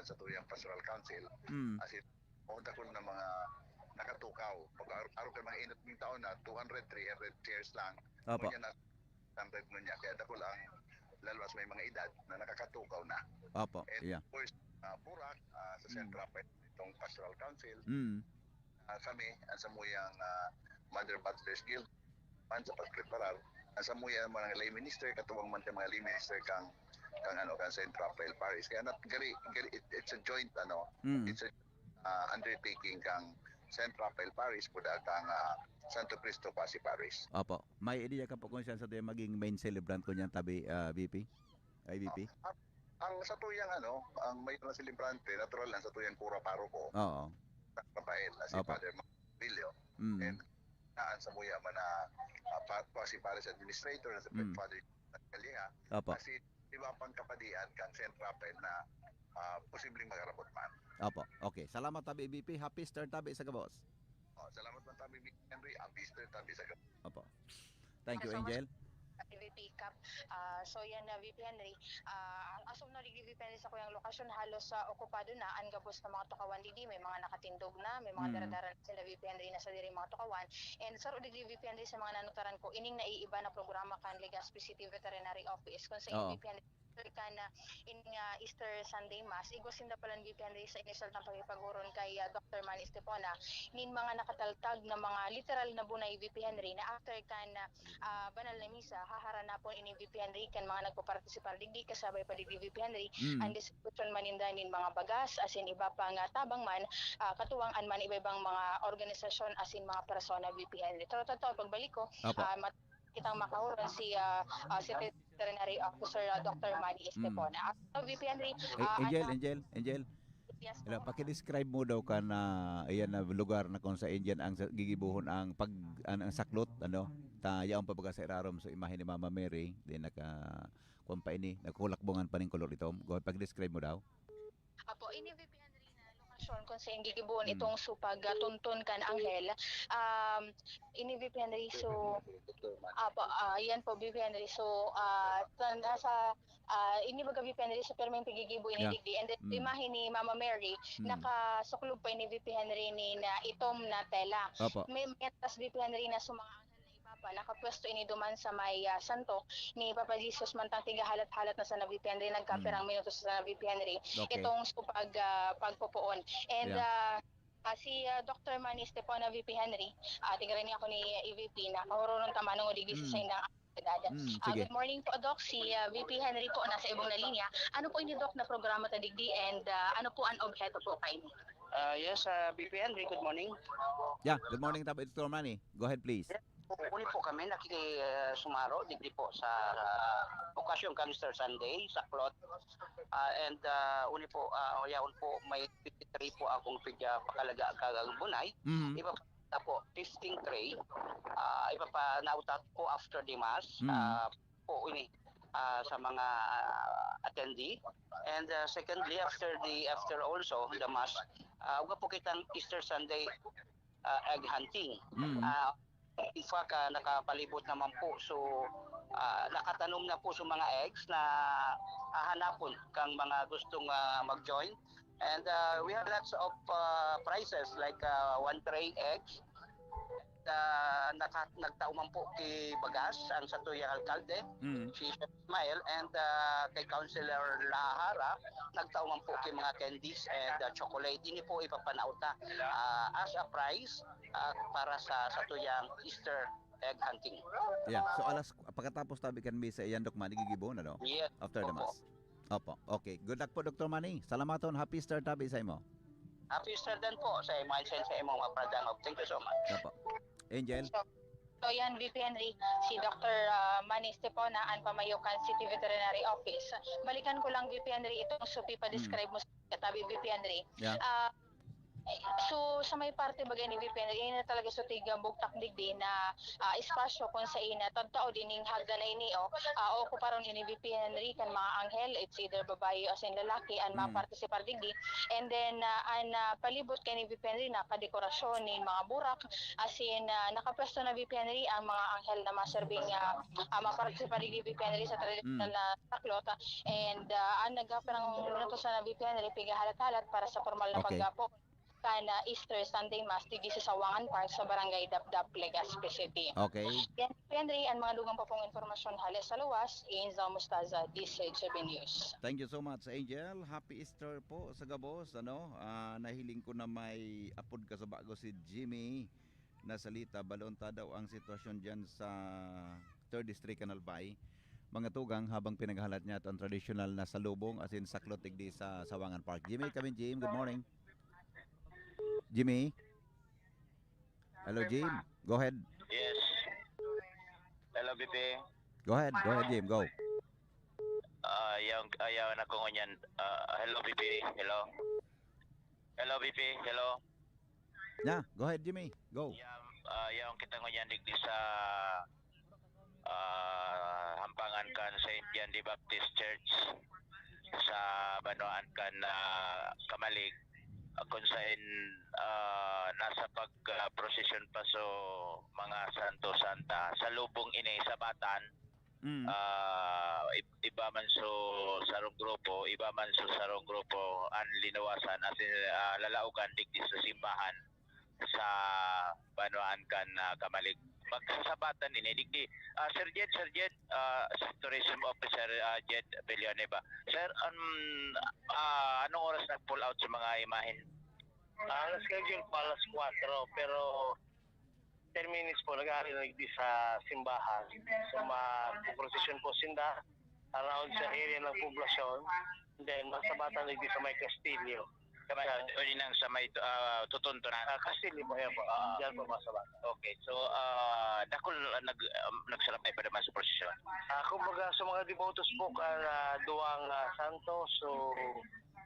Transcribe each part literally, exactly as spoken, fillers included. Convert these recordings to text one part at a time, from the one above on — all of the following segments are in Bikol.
sa tuyang Pastoral Council. Mm. As in, o dakul na mga nakatukaw. Pag ar- arog kan mga inot ning taon na two hundred, three hundred chairs lang. Opo. Ngunyan na hundred ngunyan. Kaya dakul ang lalwas may mga edad na nakakatukaw na. Opo. And Yeah. of course, ah, Burak, ah, sa Mm. Central Pastoral Council, Mm. ah, kami, ang samuyang ah, Mother Butler's Guild, man sa pagpreparar, ang samuyang mga lay minister, katuwang man sa mga lay minister kang kang ano kang Saint Raphael Parish. Kaya nat gari, gari it- it's a joint ano, Mm. it's a ah, undertaking kang Saint Raphael Parish, buda kang ah, Santo Cristo Quasi Parish. Opo. May idea ka po kung siya sa maging main celebrant ko niyan tabi ah, V P? I V P? Ang sa tuyang ano, ang may mga selebrante, natural lang sa tuyang kura paroko, Oo. San Rafael, na si Opo. Father Marbillo. Mm. And naan sa muya man na uh, pa, pa, si Parish Administrator, na si Mm. Father Caliha, Opo. Kasi iba pang kapadian kang Saint Raphael na ah, posibleng magarabot man. Opo. Okay. Salamat tabi V P. Happy Easter tabi sa gabos. Oh, salamat man tabi, Henry. Happy Easter tabi sa gabos. Opo. Thank you, Salamat. Angel. V P Cap. Ah, so yan na V P Henry. Ah, as of now, digdi V P Henry sa kuyang lokasyon, halos sa okupado na ang gabos na mga tukawan digdi. May mga nakatindog na, may mga Mm. daradara na sila V P Henry na sa diri mga tukawan. And sa digdi V P Henry sa mga nanutaran ko, ining naiiba na programa kan Legazpi City Veterinary Office. Kung sa Oo. V P Henry kan ah, in nga Easter Sunday Mass, igwa sinda palan V P Henry sa inisyal na pakipag-oron kay ah, Doctor Manny Estepona, nin mga nakataltag na mga literal na bunay V P Henry na after kan ah, banal na misa, haharanapon ini V P Henry kan mga nagpapartisipar digdi kasabay pa digdi V P Henry, Mm. ang distribution man ninda nin mga bagas, asin iba pa nga tabang man, ah, katuwang an man iba-ibang mga organisasyon asin mga persona V P Henry. Pero totoo, pagbalik ko, Opo. ah, mat- kitang makahuron si ah, ah, si Veterinary Officer ah, Doctor Manny Estepona. Ah, V P Henry, Eh, ah, Angel, ano- Angel, Angel. Yes, Hello, po. Paki-describe mo daw kan ah, iyan na lugar na kung saan diyan ang sa- gigibuhon ang pag an, ang saklot, ano? Ta yaon pa baga sa irarom sa imahe ni Mama Mary, then naka kuwan pa ini, nagkulakbongan pa ning kolor itom. Go ahead, paki-describe mo daw. Apo, ini V P Henry na lokasyon kung saan gigibuhon Hmm. itong supag ah, tunton kan anghel. Um, ini V P Henry, so, apo, ah, yan po V P Henry. So, ah, tan- nasa, ah, ini baga V P Henry, so, pero may pigigibo ini Yeah. digdi. And then, Hmm. imahe ni Mama Mary, Hmm. nakasuklob pa ini V P Henry ni na itom na tela. Opo. May, may atas V P Henry na sa mga anghel na iba pa, nakapwesto ini duman sa may ah, santo ni Papa Jesus, mantang tiga halat-halat na sana V P Henry, nagkapirang Mm. minutos na sana V P Henry. Okay. Itong supag ah, pagpopoon. And Yeah. ah, ah, si ah, Doctor Manny Estepona V P Henry, ah, tingnan niya ako ni E V P na kahurunon tama nung digdi Mm. sa indang edad. Mm, Ah, sige. Good morning po, Doc. Si ah, V P Henry po nasa ibong na linya. Ano po ini, Doc, na programa ta digdi and ah, ano po ang obheto po kaini? Ah, yes, ah, V P Henry, good morning. Yeah, good morning, Tabi Doctor Manny. Go ahead, please. Uli po kami nakikisumaro digdi po sa ah, okasyon kan Easter Sunday sa Clot. Ah, and ah, uli po, ah, yaon po may fifty-three po akong pigya pakalaga kagang bunay. Mhm. Iba pa po, testing tray. Ah, iba pa nautat po after the mass. Mhm. Ah, po ini ah, sa mga ah, attendee. And ah, secondly, after the after also the mass, ah, uga po kitang Easter Sunday ah, egg hunting. Mhm. Ah, in fact, ah, nakapalibot naman po. So, ah, nakatanom na po sa mga eggs na hahanapon kang mga gustong ah, mag-join. And ah, we have lots of ah, prizes like ah, one tray eggs. Ah, naka, nagtao man po kay Bagas, ang satuyang alkalde, Mhm. si Chef Ismael, and ah, kay Councilor Lahara, nagtao man po kay mga candies and ah, chocolate. Ini po ipapanauta ah, as a prize ah, para sa satuyang Easter egg hunting. Yeah. So alas pagkatapos tabi kan misa iyan, Doc Manny, gigibo na, no? Yes. After the Opo. mass. Opo. Okay. Good luck po, Doctor Manny. Salamaton. Happy Easter tabi sa imo. Happy Easter din po sa imo and sa imong mga paradangog. Thank you so much. Opo. Angel. So yan, V P Henry, si Doctor ah, Manny Estepona, ang pamayo kan City Veterinary Office. Balikan ko lang, V P Henry, itong supi pa-describe mo sa katabi, V P Henry. Yeah. Ah, So, sa may parte baga ni V P N R, ini na talaga sa tigang bugtak digdi na, ah, espasyo kung sa ina, tagtaod ining hagdan na ini, o, ah, okuparon ini V P N R kan mga anghel, it's either babayi o asin lalaki, an mga Mm. partisipar digdi. And then, ah, an, ah, palibot kay ni V P N R na kadekorasyon nin mga burak, asin, ah, nakapwesto na V P N R ang mga anghel na maserbing, ah, ah, mapartisipar digdi V P N R sa tradisyonal Mm. na saklot, ah, and, ah, an nagkaparang luto sa V P N R, pigahalat-halat para sa pormal na Okay. paggapo kan, ah, Easter Sunday Mass digdi sa Sawangan Park sa Barangay Dapdap, Legazpi City. Okay. Yan, Henry, ang mga dugang pa pong impormasyon hale sa luwas, Angel Mostaza, D C G B News. Thank you so much, Angel. Happy Easter po sa gabos, ano? Ah, nahiling ko na may apod ka sa bago si Jimmy Nasalita. Balon ta daw ang sitwasyon diyan sa Third District kan Albay. Mga tugang, habang pinaghalat niya ang tradisyonal na salubong asin saklot digdi sa Sawangan Park. Jimmy, come in, Jim. Good morning. Jimmy? Hello, Jim. Go ahead. Yes. Hello, B P. Go ahead. Go ahead, Jim. Go. Ah, yang, ah, yang ako ngunyan. Ah, hello, B P. Hello. Hello, B P. Hello. Yeah, go ahead, Jimmy. Go. Yang, ah, yang kita ngunyan digdi sa, ah, hampangan kan Saint John the Baptist Church sa banwaan kan, ah, Camalig, ah, kung saan, ah, nasa pag, ah, prosesyon pa so mga santo santa. Sa lubong ini, sabatan, Mm. ah, ib-, iba man so sarong grupo, iba man so sarong grupo, an linuwasan, as in, ah, lalaogan digdi sa simbahan sa banwaan kan, ah, Camalig. Magsasabatan ini digdi. Ah, Sir Jed, Sir Jed, ah, Tourism Officer, ah, Jed Villanueva. Sir, um, ah, anong oras nag-pull out sa mga imahen? Ah, ang schedule po alas kwatro, pero ten minutes po, nag-aari na digdi sa simbahan. So, magpo-prosesyon po sinda around sa area ng poblasyon. Then, magsabatan digdi sa may Castillo. Sa may, Yan. Pwede nang sa may, ah, Totonto na. Ah, Castillo po, yan po. Ah. Diyan po magsabatan. Okay, so, ah, dakul nag-, um, nagsalabay pa naman sa prosesyon. Ah, kumbaga, sa mga devotos po, kan, ah, duwang, ah, santo, so,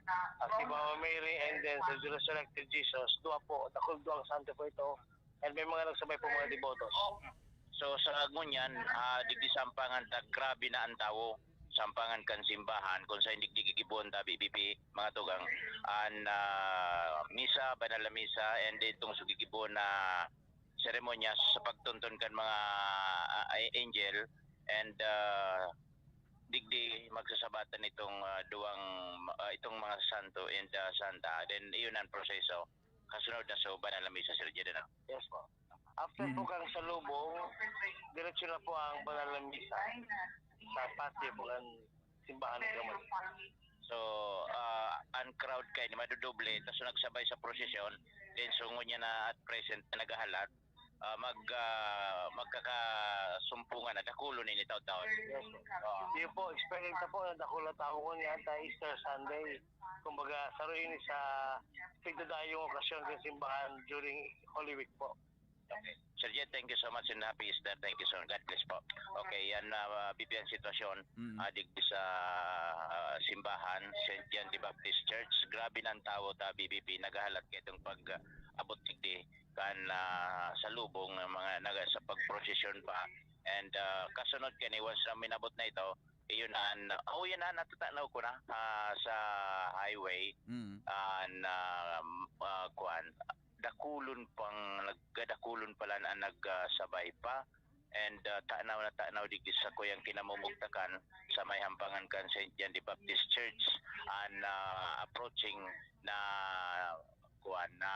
ah, si Mama Mary and then sa Resurrected Jesus, duwa po, dakul duwang santo po ito. And may mga nagsabay po mga debotos. So, sa ngunyan, ah, digdi sa Ampangan ta, grabe na ang tawo. Sa Ampangan kan simbahan, kung sa hindi gigibuon ta, B B P, mga tugang, an, ah, misa, banal na misa, and itong sugigibuon na seremonyas sa pagtunton kan mga, ah, angel, and, ah, digdi magsasabatan itong, ah, duwang, ah, itong mga santo and, ah, santa. Then, iyon ang proseso. Kasunod na sa banal na misa, Sir Jed, ano? Yes po. After po Mm. kang salubong, diretso na po ang banal na misa sa patio po ng simbahan ng Gamot. So, ah, ang crowd kay ni madudoble, tas nagsabay sa prosesyon, then so ngunyan na at present na naghahalat, ah, mag, ah, magkakasumpungan na, dakulon ini taon-taon. Yes po. Oo. Yun po, expected na po na dakula taon ko niya ta Easter Sunday. Kumbaga, saro ini sa pigdadayong okasyon sa simbahan during Holy Week po. Okay. Sir Jed, thank you so much and happy Easter. Thank you so much. God bless po. Okay, yan na, ah, B P ang sitwasyon, Mm. ah, digdi sa, ah, simbahan, Saint John the Baptist Church. Grabe na ang tawo ta, B B P, naghahalat kaitong pag, ah, abot digdi kan, ah, salubong ng mga naga-, sa pagprosesyon pa. And, ah, kasunod kani, once na minabot na ito, iyon na, an-, oh, yan na, natatanaw ko na, ah, sa highway, Mm. ah, na, ah, kuwan, dakulon pang, nagkadakulon pala na nagsabay pa. And, ah, tanaw na tanaw digdi sa kuyang kinamumugtakan sa may hampangan kan Saint John the Baptist Church, and, ah, approaching na, kuwan, na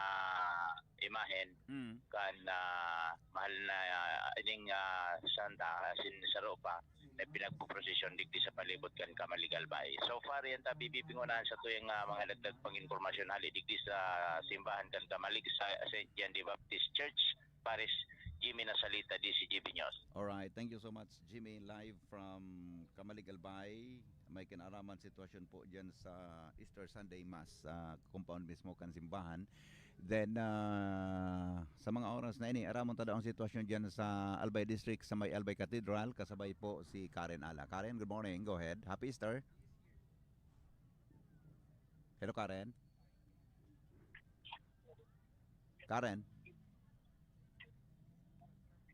imahen Mm. kan, ah, mahal na, ah, ining, ah, santa, sin saro pa, na pinagpoprosesyon digdi sa palibot kan Camalig, Albay. So far, yan ta, B B P, ngunahan sa tuyang, ah, mga dagdag pang impormasyon hali digdi sa simbahan kan Camalig sa Saint John the Baptist Church, Paris, Jimmy Nasalita, D C G B News. Alright, thank you so much, Jimmy. Live from Camalig, Albay. May kinaraman sitwasyon po dyan sa Easter Sunday Mass sa compound mismo kan simbahan. Then, ah, sa mga oras na ini, aramon ta daw ang sitwasyon dyan sa Albay District, sa may Albay Cathedral. Kasabay po si Karen Ala. Karen, good morning. Go ahead. Happy Easter. Hello, Karen. Karen?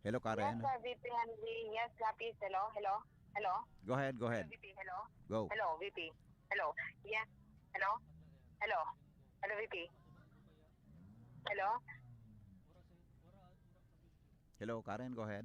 Hello, Karen? Yes, sir, V P Henry. Yes, Lapis. Hello, hello, hello. Go ahead, go ahead. V P, hello. Go. Hello, V P. Hello. Yes. Hello. Hello. Hello, V P. Hello. Hello, Karen, go ahead.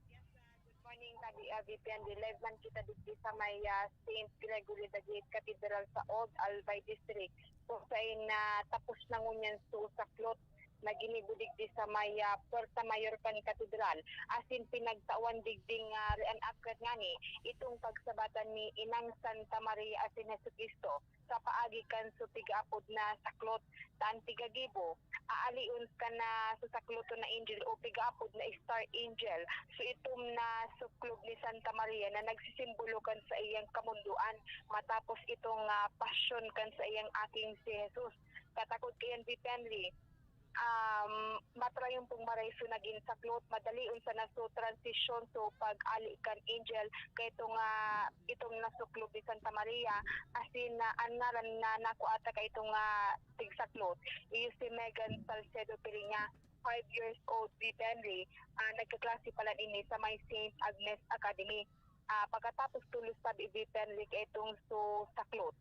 Yes, ah, good morning, tabi, ah, V P N D. Live man kita digdi sa may, ah, Saint Gregory the Great Cathedral sa Old Albay District. Kung sain na tapos na ngunyan su saklot na ginibo digdi sa may, ah, Puerta Mayor kan Katedral. Asin pinagtawan digding, ah, reenactment ngani itong pagsabatan ni Inang Santa Maria asin Jesucristo sa paagi kan su tig-apod na saklot. Ta an tigagibo, aalion kan na su sakloton na angel o tig-apod na star angel. So itom na suklob ni Santa Maria na nagsisimbolo kan saiyang kamundoan matapos itong, ah, pasyon kan saiyang aking si Jesus. Katakod kayan, V P Henry, um, matrayon pong maray su nagin saklot, madalion sana su transisyon, su pag-ali kan angel, kay itong, ah, itong nasuklob ni Santa Maria, asin, ah, an ngaran na nakua ta kaitong, ah, tigsaklot, iyo si Megan Salcedo Piriña, five years old, V P Henry, ah, nagkaklase pa lang ini sa may Saint Agnes Academy. Ah, pagkatapos tulos tabi, V P Henry, kaitong su saklot,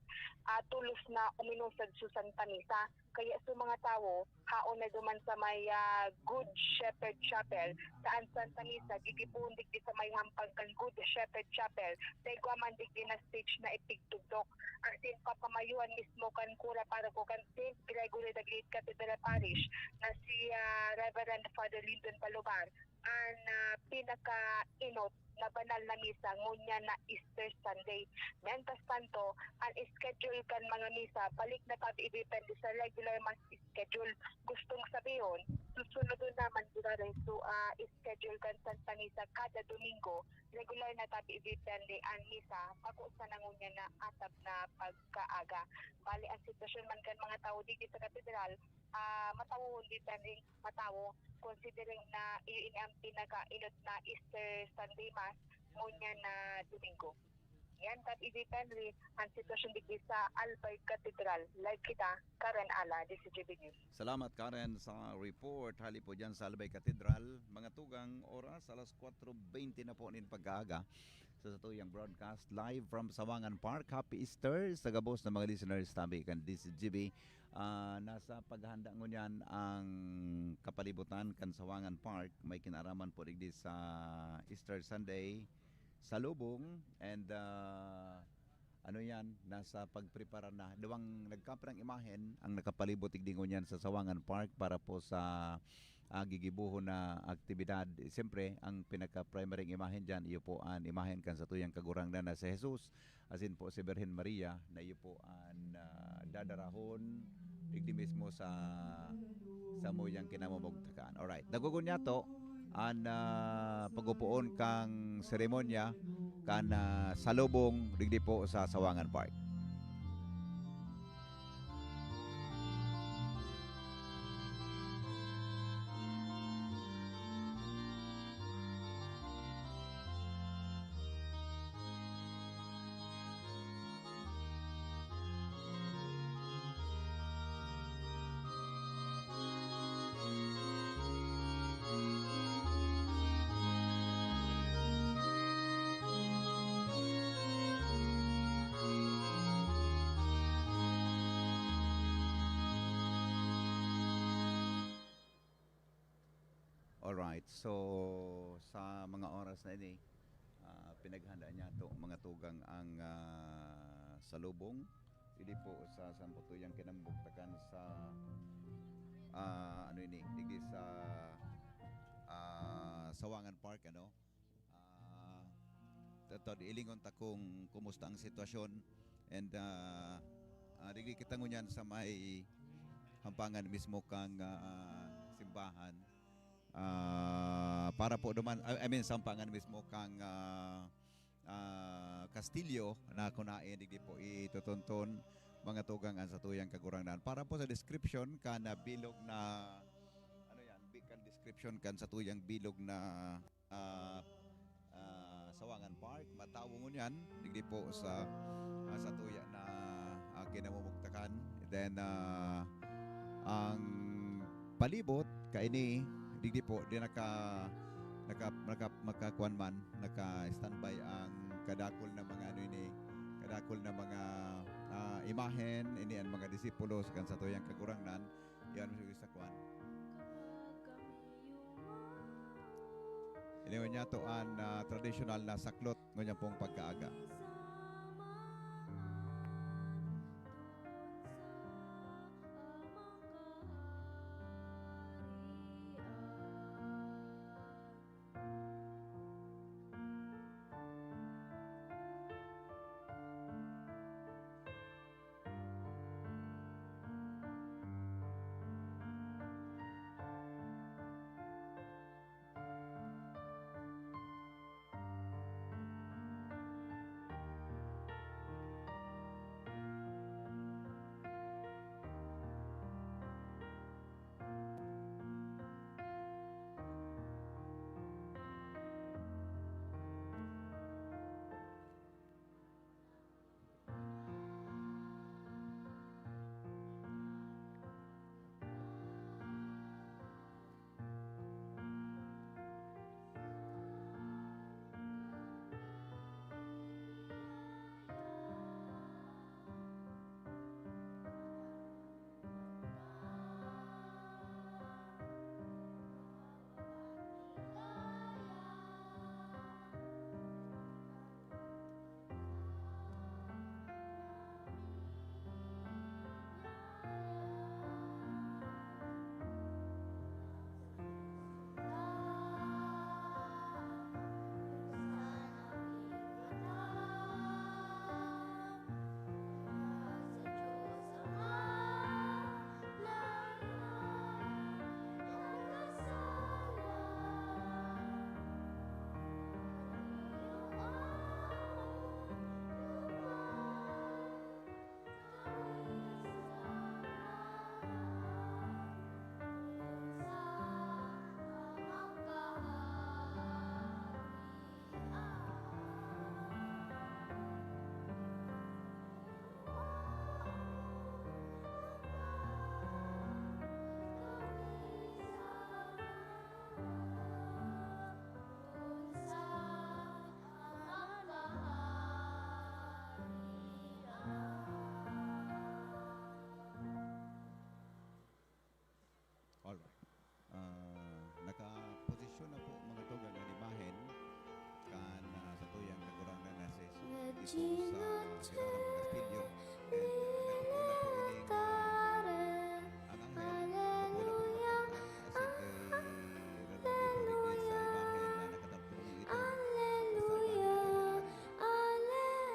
ah, tulos na uminusad su Santa Misa. Kaya su mga tawo, haon na duman sa may, ah, Good Shepherd Chapel, sa an Santa Misa gigibohon digdi sa may hampang kan Good Shepherd Chapel, sa igwa man digdi na stage na ipigtugdok. Asin papamayuhan mismo kan kura paroko kan Saint Gregory the Great Cathedral Parish na si, ah, Reverend Father Lyndon Palobar an, ah, pinakainot na banal na misa ngunyan na Easter Sunday. Mientras tanto, an schedule kan mga misa balik na tabi, depende sa regular mass schedule. Gustong sabihon, susunodon naman giraray su, ah, schedule kan Santa Misa kada Domingo. Regular na tabi, depende an misa, bako sana ngunyan na atab na pagkaaga. Bali, an sitwasyon man kan mga tawo digdi sa katedral, ah, matawohon, depende, matawo, considering na iyo ini an pinakainot na Easter Sunday Mass ngunyan na Domingo. Yan, Tad Eddie Henry, an sitwasyon digdi sa Albay Cathedral. Live kita, Karen Ala, D C G B News. Salamat, Karen, sa report. Hali po dyan sa Albay Cathedral. Mga tugang, oras, alas kwatro bente na po nin pagkaaga. Sa satuyang broadcast, live from Sawangan Park. Happy Easter sa gabos na mga listeners tabi kan D C G B. Ah, nasa paghahanda ngunyan ang kapalibutan kan Sawangan Park. May kinaaraman po digdi sa Easter Sunday, salubong, and, ah, ano yan, nasa pagprepara na. Duwang nagkapirang imahen ang nakapalibot digdi ngunyan sa Sawangan Park para po sa, ah, gigibohon na aktibidad. Siyempre, ang pinaka-primary imahen dyan, iyo po an imahen kan satuyang Kagurangnan na si Jesus, asin po si Birhen Maria, na iyo po an, ah, dadarahon digdi mismo sa samuyang kinamumugtakan. Alright, dagogon niya to an, ah, pag-upoon kan seremonya kan, ah, salubong digdi po sa Sawangan Park. Alright, so sa mga oras na ini, ah, pinaghanda niya to, mga tugang, ang, ah, salubong. Digdi po sa samputuyang kinamugtakan sa, ah, ano ini, digdi sa, ah, Sawangan Park, ano? Ah, tato, ilingon ta kung kumusta ang sitwasyon. And, ah, ah, digdi kita ngunyan sa may hampangan mismo kang, ah, simbahan. Ah, para po duman, I, I mean, sa hampangan mismo kang, ah, ah, kastilyo na kunain, digdi po itutunton, mga tugang, ang satuyang Kagurangnan. Para po sa description kan bilog na, ano yan, bi-, kan description kan satuyang bilog na, ah, ah, Sawangan Park, matawo ngunyan, digdi po sa, ah, satuya na, ah, kinamumugtakan. Then, ah, ang palibot kaini, digdi po, di naka, naka, naka, magkakuan man, naka-standby ang kadakul na mga ano ini, kadakul na mga, ah, imahen, ini ang mga disipulo sa kan satuyang Kagurangnan, yan ang sa kuan. Ini ngunyan to an, ah, tradisyonal na saklot ngunyan pong pagkaaga. Alright. Ah, nakaposisyon na po, mga tugang, an imahen kan, ah, satuyang Kagurangnan na si Jesus dito sa Ginaran Castillo. And, ah, nagpupuna po ini ang, ah, ang anghel. Nagpupuna po ini. Asya kay Rodrigo Rignes sa imahen na nakatampok niya ito. Alleluia, alleluia.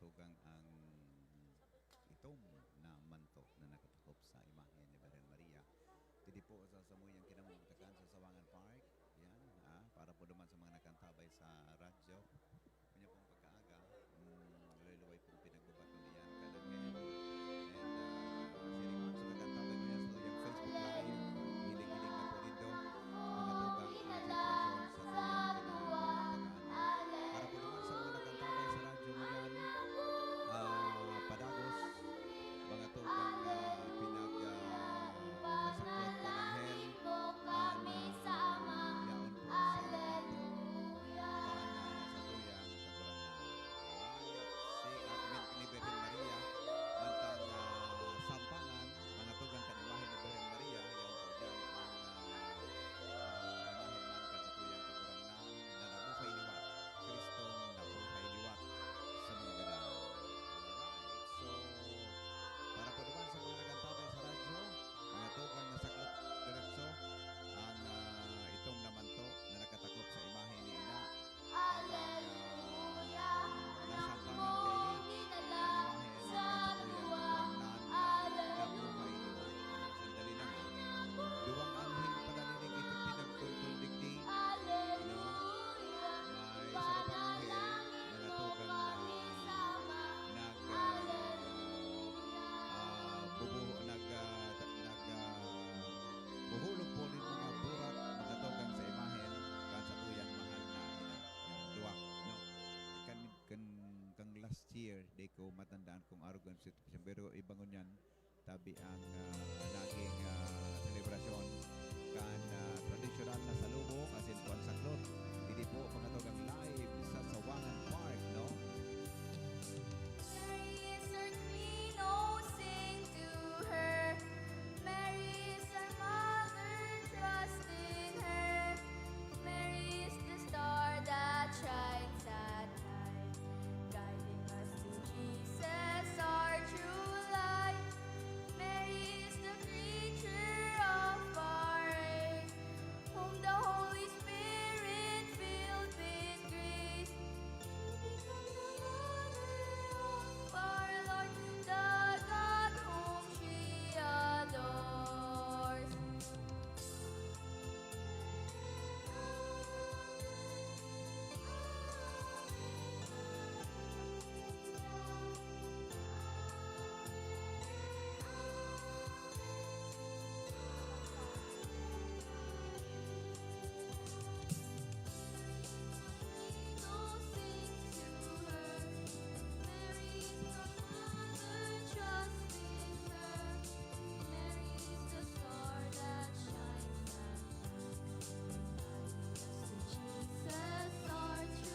tugang ang itom na manto na nakatakop sa imahe ni Birhen Maria. Didi po sa samuyang kinamugtakan sa Sawangan Park. Yan, ah, para po naman sa mga nakantabay sa radyo. Kanya pong pagkaaga, mm, luway-luway pong pinagbabato niyan, kanang ngayon. And, ah, siring man sa nakantabay ko yan sa tuyang Facebook Live, hiling-hiling na po nindo, mga tugang, ah, sitwasyon sa tuyang kinamugtakan. Para po naman sa mga nakantabay sa radyo ngayon, ah, padagos, mga tugang, ah, pinag, ah, kasakot kan anghel, an, ah, yaon po sa, an, ah, sa tuyang Kagurangnan. Ay, si Armin ni Birhen Maria, mantang, ah, sampangan, mga tugang kan imahe ni Birhen Maria, yaon po dyan an, ah, ah, imahe man kan satuyang Kagurangnan na nabuhay liwat, Kristong nabuhay liwat sa mga gadan. Alright, so, para po naman sa mga nagantabay sa radyo, mga tugang na saklot diretso, an, ah, itom na manto na nakatakop sa imahe ni Ina. Habang, ah, nasampangan kaini, an imahe ni Kagurangnan na nabuhay liwat. Sandali lang, ah. Duwang anghel pala nin ito pinagtultol digdi, no? May saro pang anghel na natugang na nag, ah, ah, bubuho-, nag, ah, ta-, nag, ah, buhulog po nin mga burak, mga tugang sa imahen kan satuyang mahal na ina. Yan, duwa, no? Kan, kan, kan last year, di ko matandaan kung arog ang sitwasyon, pero iba ngunyan, tabi ang, ah, naging, ah, selebrasyon kan, ah, tradisyonal na salubong asin po an saklot. Didi po, mga tugang, live sa Sawangan Park, no? Mary is our queen, oh, sing to her. Mary is our mother, trust in her. Mary is the star that shines at night, guiding us to Jesus, our true light. Mary is the creature of our age, whom the Holy Spirit filled with grace. She became the mother of our Lord, the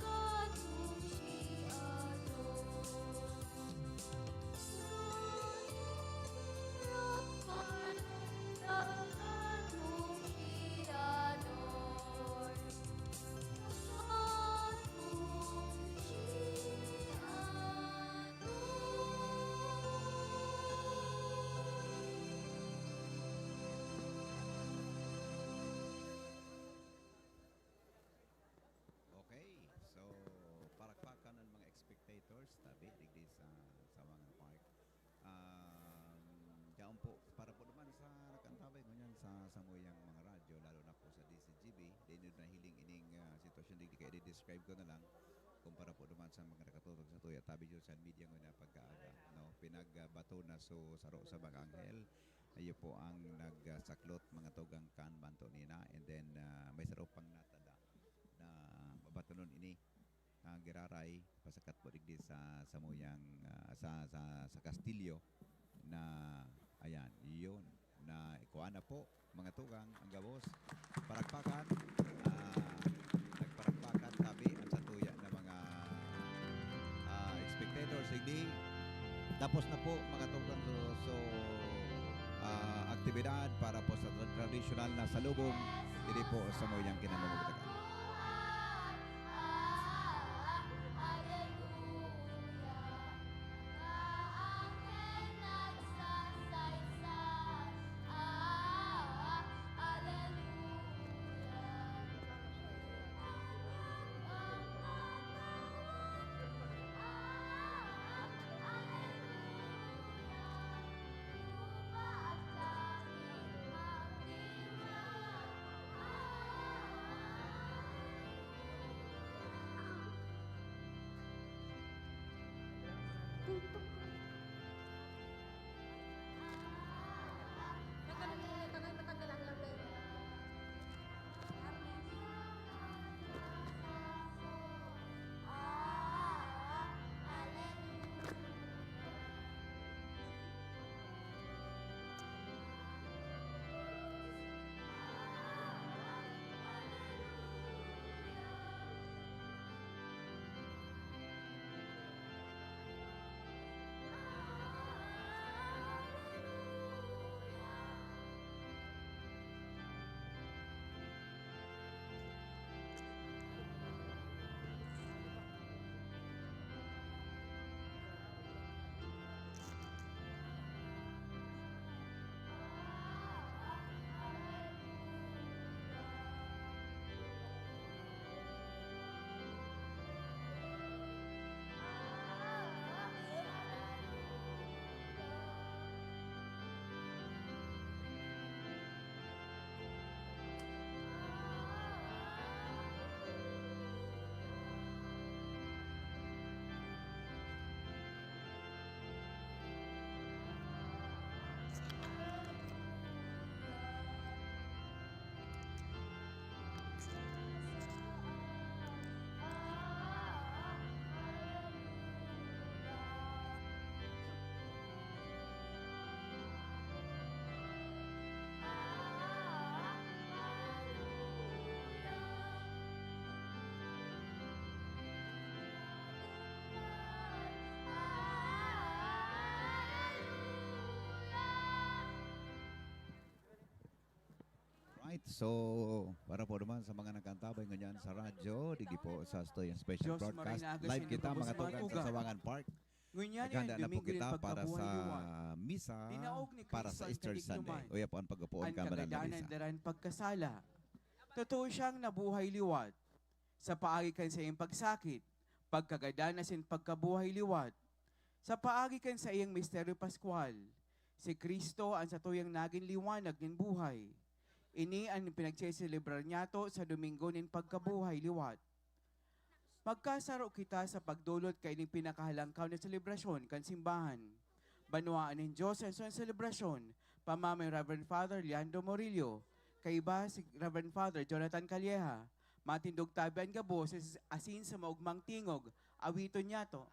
God whom she adores. Okay, so, parakpakan an mga spectators, tabi, digdi sa Sawangan Park. Um, yaon po, para po naman sa nakantabay ngunyan sa samuyang mga radyo, lalo na po sa D Z G B, dai nindo nahiling ining, ah, sitwasyon, digdi kaya i-describe ko na lang kumpara po naman sa mga nakatutok sa tuya, tabi dyan sa media ngunyan pagkaaga, no? Pinagbato na so saro sa mga anghel, iyo po ang nagsaklot, mga tugang, kan manto nina, and then, ah, may saro pang natada na babatonon ini, ah, giraray, pasakat po digdi sa samuyang, ah, sa, sa, sa kastilyo na, ayan, yun, na ikuha na po, mga tugang, ang gabos. Parakpakan, ah, nagparakpakan tabi ang satuya na mga, ah, spectators. Hindi, tapos na po, mga tugang, so, so, ah, aktibidad para po sa tra-, tradisyonal na salubong, diri po sa samuyang kinamumugtakan. So, para po naman sa mga nagkantabay ngunyan sa radyo, digdi po sa Stoyan Special Diyos, Broadcast, maray na agas live nin kita, mga gabos, mga tugang, sa tugang. Sawangan Park. Ngunyan Naghanda yan, na po Domingo nin kita para sa Pagkabuhay Liwat. Misa, Tinaog ni para Cristo sa ang Easter Sunday. Kalignoman. Uya po ang pagkapoon Ang ka, Madam kagadanan Melissa. Daran pagkasala. Totoo siyang nabuhay liwat. Sa paagi kan saiyang pagsakit, pagkagadan asin pagkabuhay liwat. Sa paagi kan saiyang misteryo paskwal, si Cristo an satuyang nagin liwanag nin buhay. Ini an pinagseselebrar niyato sa Domingo nin Pagkabuhay Liwat. Magkasaro kita sa pagdolot kaining pinakahalangkaw na selebrasyon kan simbahan. Banwaan nin Diyos an selebrasyon, pamamay Reverend Father Leandro Morillo, kaiba si Reverend Father Jonathan Calleja. Matindog tabi an gabos asin sa maugmang tingog, awiton niyato.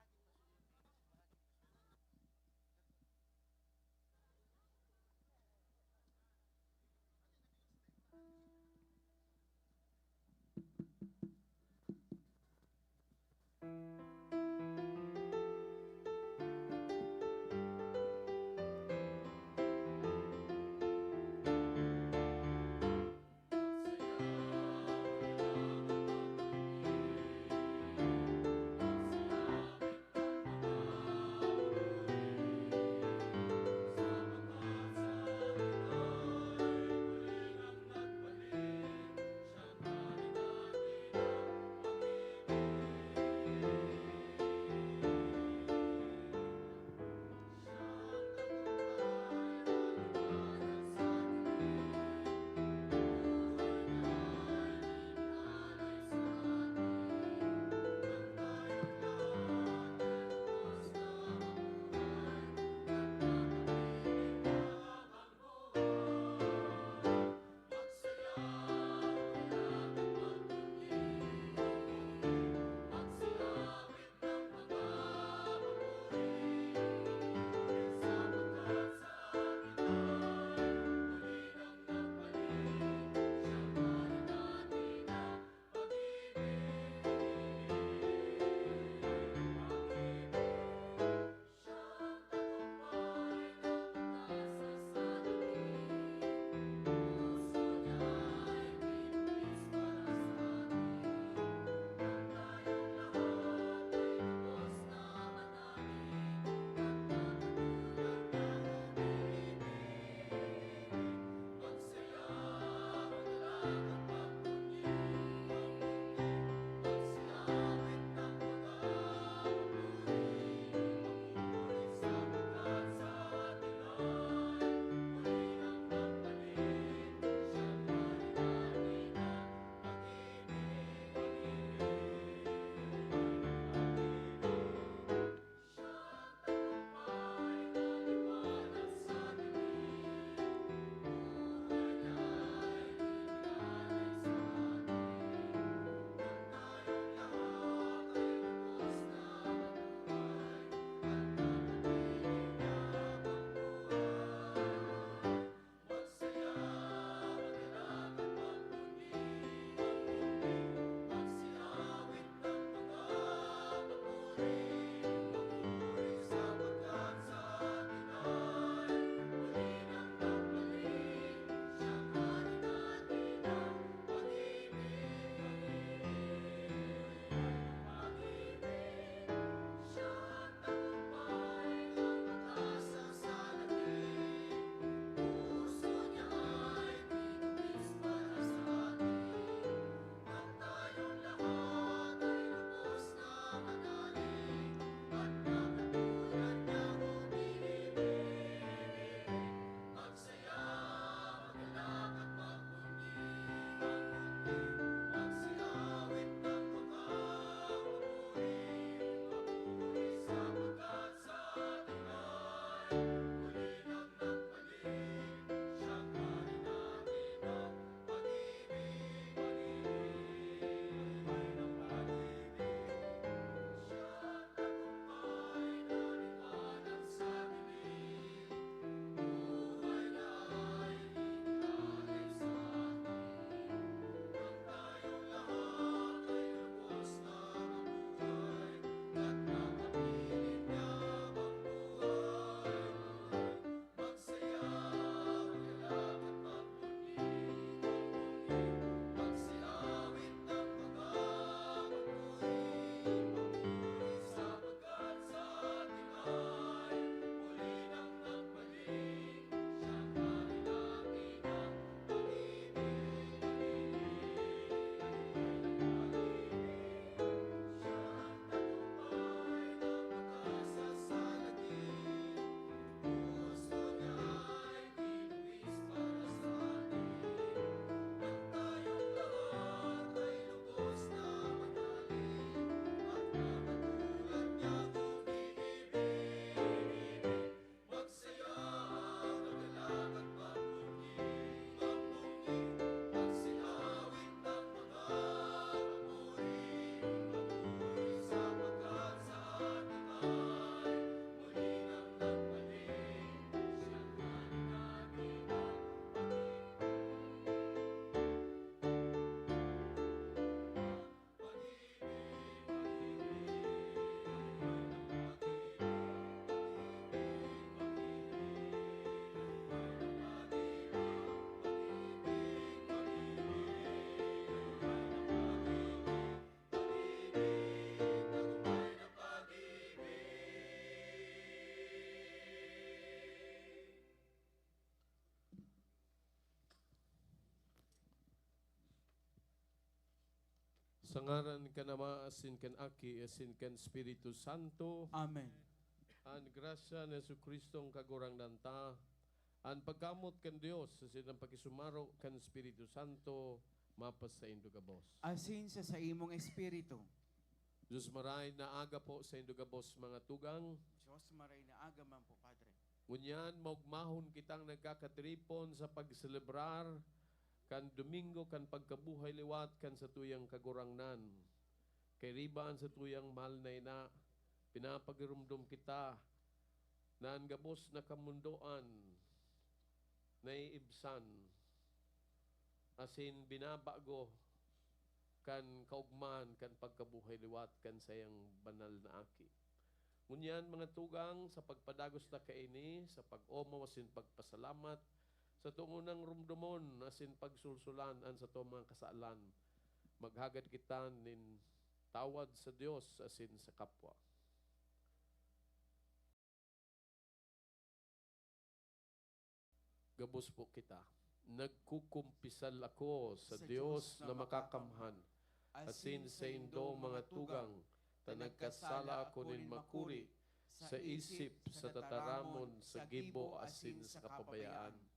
Sa ngaran kan Ama, asin kan Aki, asin kan Espiritu Santo. Amen. An grasya ni Jesu-Cristong Kagurangnan ta, an pagkamoot kan Dios, asin an pakisumaro kan Espiritu Santo, mapasaindo gabos. Asin sa saimong espiritu. Diyos maray na aga po saindo gabos, mga tugang. Diyos maray na aga man po, Padre. Ngunyan, maugmahon kitang nagkakatiripon sa pagselebrar kan Domingo kan pagkabuhay liwat kan satuyang Kagurangnan. Kairiba an satuyang mahal na ina, pinapagiromdom kita na an gabos na kamondoan naiibsan asin binabago kan kaogmahan kan pagkabuhay liwat kan saiyang banal na Aki. Ngunyan, mga tugang, sa pagpadagos na kaini, sa pag-omaw asin pagpasalamat, sa tungonang romdomon asin pagsulsulan an satong mga kasalan, maghagad kita nin tawad sa Dios asin sa kapwa. Gabos po kita. Nagkukumpisal ako sa Sa Dios Dios na na makakamhan, makakamhan, asin asin saindo, saindo, mga mga tugang, tugang, ta ta nagkasala nagkasala ako ako nin nin makuri makuri sa sa isip, isip, sa sa tataramon, tataramon, sa sa gibo, gibo, asin asin sa sa kapabayaan. kapabayaan.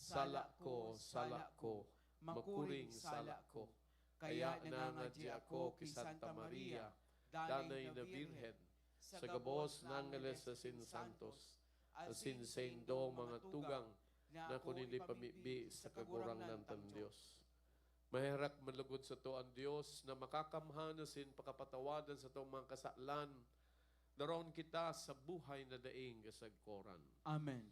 Sala ko, sala ko, makuring sala ko. Kaya nangangadya ako ki Santa Maria, Danay na Birhen, sa gabos na angeles asin santos, asin saindo, mga tugang, na ako nin ipamibi sa Kagurangnan tang Dios. Maherak man lugod sato an Dios na makakamhan asin pakapatawad an satong mga kasalan, daraon kita sa buhay na daing kasagkoran. Amen.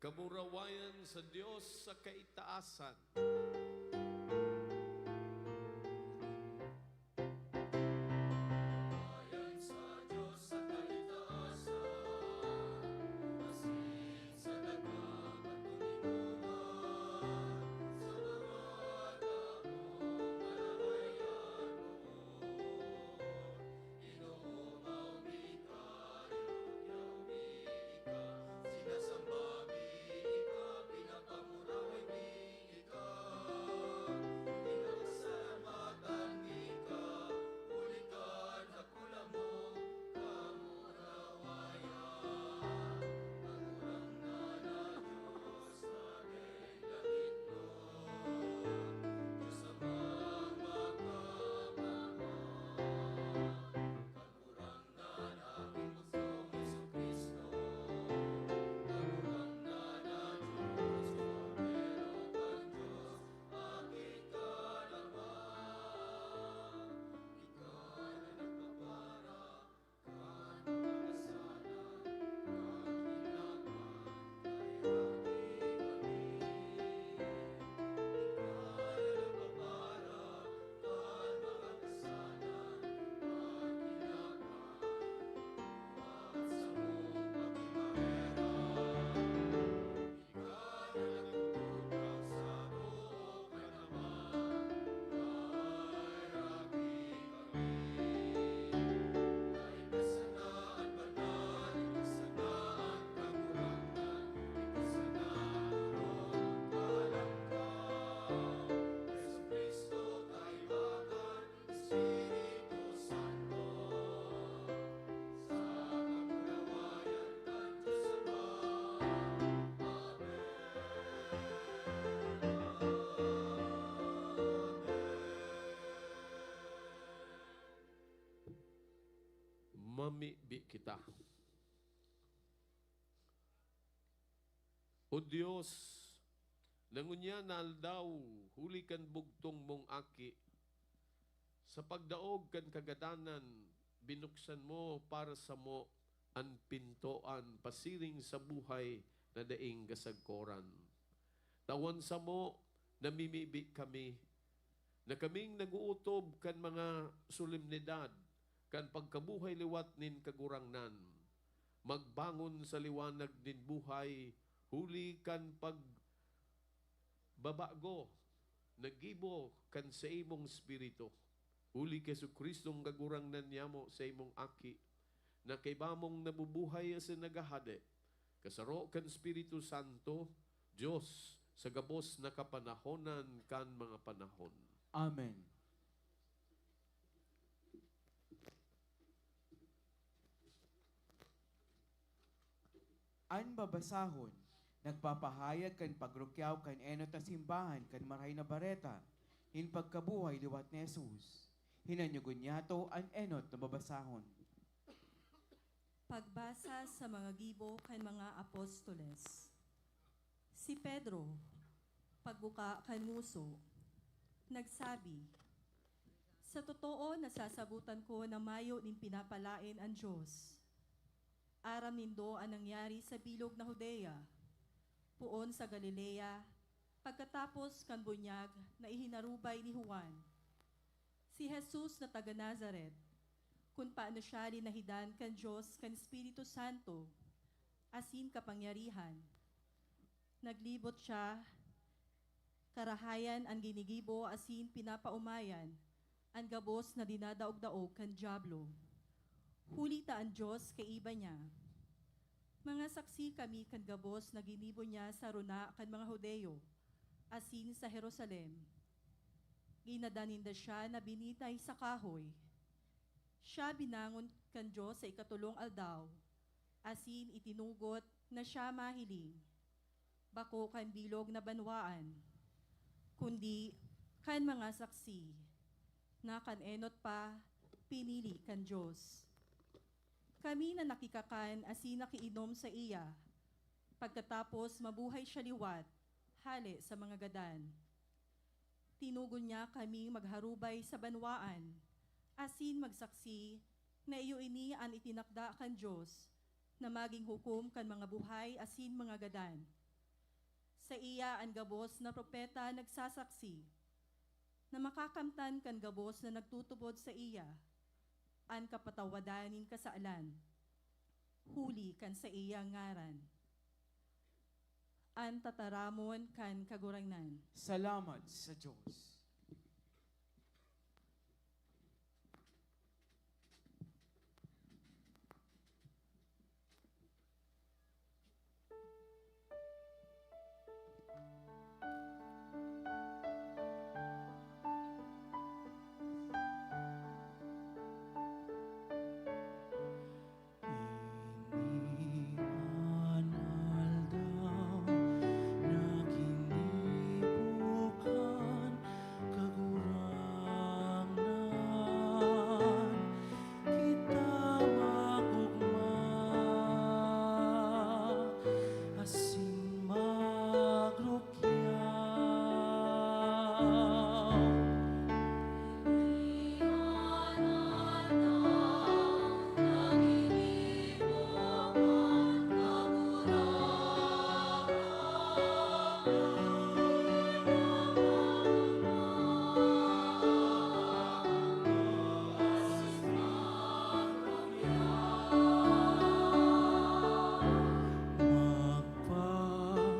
Kamurawayan sa Dios sa kaitaasan. Mamibi kita. O Dios, na ngunyan na aldaw, huli kan bugtong mong Aki, sa pagdaog kan kagadanan, binuksan mo para samo an pintoan pasiring sa buhay na daing kasagkoran. Tawan samo, namimibi kami, na kaming nag-ootob kan mga solemnidad kan pagkabuhay liwat nin Kagurangnan, magbangon sa liwanag nin buhay huli kan pagbabago na gibo kan saimong Espiritu. Huli ki Jesu-Cristong Kagurangnan niyamo, saimong Aki, na kaiba mong nabubuhay asin naghahade, kasaro kan Espiritu Santo, Dios, sa gabos na kapanahonan kan mga panahon. Amen. An babasahon, nagpapahayag kan pagrukyaw kan enot na simbahan kan Marahay na Bareta, nin pagkabuhay liwat ni Jesus. Hinanyogon niyato an enot na babasahon. Pagbasa sa mga gibo kan mga apostoles. Si Pedro, pagbuka kan ngoso, nagsabi, "Sa totoo, nasasabotan ko na mayo nin pinapalaen an Dios. Aram nindo an nangyari sa bilog na Judea, poon sa Galilea, pagkatapos kan bunyag na ihinarubay ni Juan. Si Jesus na taga Nazaret, kun paano siya linahidan kan Dios kan Espiritu Santo asin kapangyarihan. Naglibot siya, karahayan an ginigibo asin pinapaomayan an gabos na dinadaog-daog kan Diablo. Huli ta an Dios kaiba niya. Mga saksi kami kan gabos na ginibo niya sa rona kan mga Judio asin sa Jerusalem. Ginadan ninda siya na binitay sa kahoy. Siya binangon kan Dios sa ikatolong aldaw, asin itinugot na siya mahiling, bako kan bilog na banwaan, kundi kan mga saksi, na kan enot pa pinili kan Dios. Kami na nakikakan asin nakiinom saiya, pagkatapos mabuhay siya liwat hale sa mga gadan. Tinugon niya kaming magharubay sa banwaan, asin magsaksi na iyo ini an itinakda kan Dios na magin hukom kan mga buhay asin mga gadan. Saiya an gabos na propeta nagsasaksi na makakamtan kan gabos na nagtutubod saiya an kapatawadan nin kasalan, huli kan saiyang ngaran." An tataramon kan Kagurangnan. Salamat sa Dios. Ini an aldaw na ginibo kan Kagurangnan, kita mag-ogma asin magrukyaw.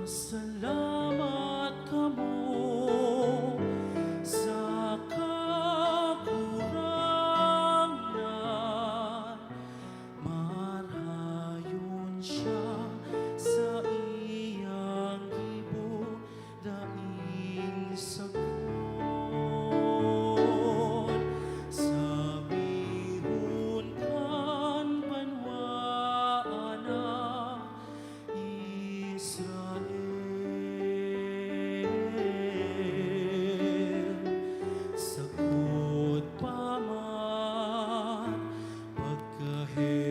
Magpasalamat kamo sa Kagurangnan, marayon siya sa iyang gibo daing sagkod. Sabihon kan banwaan na Israel, sagkod pa man pagkahe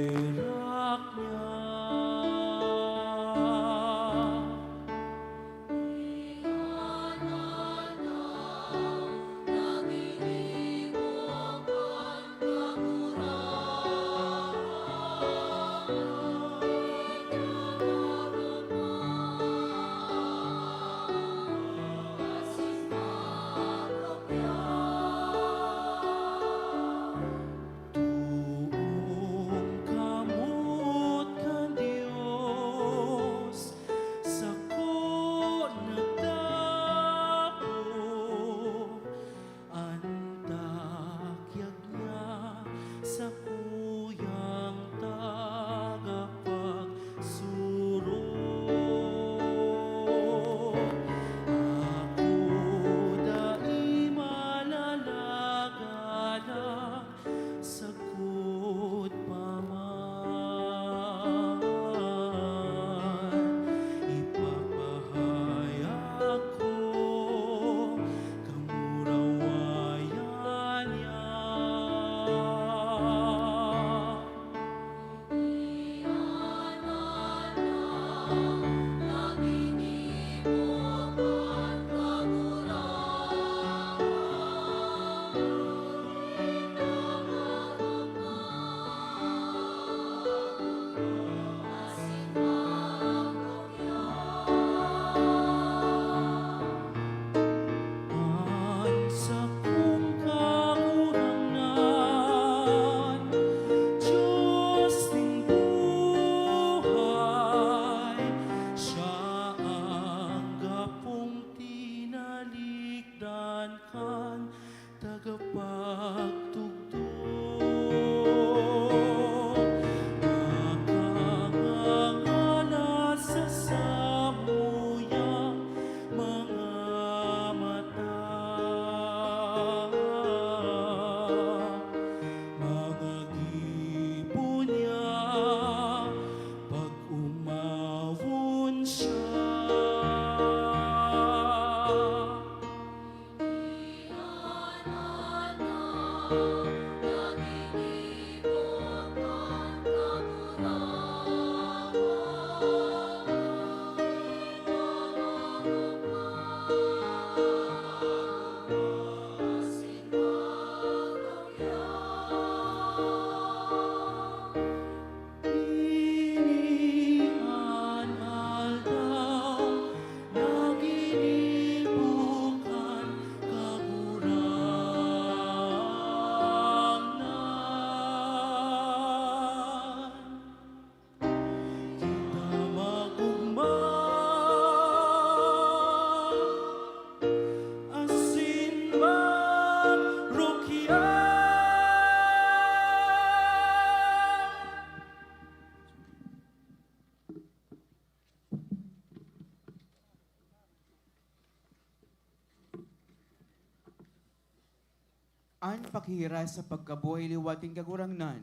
An paghihiras sa pagkabuhay liwat nin Kagurangnan,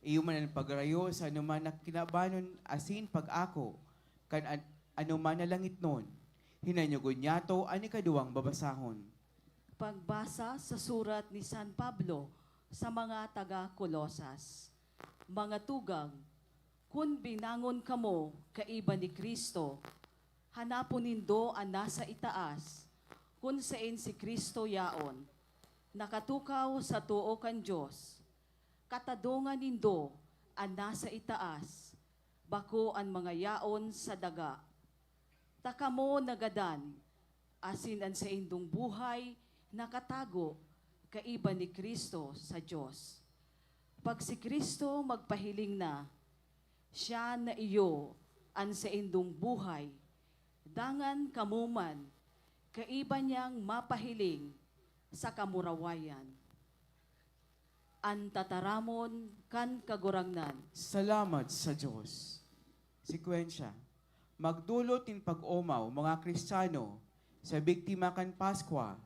iyo man an pagrayo sa anoman na kinabanon asin pag-ako kan an-, anoman na langitnon. Hinanyogon niyato an ikaduwang babasahon. Pagbasa sa surat ni San Pablo sa mga taga Colosas. Mga tugang, kun binangon kamo kaiba ni Cristo, hanapon nindo an nasa itaas, kun saen si Cristo yaon, nakatukaw sa too kan Dios. Katadongan nindo an nasa itaas, bako an mga yaon sa daga. Ta kamo nagadan, asin an saindong buhay nakatago kaiba ni Cristo sa Dios. Pag si Cristo magpahiling na, siya na iyo an saindong buhay, dangan kamo man kaiba niyang mapahiling sa kamurawayan. An tataramon kan Kagurangnan. Salamat sa Dios. Sekwensya. Magdolot nin pag-omaw, mga Kristiyano, sa biktima kan Paskwa,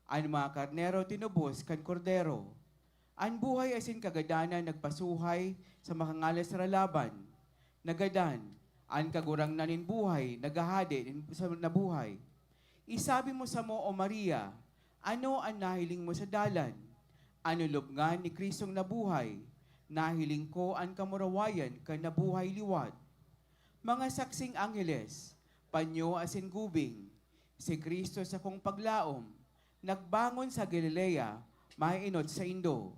an mga karnero tinubos kan Kordero. An buhay asin kagadanan nagpasuhay sa makangalas na laban. Nagadan, an Kagurangnan nin buhay naghahade nin, sa nabuhay. Isabi mo samo, O Maria, ano an nahiling mo sa dalan? An lulubngan ni Cristong nabuhay, nahiling ko an kamurawayan kan nabuhay liwat. Mga saksing angheles, panyo asin gubing, si Cristo sakong paglaom, nagbangon sa Galilea, maenot saindo.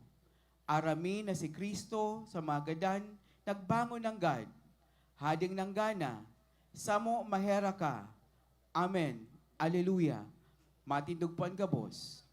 Aram mi na si Cristo sa mga gadan nagbangon nanggad. Hadeng nanggana, samo maherak ka. Amen. Aleluya. Matindog po an gabos.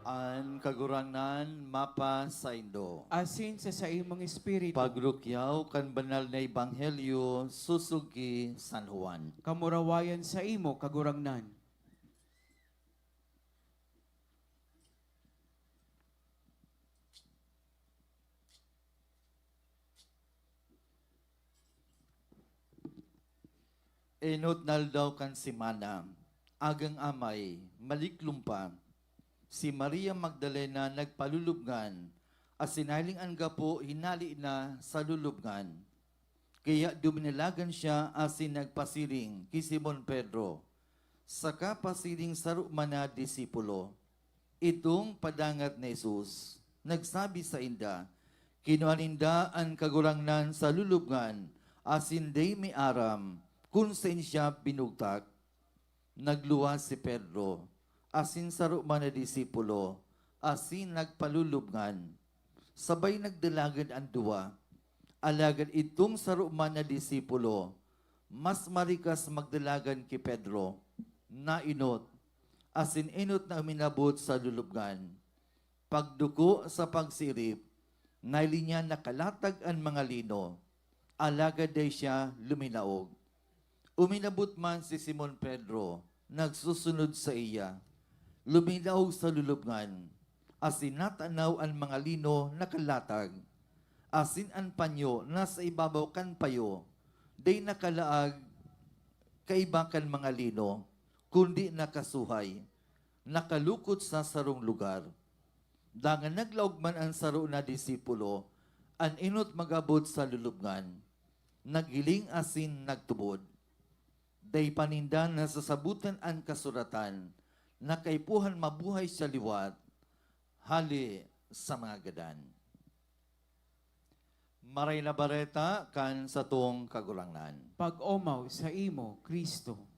An Kagurangnan mapasaindo. Asin sa saimong espiritu. Pagrukyaw kan banal na ebanghelyo sosog ki San Juan. Kamurawayan saimo, Kagurangnan. Enot na aldaw kan semana, agang amay, maliklom pa, si Maria Magdalena nagpalulubngan, asin nahiling an gapo hinale na sa lulubngan. Kaya duminalagan siya asin nagpasiring ki Simon Pedro, saka pasiring saro man na disipulo. Idtong padangat ni Jesus, nagsabi sainda, kinua ninda an Kagurangnan sa lulubngan asin dai mi aram kun saen siya binugtak. Nagluwas si Pedro asin saro man na disipulo asin nagpalulubngan. Sabay nagdalagan an duwa. Alagad idtong saro man na disipulo, mas marikas magdalagan ki Pedro, naenot, asin enot na uminabot sa lulubngan. Pagduko sa pagsirip, nahiling niya nakalatag an mga lino, alagad dai siya luminaog. Uminabot man si Simon Pedro, nagsusunod saiya. Luminaog sa lulubngan, asin natanaw an mga lino nakalatag, asin an panyo na sa ibabaw kan payo, dai nakalaag kaiba kan mga lino, kundi nakasuhay, nakalukot sa sarong lugar. Dangan naglaog man an saro na disipulo, an enot mag-abot sa lulubngan. Naghiling asin nagtubod. Dai pa ninda nasasabotan an kasuratan na kaipuhan mabuhay siya liwat, hale sa mga gadan. Maray na Bareta kan satong Kagurangnan. Pag-omaw saimo, Cristo.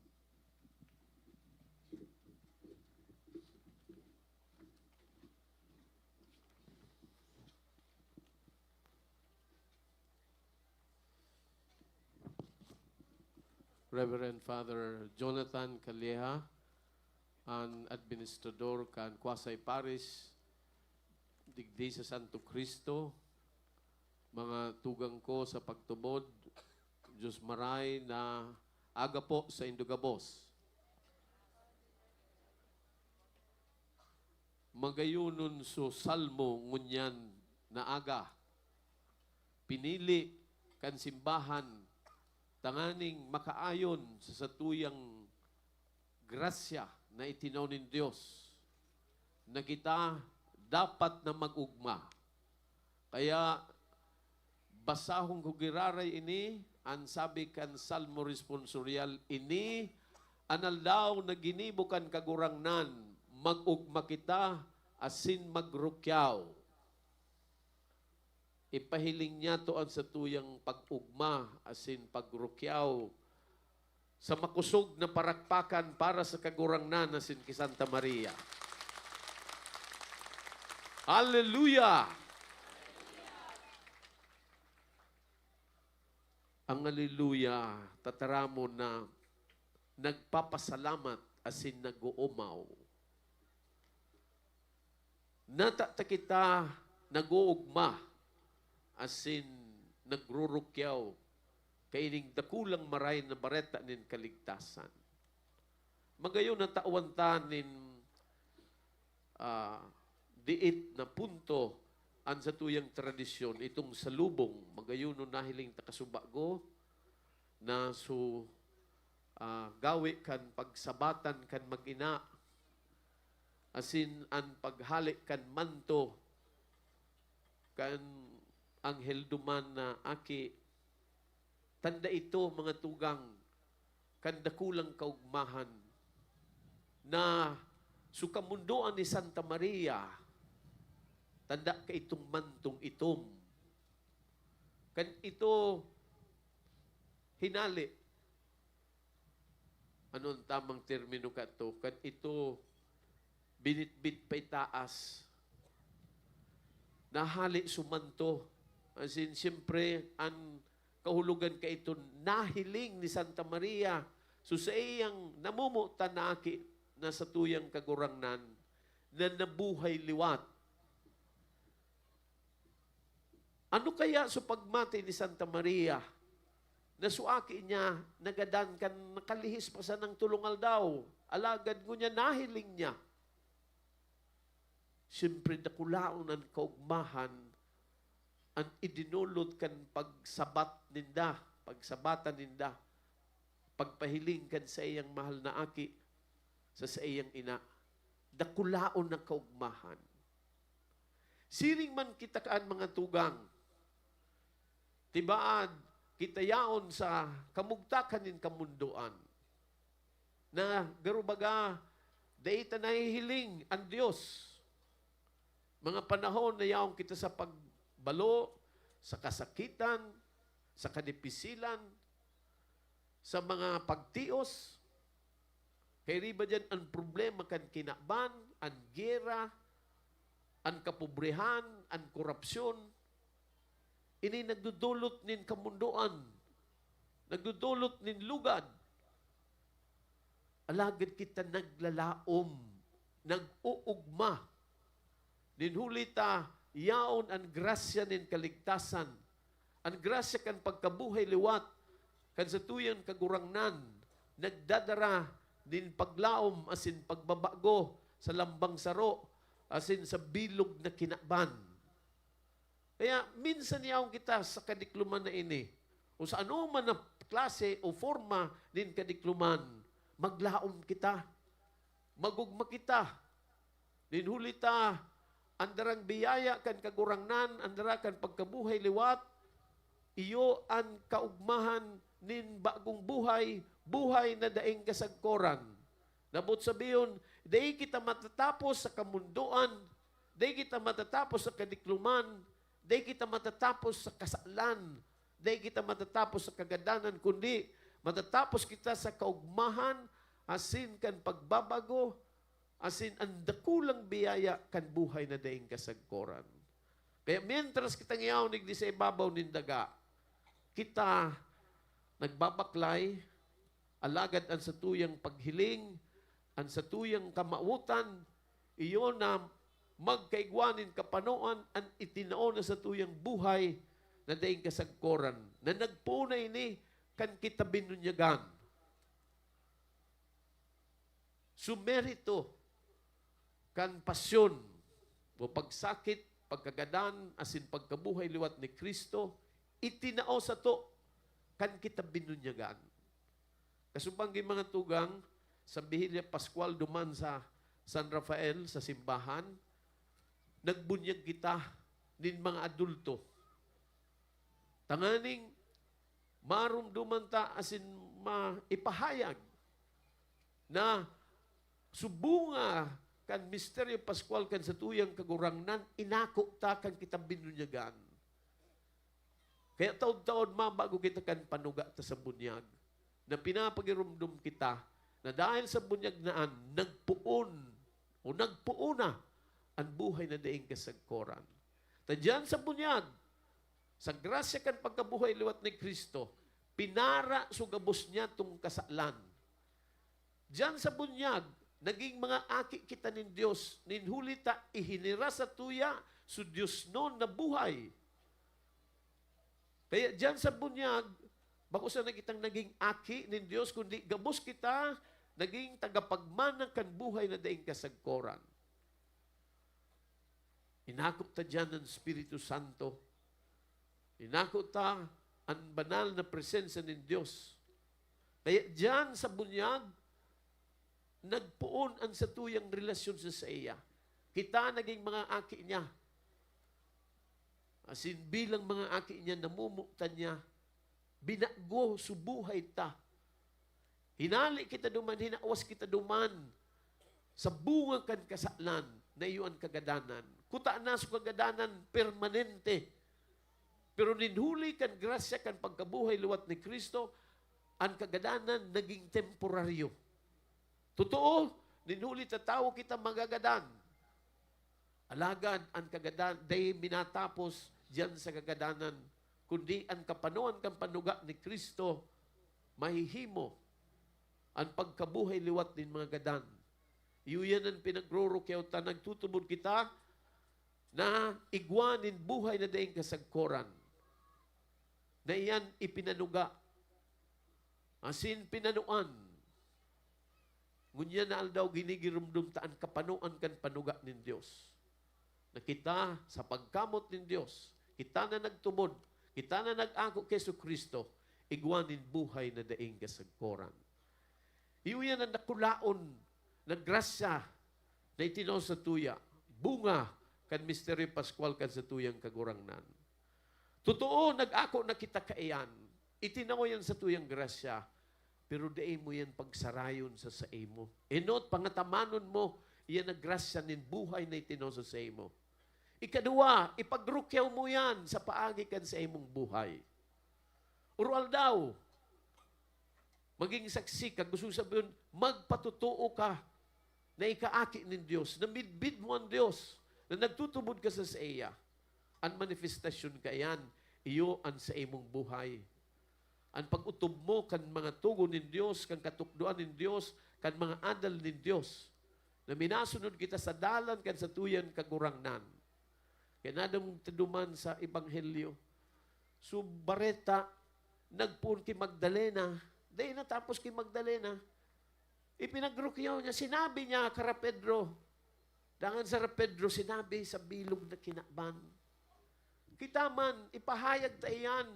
Reverend Father Jonathan Calleja, an administrador kan quasi-parish digdi sa Santo Cristo, mga tugang ko sa pagtubod, Diyos maray na aga po saindo gabos. Magayonon so salmo ngunyan na aga, pinili kan simbahan tanganing makaayon sa satuyang grasya na itinaw nin Dios, na kita dapat na mag-ugma. Kaya basahon ko giraray ini, an sabi kan Salmo Responsorial, "Ini an aldaw na ginibo kan Kagurangnan, mag-ugma kita asin magrukyaw." Ipahiling niyato an satuyang pag-ugma asin pagrukyaw sa makosog na parakpakan para sa Kagurangnan asin ki Santa Maria. Hallelujah! Ang hallelujah, tataramon na nagpapasalamat asin nag-oomaw. Nata ta kita nag-oogma asin nagrurukyaw kaining dakulang Maray na Bareta nin kaligtasan. Magayon na tawan ta nin, ah, diit na punto an satuyang tradisyon, itong salubong. Magayon no nahiling ta kasubago na so, ah, gawe kan pagsabatan kan mag-ina, asin an paghale kan manto kan anghel duman na aki. Tanda ito, mga tugang, kan dakulang kaugmahan na so kamundoan ni Santa Maria, tanda ka itong mantong itom. Kan ito hinale, ano an tamang termino kato? Kan ito binitbit pa itaas, nahale so manto. As in, siyempre, an kahulogan kaiton nahiling ni Santa Maria. So, saiyang namomotan na aki na satuyang Kagurangnan na nabuhay liwat. Ano kaya so pagmati ni Santa Maria na so aki niya nagadan kan nakalihis pa sanang tolong aldaw, alagad ngunyan nahiling niya? Siyempre, dakulaon an kaugmahan, an idinulot kan pagsabat ninda, pagsabatan ninda, pagpahiling kan saiyang mahal na aki sa saiyang ina. Dakulaon na kaugmahan. Siring man kita kaan, mga tugang, tibaad kita yaon sa kamugtakan nin kamundoan, na garo baga, dai ta nahihiling an Dios. Mga panahon na yaon kita sa pagbalo, sa kasakitan, sa kadipisilan, sa mga pagtios. Kairiba diyan an problema kan kinaban, an giyera, an kapobrehan, an korupsyon. Ini nagdodolot nin kamundoan, nagdodolot nin lugad. Alagad kita naglalaom, nag-uugma. Nin huli ta yaon an grasya nin kaligtasan, an grasya kan pagkabuhay liwat kan satuyang Kagurangnan, nagdadara nin paglaom asin pagbabago sa lambang saro asin sa bilog na kinaban. Kaya minsan yaon kita sa kadikloman na ini, o sa anoman na klase o forma nin kadikloman, maglaom kita, magugma kita. Nin huli ta, an darang biyaya kan Kagurangnan, an dara kan pagkabuhay liwat, iyo an kaugmahan nin bagong buhay, buhay na daing kasagkoran. Nabot sabihon, dai kita matatapos sa kamundoan, Dai kita matatapos sa kadikloman, dai kita matatapos sa kasalan, dai kita matatapos sa kagadanan, kundi matatapos kita sa kaugmahan asin kan pagbabago, asin an dakulang biyaya kan buhay na daing kasagkoran. Kaya mientras kitang yaon digdi sa ibabaw nin daga, kita nagbabaklay, alagad an satuyang paghiling, an satuyang kamawotan, iyo na magkaigwa nin kapanoan an itinao na satuyang buhay na daing kasagkoran, na nagpoon na ini kan kita binunyagan. Su merito kan pasyon o pagsakit, pagkagadan, asin pagkabuhay liwat ni Cristo, itinao sato kan kita binunyagan. Kasubago, mga tugang, sa Bihilia Pascual duman sa San Rafael, sa simbahan, nagbunyag kita nin mga adulto, tanganing maromdoman ta asin maipahayag na su bunga kan misteryo paskwal kan satuyang Kagurangnan, inako ta kan kita binunyagan. Kaya taod-taod mabago kita kan panuga ta sa bunyag, na pinapagiromdom kita na dahil sa bunyag na an, nagpoon o nagpoon na an buhay na daing kasagkoran. Ta diyan sa bunyag, sa grasya kan pagkabuhay liwat ni Cristo, pinara su gabos niya tong kasalan. Diyan sa bunyag, naging mga aki kita nin Dios, nin huli ta ihinira satuya su diosnon na buhay. Kaya diyan sa bunyag, bako sana kitang naging aki nin Dios, kundi gabos kita naging tagapagmana kan buhay na daing kasagkoran. Inako ta diyan an Espiritu Santo. Inako ta an banal na presensya nin Dios. Kaya diyan sa bunyag, nagpoon an satuyang relasyon sa saiya. Kita naging mga aki niya. Asin bilang mga aki niya, namomotan niya, binago su buhay ta. Hinali kita duman, hinawas kita duman sa bunga kan kasalan na iyo an kagadanan. Kuta na su kagadanan permanente. Pero nin huli kan grasya kan pagkabuhay liwat ni Cristo, an kagadanan naging temporaryo. Totoo, nin huli ta tawo kita magagadan. Alagad an kagadan dai minatapos diyan sa kagadanan, kundi an kapanoan kan panuga ni Cristo mahihimo an pagkabuhay liwat nin mga gadan. Iyo yan an pinagrorukyaw ta, nagtutubod kita na igwa nin buhay na daing kasagkoran, na iyan ipinanuga asin pinanuan. Ngunyan na aldaw, ginigiromdom ta an kapanoan kan panuga nin Dios, na kita, sa pagkamot nin Dios, kita na nagtubod, kita na nag-ako ki Jesu-Cristo, igwa nin buhay na daing kasagkoran. Iyo yan an dakulaon na grasya na itinao satuya, bunga kan misteryo paskwal kan satuyang Kagurangnan. Totoo, nag-ako na kita kaiyan. Itinao yan satuyang grasya, pero dai mo yan pagsarayon sa saimo. Enot, pangatamanon mo, iyan na grasya nin buhay na itinao sa saimo. Ikaduwa, ipagrukyaw mo yan sa paagi kan saimong buhay. Uro-aldaw, maging saksi ka, gusto sabihon, magpatotoo ka na ikaaki nin Dios, na midbid mo an Dios, na nagtutubod ka sa saiya. An manifestasyon kaiyan, iyo an saimong buhay. An pag-otob mo kan mga togon nin Dios, kan katukdoan nin Dios, kan mga adal nin Dios, na minasunod kita sa dalan kan satuyang Kagurangnan. Kaya nadangog ta duman sa Ebanghelyo, su bareta, nagpoon ki Magdalena. Dai natapos ki Magdalena. Ipinagrukyaw niya, sinabi niya kara Pedro. Dangan sara Pedro, sinabi sa bilog na kinaban. Kita man, ipahayag ta iyan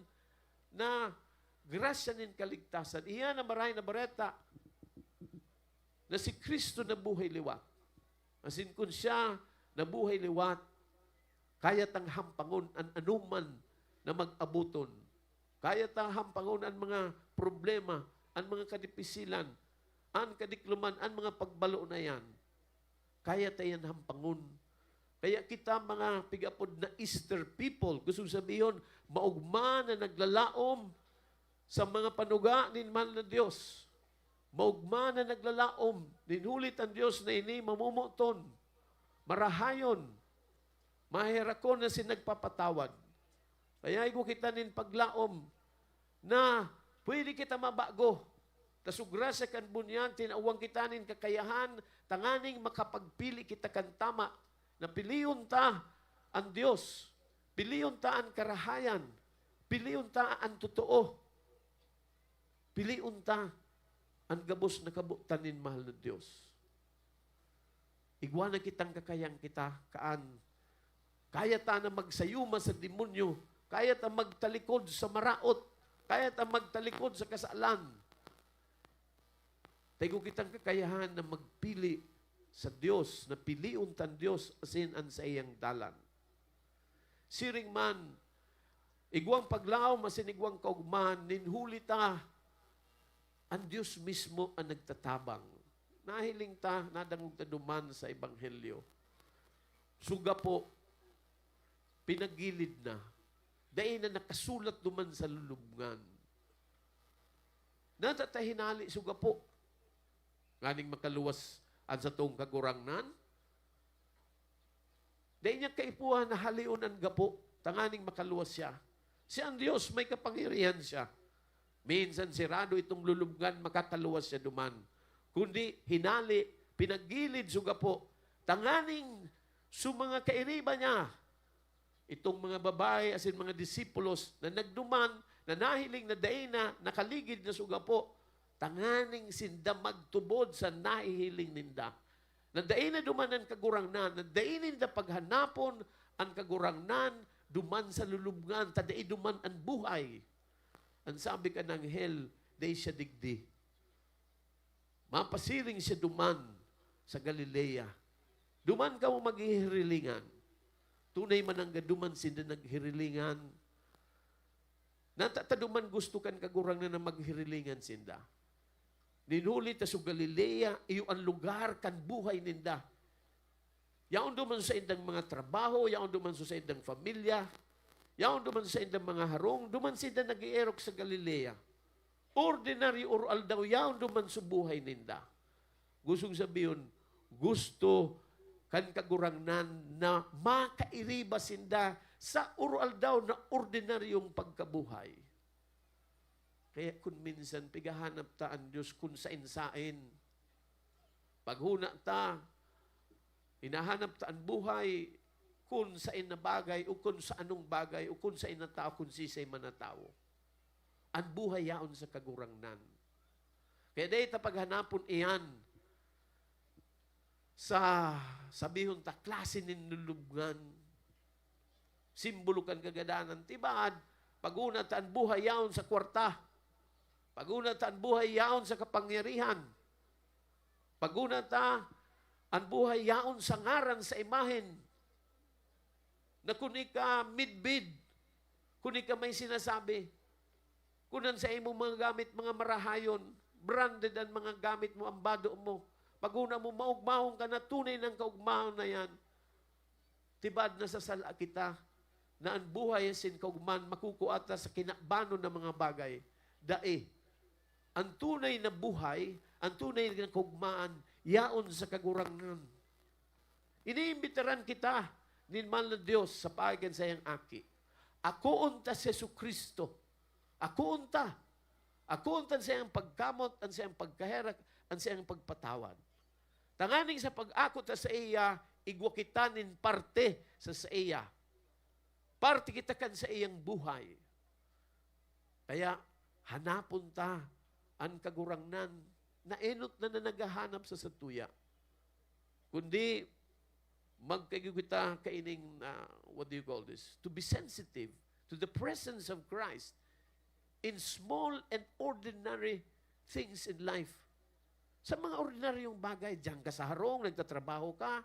na grasya nin kaligtasan. Iyan an Marahay na Bareta na si Cristo nabuhay liwat. Asin kun siya nabuhay liwat, kaya tang hampangon an anoman na mag-aboton. Kaya ta hampangon an mga problema, an mga kadipisilan, an kadikloman, an mga pagbalo na yan. Kaya ta yan hampangon. Kaya kita mga pigapod na Easter people, gusto sabihon, maogma na naglalaom sa mga panuga nin mahal na Dios. Maogma na naglalaom, nin hulit an Dios na ini mamomoton, marahayon, maherakon na si nagpapatawad. Kaya igwa kita nin paglaom na pwede kita mabago. Ta sa grasya kan bunyan, tinawan kita nin kakayahan tanganing makapagpili kita kan tama, na pilion ta an Dios, pilion ta an karahayan, pilion ta an totoo, pilion ta an gabos na kabotan nin mahal na Dios. Igwa na kitang kakayan kita, kaan. Kaya ta na magsayuma sa demonyo. Kaya ta magtalikod sa maraot. Kaya ta magtalikod sa kasalan. Tago kitang kakayahan na magpili sa Dios, na pilion tan Dios asin an saiyang dalan. Siring man, igwang paglaom asin igwang kaogmahan, nin huli ta, an Dios mismo an nagtatabang. Nahiling ta, nadangog ta duman sa Ebanghelyo. Suga po, pinagilid na. Dai na nakasulat duman sa lulubngan. Nata ta hinali suga po. Nganing makaluwas an satong Kagurangnan, dai niya kaipuhan na halion an gapo, tanganing makaluwas siya. Si an Dios may kapangyarihan siya. Minsan sirado itong lulubngan, makakaluwas siya duman. Kundi hinali, pinagilid sa gapo, tanganing sa mga kairiba niya, itong mga babae asin mga disipulos na nagduman, na nahiling na dai na, nakaligid na sa gapo, tanganing sinda magtubod sa nahihiling ninda. Na dai na duman an Kagurangnan, na dai ninda paghanapon an Kagurangnan duman sa lulubngan, ta dai duman an buhay. An sabi kan anghel, dai siya digdi. Mapasiring siya duman sa Galilea. Duman kamo maghihirilingan. Tunay man nanggad duman sinda naghirilingan. Nata ta duman gusto kan Kagurangnan na maghirilingan sinda. Nin huli ta sa Galilea, iyo an lugar kan buhay ninda. Yaon duman sa indang mga trabaho, yaon duman sa indang pamilya, yaon duman sa indang mga harong, duman sinda nag-eerok sa Galilea. Ordinaryo oro-aldaw, yaon duman sa buhay ninda. Gustong sabihon, gusto kan Kagurangnan na makairiba sinda sa oro-aldaw na ordinaryong pagkabuhay. Kaya kun minsan, pighahanap ta an Dios kun saen-saen. Paghona ta, hinahanap ta an buhay kun saen na bagay o kun sa anong bagay o kun saen na tawo, kun siisay man na tawo. An buhay yaon sa Kagurangnan. Kaya dai ta paghanapon iyan sa, sabihon ta, klase nin lulubngan. Simbolo kan kagadanan. Tibad, paghona ta an buhay yaon sa kwarta. Paghona ta an buhay yaon sa kapangyarihan. Paghona ta an buhay yaon sa ngaran, sa imahen. Na kun ika midbid, kun ika may sinasabi, kun an saimong mga gamit, mga marahayon, branded an mga gamit mo, an bado mo, paghona mo, maogmahon ka na, tunay nang kaogmahon na yan. Tibad, nasasala kita na an buhay asin kaogmahan makukua ta sa kinabanon na mga bagay. Dai. An tunay na buhay, an tunay na kaogmahan, yaon sa Kagurangnan. Iniimbitaran kita nin mahal na Dios sa paagi kan saiyang Aki. Akoon ta si Jesu-Cristo. Akoon ta. Akoon ta an saiyang pagkamot, an saiyang pagkaherak, an saiyang pagpatawad. Tanganing sa pag-ako ta saiya, igwa kita nin parte sa saiya. Parte kita kan saiyang buhay. Kaya hanapon ta an Kagurangnan na enot na, na naghahanap sa satuya. Kundi magkaigwa kita kaining, ah, what do you call this? To be sensitive to the presence of Christ in small and ordinary things in life. Sa mga ordinaryong bagay, diyan ka sa harong, nagtatrabaho ka,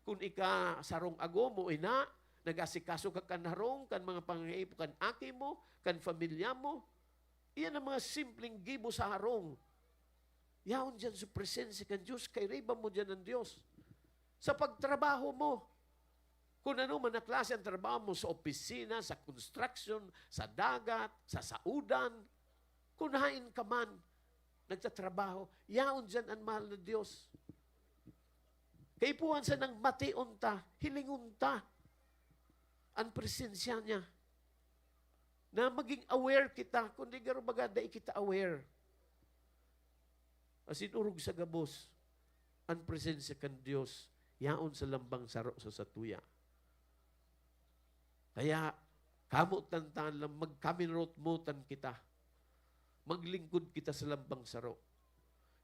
kun ika sarong agom o ina, nag-asikaso ka kan harong, kan mga pangangaipo kan aki mo, kan pamilya mo. Iyan ang mga simpleng gibo sa harong. Yaon diyan sa presensya kan Dios, kairiba mo diyan ang Dios. Sa pagtrabaho mo, Kung ano man na klase ang trabaho mo, sa opisina, sa construction, sa dagat, sa saudan, kung hain ka man nagtatrabaho, yaon diyan an mahal na Diyos. Kaipuhan sanang mation ta, hilingon ta an presensya niya. Na maging aware kita, kundi garo baga dai kita aware. Asin orog sa gabos, an presensya kan Dios yaon sa lambang saro sa satuya. Kaya, kamotan ta lang, magkaminurotmotan kita. Maglingkod kita sa lambang saro.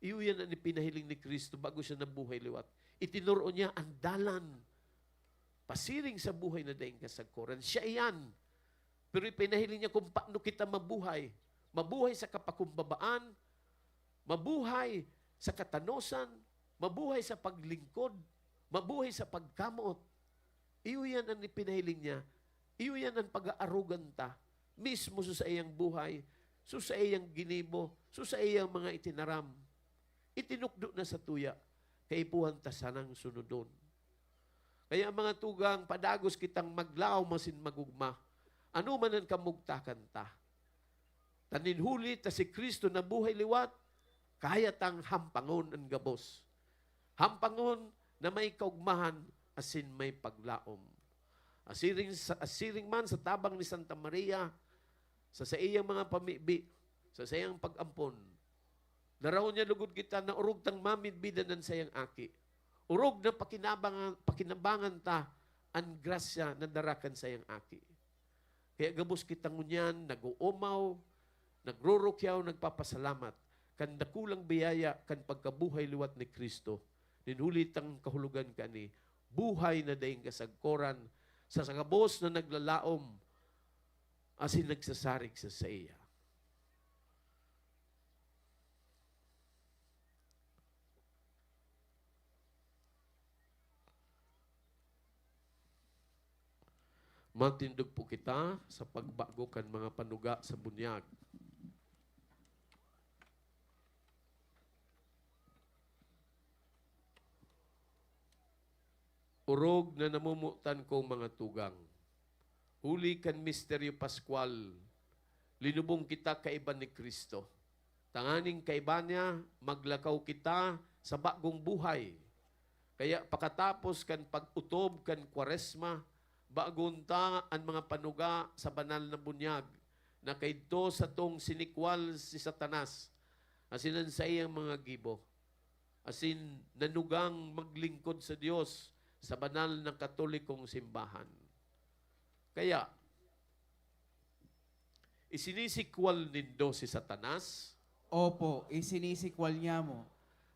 Iyo yan an ipinahiling ni Cristo bago siya nabuhay liwat. Itinuro niya an dalan pasiring sa buhay na daing kasagkoran. Siya iyan. Pero ipinahiling niya kung paano kita mabuhay. Mabuhay sa kapakumbabaan, mabuhay sa katanosan, mabuhay sa paglingkod, mabuhay sa pagkamoot. Iyo yan an ipinahiling niya. Iyo yan an pag-aarogan ta. Mismo sa saiyang buhay, sa saiyang ginibo, sa saiyang mga itinaram. Itinukdo na satuya, kaipuhan ta sanang sunodon. Kaya, mga tugang, padagos kitang maglaom asin magugma. Ano man an kamugtakan ta. Ta nin huli ta si Cristo nabuhay liwat, kaya tang hampangon an gabos. Hampangon na may kaugmahan asin may paglaom. Asiring sa, asiring man sa tabang ni Santa Maria, sa saiyang mga pamibi, sa saiyang pag-ampon, daraw niya lugod kita na orog tang mamidbidan an saiyang Aki. Orog na pakinabangan, pakinabangan ta an grasya na dara kan saiyang Aki. Kaya gabos kita ngunyan nag-oomaw, nagrurukyaw, nagpapasalamat kan dakulang biyaya kan pagkabuhay liwat ni Cristo. Nin huli tang kahulogan kani, buhay na daing kasagkoran sa, sa gabos na naglalaom asin nagsasarig sa saiya. Matindog po kita sa pagbago kan mga panuga sa bunyag. Orog na namomotan ko, mga tugang. Huli kan misteryo Paskwal, linubong kita kaiba ni Cristo. Tanganing kaiba niya, maglakaw kita sa bagong buhay. Kaya pakatapos kan pag-otob kan Kwaresma, bagoon ta an mga panuga sa banal na bunyag na kaidto satong sinikwal si Satanas asin an saiyang mga gibo, asin nanugang maglingkod sa Dios sa banal na Katolikong simbahan. Kaya, isinisikwal nindo si Satanas? Opo, isinisikwal niya mo.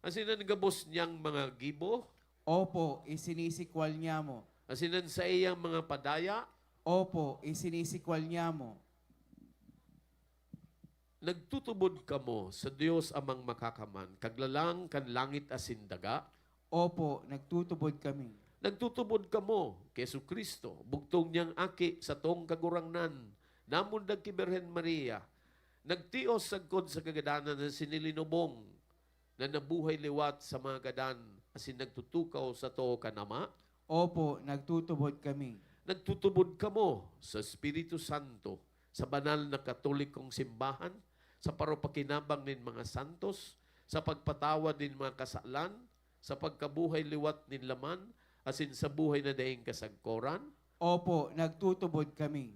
Asin an gabos niyang mga gibo? Opo, isinisikwal niya mo. Asin an saiyang mga padaya? Opo, isinisikwal niya mo. Nagtutubod kamo sa Dios Amang Makakaman, Kaglalang kan langit asin daga? Opo, nagtutubod kami. Nagtutubod kamo ki Jesu-Cristo, bugtong niyang Aki, satong Kagurangnan, namundag ki Birhen Maria, nagtios sagkod sa kagadanan na sinilinubong, na nabuhay liwat sa mga gadan asin nagtutukaw sato kan Ama? Opo, nagtutubod kami. Nagtutubod kamo sa Espiritu Santo, sa banal na Katolikong simbahan, sa paropakinabang nin mga santos, sa pagpatawad nin mga kasalan, sa pagkabuhay liwat nin laman, asin sa buhay na daing kasagkoran? Opo, nagtutubod kami.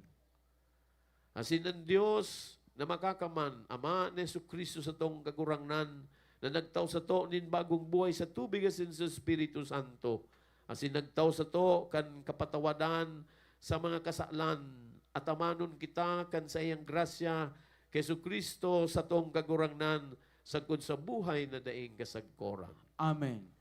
Asin an Dios na Makakaman, Ama ni Jesu-Cristo satong Kagurangnan, na nagtao sato nin bagong buhay sa tubig asin sa Espiritu Santo, asin nagtao sato kan kapatawadan sa mga kasalan, atamanon kita kan saiyang grasya ki Jesu-Cristo satong Kagurangnan, sagkod sa buhay na daing kasagkoran. Amen.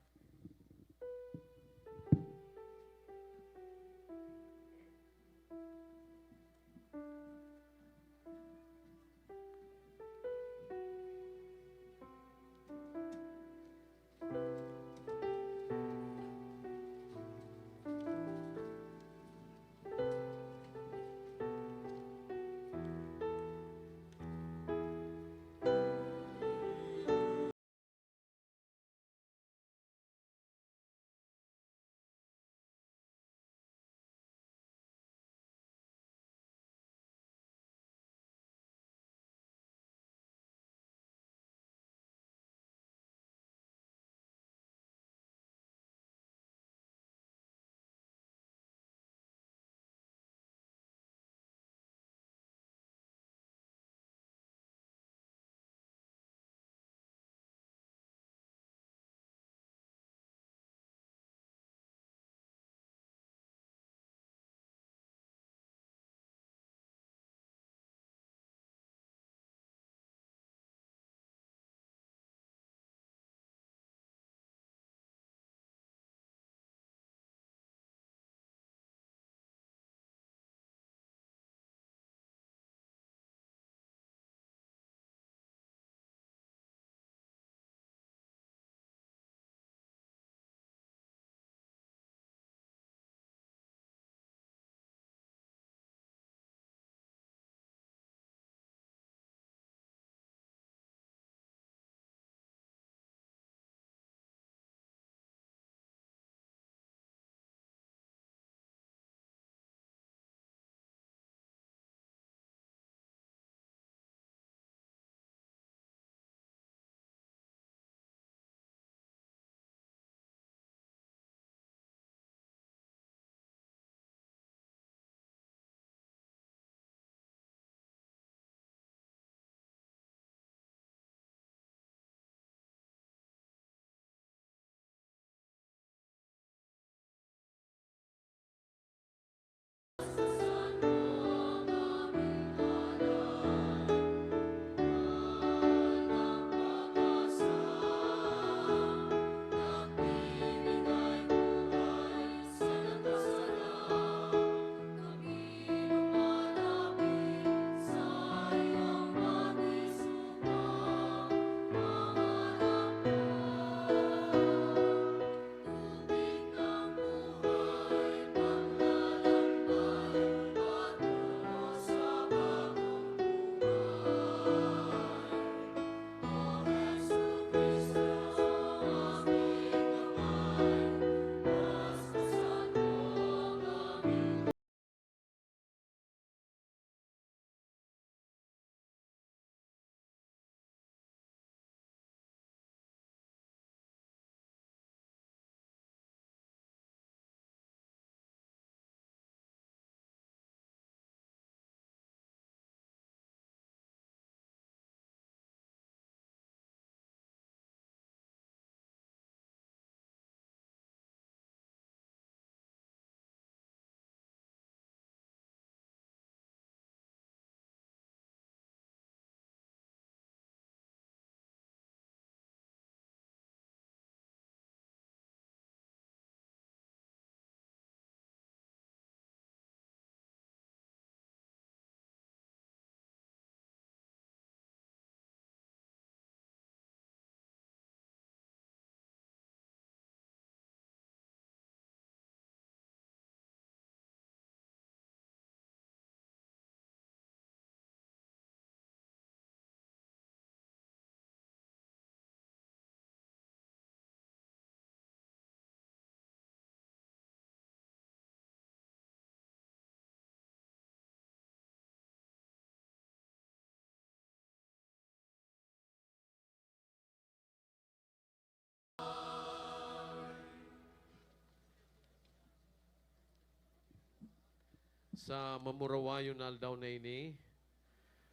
Sa mamurawayon na aldaw na ini,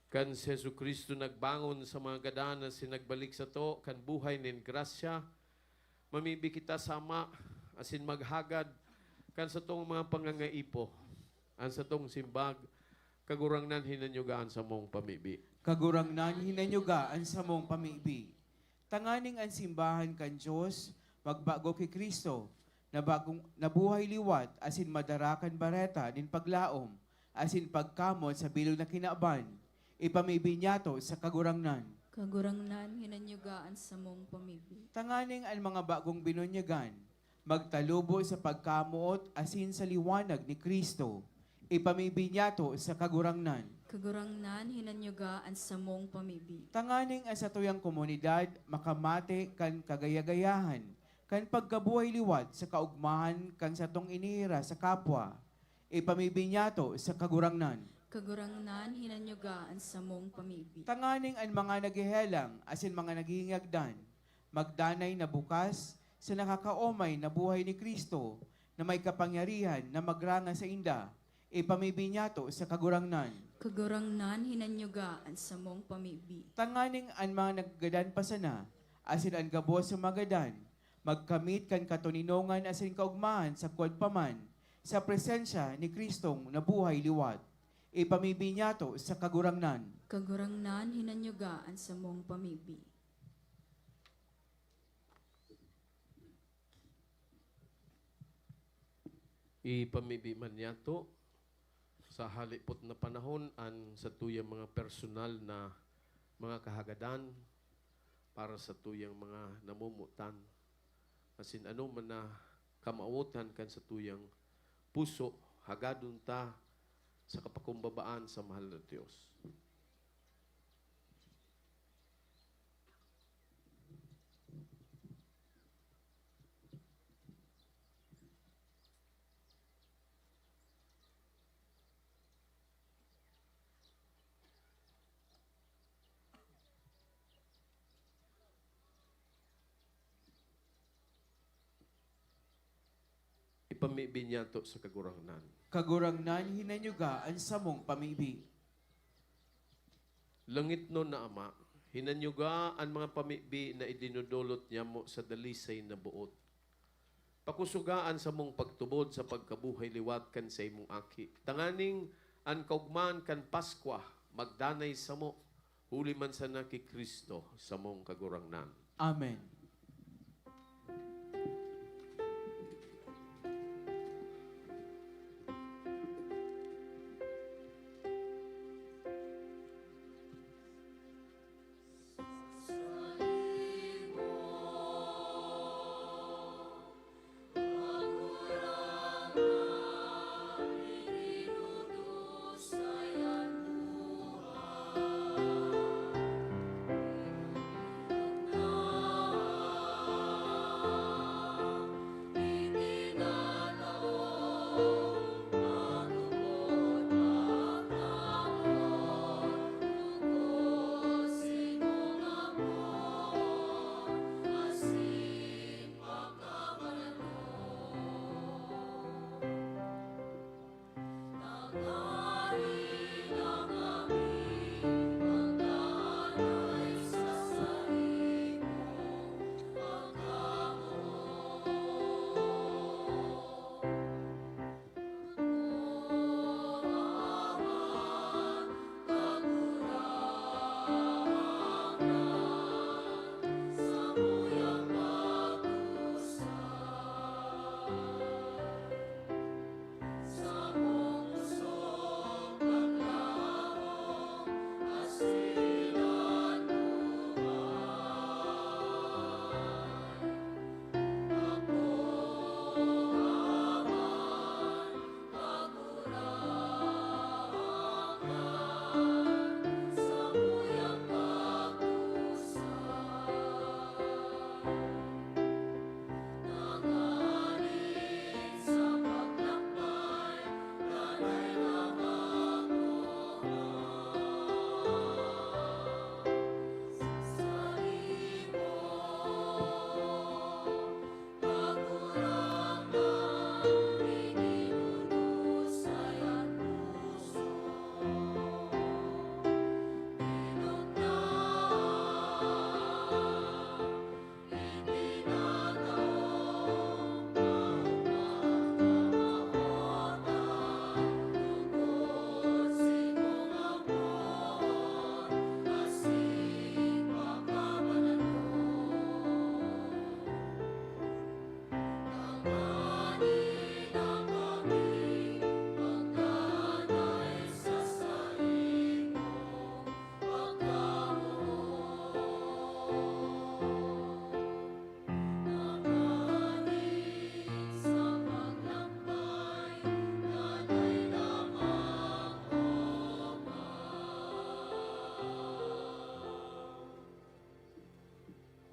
kan si Jesu-Cristo nagbangon sa mga gadan asin nagbalik sato kan buhay nin grasya, mamibi kita sa Ama asin maghagad kan satong mga pangangaipo. An satong simbag, Kagurangnan, hinanyuga an samong pamibi. Kagurangnan, hinanyuga an samong pamibi. Tanganing an simbahan kan Dios magbago ki Cristo, na bagong, nabuhay liwat asin madara kan bareta nin paglaom asin pagkamot sa bilog na kinaban, ipamibi niyato sa Kagurangnan. Kagurangnan, hinanyuga an samong pamibi. Tanganing an mga bagong binunyagan magtalubo sa pagkamoot asin sa liwanag ni Cristo, ipamibi niyato sa Kagurangnan. Kagurangnan, hinanyuga an samong pamibi. Tanganing an satuyang komunidad makamate kan kagaya-gayahan kan pagkabuhay liwat sa kaogmahan kan satong iniira sa kapwa, ipamibi niyato sa Kagurangnan. Kagurangnan, hinanyuga an samong pamibi. Tanganing an mga naghehelang asin mga naghihingagdan magdanay na bukas sa nakakaomay na buhay ni Cristo na may kapangyarihan na magranga sainda, ipamibi niyato sa Kagurangnan. Kagurangnan, hinanyuga an samong pamibi. Tanganing an mga naggadan pa sana, asin an gabos sa mga gadan, magkamit kan katoninongan asin kaogmahan sagkod pa man sa presensya ni Cristong nabuhay liwat. Ipamibi niyato sa Kagurangnan. Kagurangnan, hinanyuga an samong pamibi. Ipamibi man niyato sa halipot na panahon an satuyang mga personal na mga kahagadan para sa tuyang mga namomotan, asin ano man na kamawotan kan satuyang puso, hagadon ta sa kapakumbabaan sa mahal na Dios. Ipamibi niyato sa Kagurangnan. Kagurangnan, hinanyuga an samong pamibi. Langitnon na Ama, hinanyuga an mga pamibi na idinodolot niyamo sa dalisay na boot. Pakusoga an samong pagtubod sa pagkabuhay liwat kan saimong Aki, tanganing an kaogmahan kan Paskwa magdanay samo, huli man sana ki Cristo, samong Kagurangnan. Amen.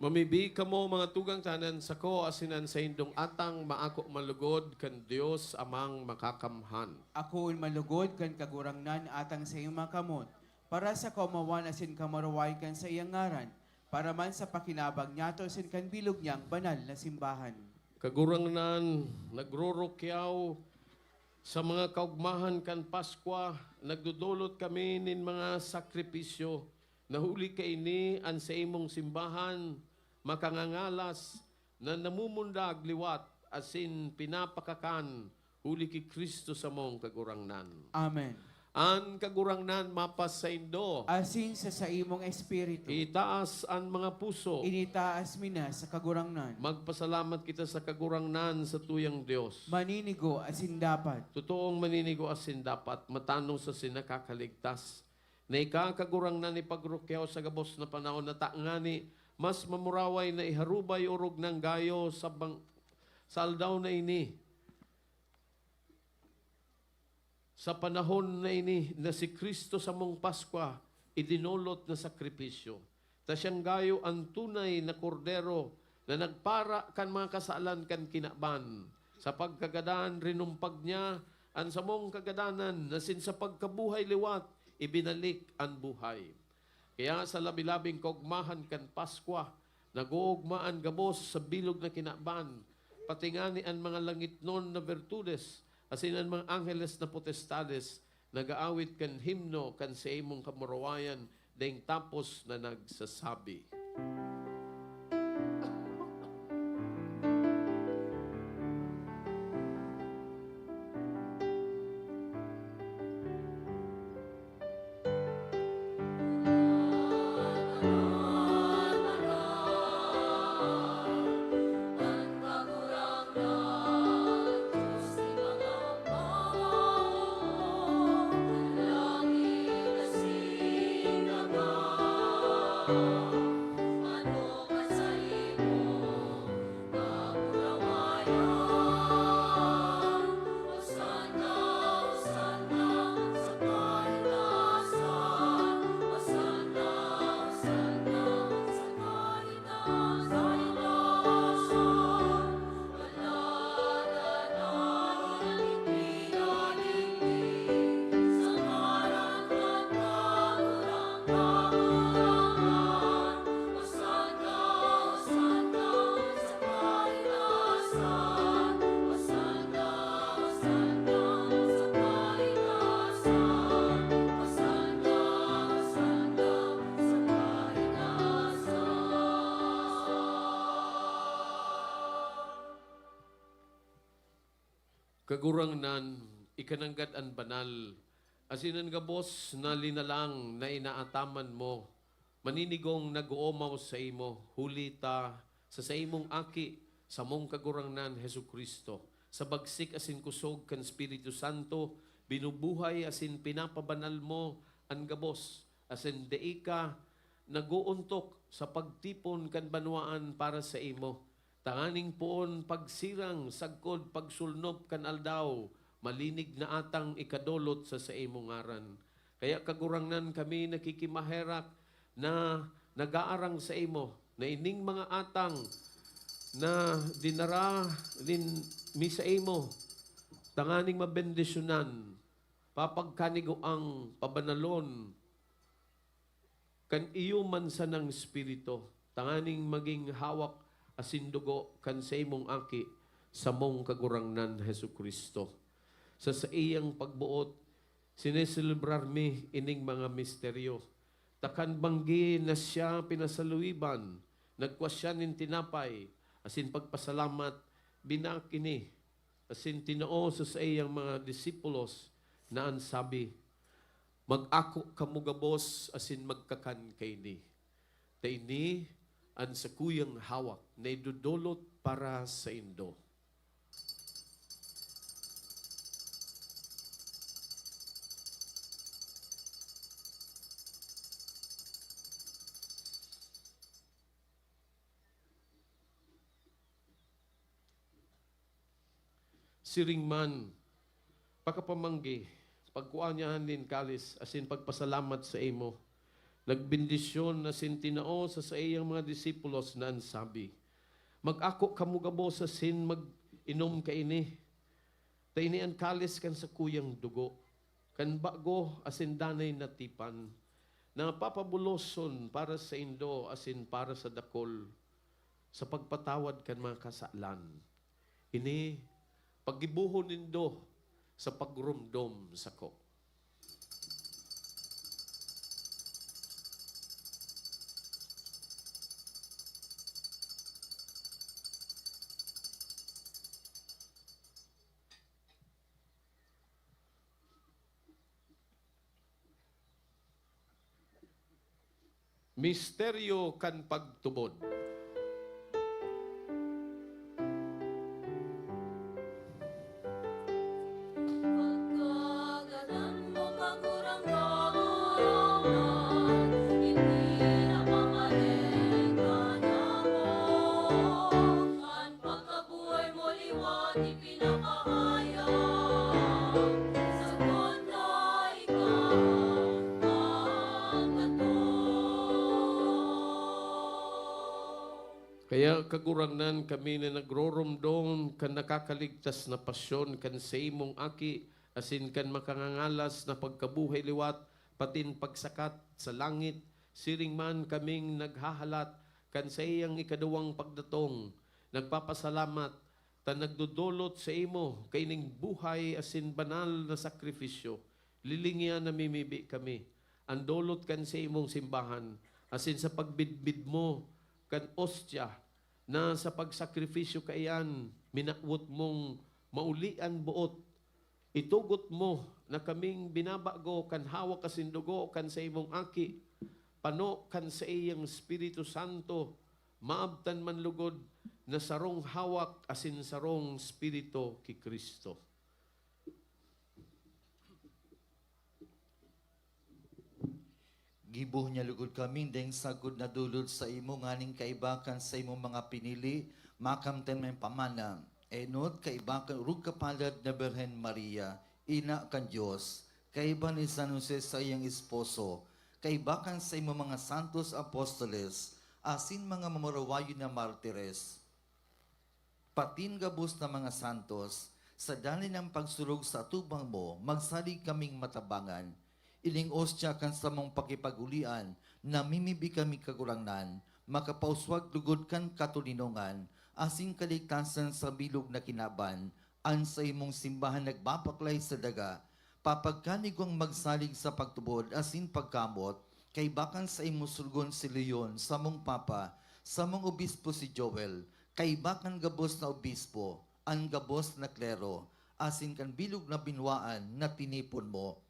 Mamibi kamo, mga tugang, ta an sako asin an saindong atang maako malugod kan Dios Amang Makakamhan. Akoon malugod kan Kagurangnan atang saiyang mga kamot, para sa kaomawan asin kamaraway kan saiyang ngaran, para man sa pakinabang niyato asin kan bilog niyang banal na simbahan. Kagurangnan, nagrurukyaw sa mga kaogmahan kan Paskwa, nagdodolot kami nin mga sakripisyo, na huli kaini an saimong simbahan makangangalas na namumundag liwat asin pinapakakan huli ki Cristo samong Kagurangnan. Amen. An Kagurangnan mapasaindo. Asin sa saimong espiritu. Itaas an mga puso. Initaas mi na sa Kagurangnan. Magpasalamat kita sa Kagurangnan, sa tuyang Dios. Maninigo asin dapat. Totoong maninigo asin dapat, matanos asin nakakaligtas. Na ika, Kagurangnan, ipagrukyaw sa gabos na panahon, na ta ngani mas mamuraway na iharubay orog nang gayo sa bang-, sa aldaw na ini, sa panahon na ini, na si Cristo samong Paskwa idinolot na sakripisyo. Ta siyang gayo an tunay na Kordero na nagpara kan mga kasalan kan kinaban. Sa pagkagadan, rinumpag niya an samong kagadanan, asin sa pagkabuhay liwat, ibinalik an buhay. Kaya sa labi-labing kaogmahan kan Paskwa, nag-oogma an gabos sa bilog na kinaban, pati ngani an mga langitnon na bertudes, asin an mga angheles na potestades, nag-aawit kan himno kan saimong kamurawayan, daing tapos na nagsasabi. Kagurangnan, ika nanggad an banal, asin an gabos na linalang na inaataman mo, maninigong nag-oomaw saimo, huli ta sa saimong Aki, samong Kagurangnan Jesu-Cristo, sa bagsik asin kusog kan Espiritu Santo, binubuhay asin pinapabanal mo an gabos, asin dai ka nag-oontok sa pagtipon kan banwaan para saimo, tanganing poon pagsirang sagkod pagsulnop kan aldaw, malinig na atang ikadolot sa saimong ngaran. Kaya, Kagurangnan, kami nakikimaherak na nag-aarang saimo, na ining mga atang na dinara nin mi saimo, tanganing mabendisyonan, papagkanigoang pabanalon kan iyo man sanang Espiritu, tanganing magin hawak asin dugo kan saimong Aki, samong Kagurangnan Jesu-Cristo. Sa saiyang pagboot, sineselebrar mi ining mga misteryo. Ta kan banggi na siya pinasaluiban, nagkua siya nin tinapay, asin pagpasalamat, binak ini, asin tinao sa saiyang mga disipulos na an sabi, "Mag-ako kamo gabos asin magkakan kaini, ta ini an sakuyang hawak na idodolot para saindo." Siring man, pakapamanggi, pagkua niya nin kalis asin pagpasalamat saimo, Nagbendisyon asin tinao sa saiyang mga disipulos na an sabi, "Mag-ako kamo gabos asin mag-inom kaini, ta ini an kalis kan sakuyang dugo, kan bago asin danay na tipan, na papabuloson para saindo asin para sa dakul, sa pagpatawad kan mga kasalan. Ini paggibohon nindo sa pagromdom sako." Misteryo kan pagtubod. Pagkagadan mo, Kagurangnan, ipinapamaling ka niya mo. An pagkabuhay mo liwat ipinapahayag, sagot na ikaw ang katong. Kaya, Kagurangnan, kami na nagroromdom kan nakakaligtas na pasyon kan saimong Aki asin kan makangangalas na pagkabuhay liwat, patin pagsakat sa langit, siring man kaming naghahalat kan saiyang ikaduwang pagdatong, nagpapasalamat ta nagdodolot saimo kaining buhay asin banal na sakrifisyo. Lilingia namimibi kami, an dolot kan saimong simbahan, asin sa pagbidbid mo kan ostya na sa pagsakrifisyo kaiyan, minawot mong mauli an boot. Itugot mo na kaming binabago kan hawak asin dugo kan saimong Aki, pano kan saiyang Espiritu Santo, maabtan man lugod na sarong hawak asin sarong Espiritu ki Cristo. Gibo niya lugod kaming daing sagkod na dulod saimo nganing kaiba kan saimong mga pinili, makamtan man pamana. Enot, kaiba kan orog kapalad na Birhen Maria, ina kan Dios, kaiba ni San Jose saiyang esposo, kaiba kan saimong mga santos apostoles, asin mga mamurawayon na martires. Patin gabos na mga santos, sa danay nang pagsurog sa atubang mo, magsalig kaming matabangan. Ining ostya kan samong pakipag-olian, namimibi kami, Kagurangnan, makapauswag lugod kan katoninongan, asin kaligtasan sa bilog na kinaban, an saimong simbahan nagbabaklay sa daga, papagkanigwang magsalig sa pagtubod asin pagkamot, kaiba kan saimong surugon si Leon, samong Papa, samong Obispo si Joel, kaiba kan gabos na obispo, an gabos na klero, asin kan bilog na binwaan na tinipon mo.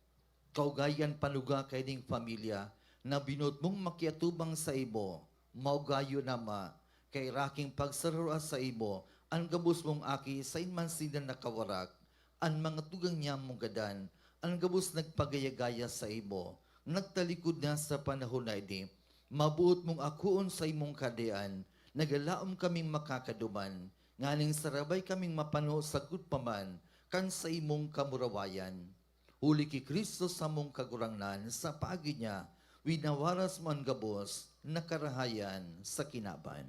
Kaugayan panuga kaining pamilya na binoot mong makiatubang saimo, maugayon, Ama, kairaking pagsararua saimo, an gabos mong Aki sain man sinda nakawarak, an mga tugang niyang munggadan, an gabos nagpagaya-gaya saimo, nagtalikod na sa panahon na ini, maboot mong akoon saimong Kahadean, nagalaom kaming makakaduman, nganing sarabay kaming mapano sagkod pa man kan saimong kamurawayan. Huli ki Cristo samong Kagurangnan, sa paagi niya, winawaras mo an gabos na karahayan sa kinaban.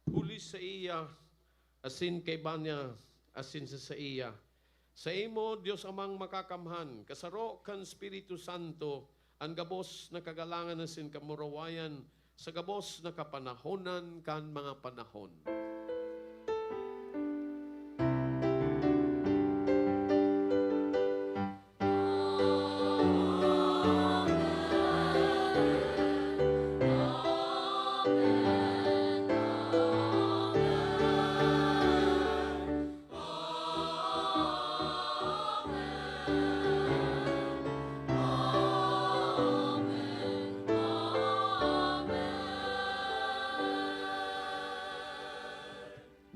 Huli saiya, asin kaiba niya, asin sa saiya. Saimo, Dios Amang Makakamhan, kasaro kan Espiritu Santo, an gabos na kagalangan asin kamurawayan, sa gabos na kapanahonan kan mga panahon.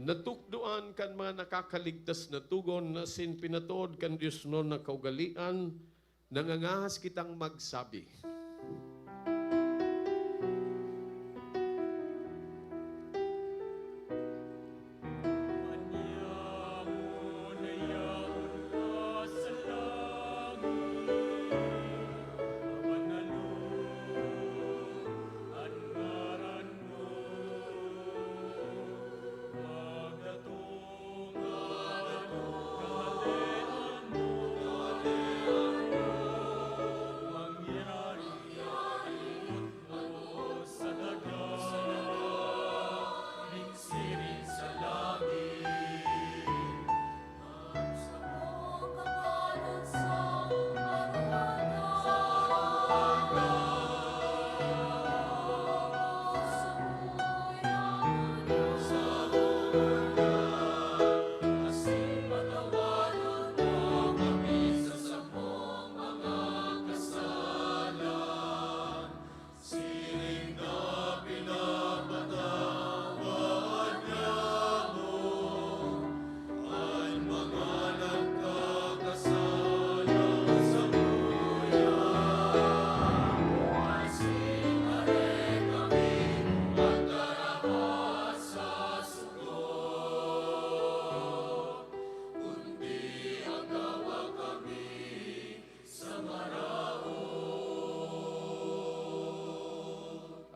Natukdoan kan mga nakakaligtas na togon asin pinatood kan diosnon na kaugalean, nangangahas kitang magsabi.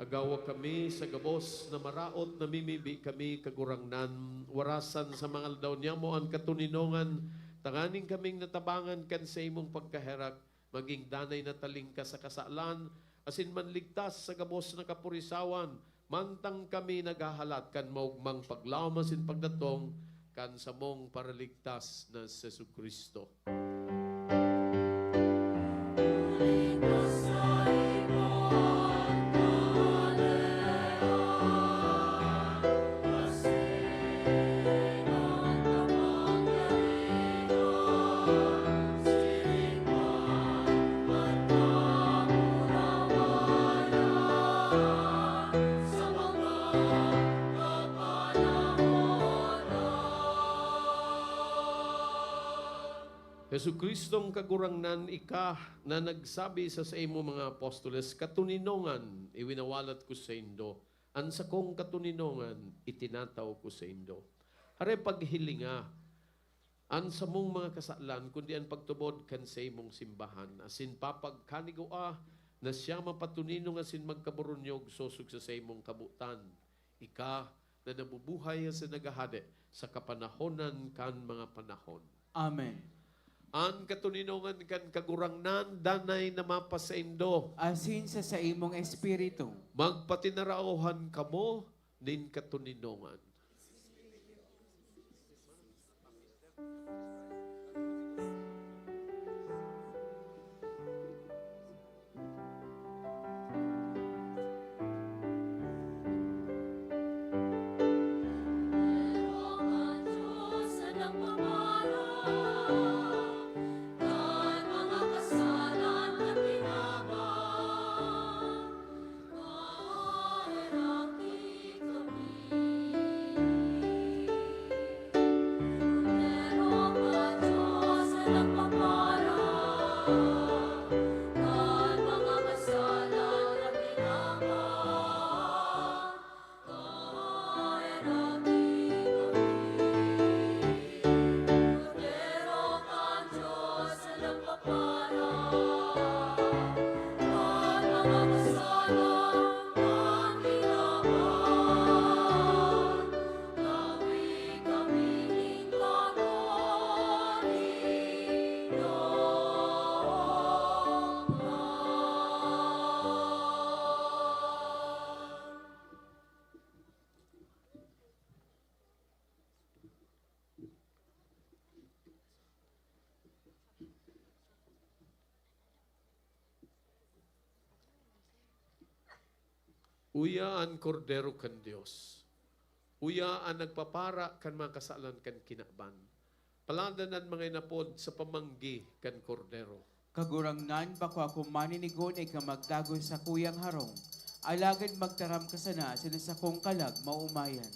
Gawa kami sa gabos na maraot, namimibi kami, Kagurangnan, warasan sa mga aldaw niyamo an katoninongan, tanganing kaming natabangan kan saimong pagkaherak, magin danay na talingkas sa kasalan, asin manligtas sa gabos na kapurisawan, mantang kami naghahalat kan maogmang paglaom asin pagdatong kan samong Paraligtas na si Jesu-Cristo. Jesu-Cristong Kagurangnan, ika na nagsabi sa saimo mga apostoles, "Katoninongan iwinawalat ko saindo, an sakong katoninongan itinataw ko saindo." Hare, paghilinga an samong mga kasalan, kundi an pagtubod kan saimong simbahan, asin papagkanigua na siya mapatoninong asin magkaburunyog sosog sa saimong kabotan, ika na nabubuhay asin naghahade sa kapanahonan kan mga panahon. Amen. An katoninongan kan Kagurangnan danay na mapasaindo. Asin sa saimong espiritu. Magpatinaraohan kamo nin katoninongan. Uya an Kordero kan Dios. Uya an nagpapara kan mga kasalan kan kinaban. Paladan an mga inapod sa pamanggi kan Kordero. Kagurangnan, bako ako maninigo na ika magdagos sa kuyang harong, alagad magtaram ka sana sa sakong kalag maomayan.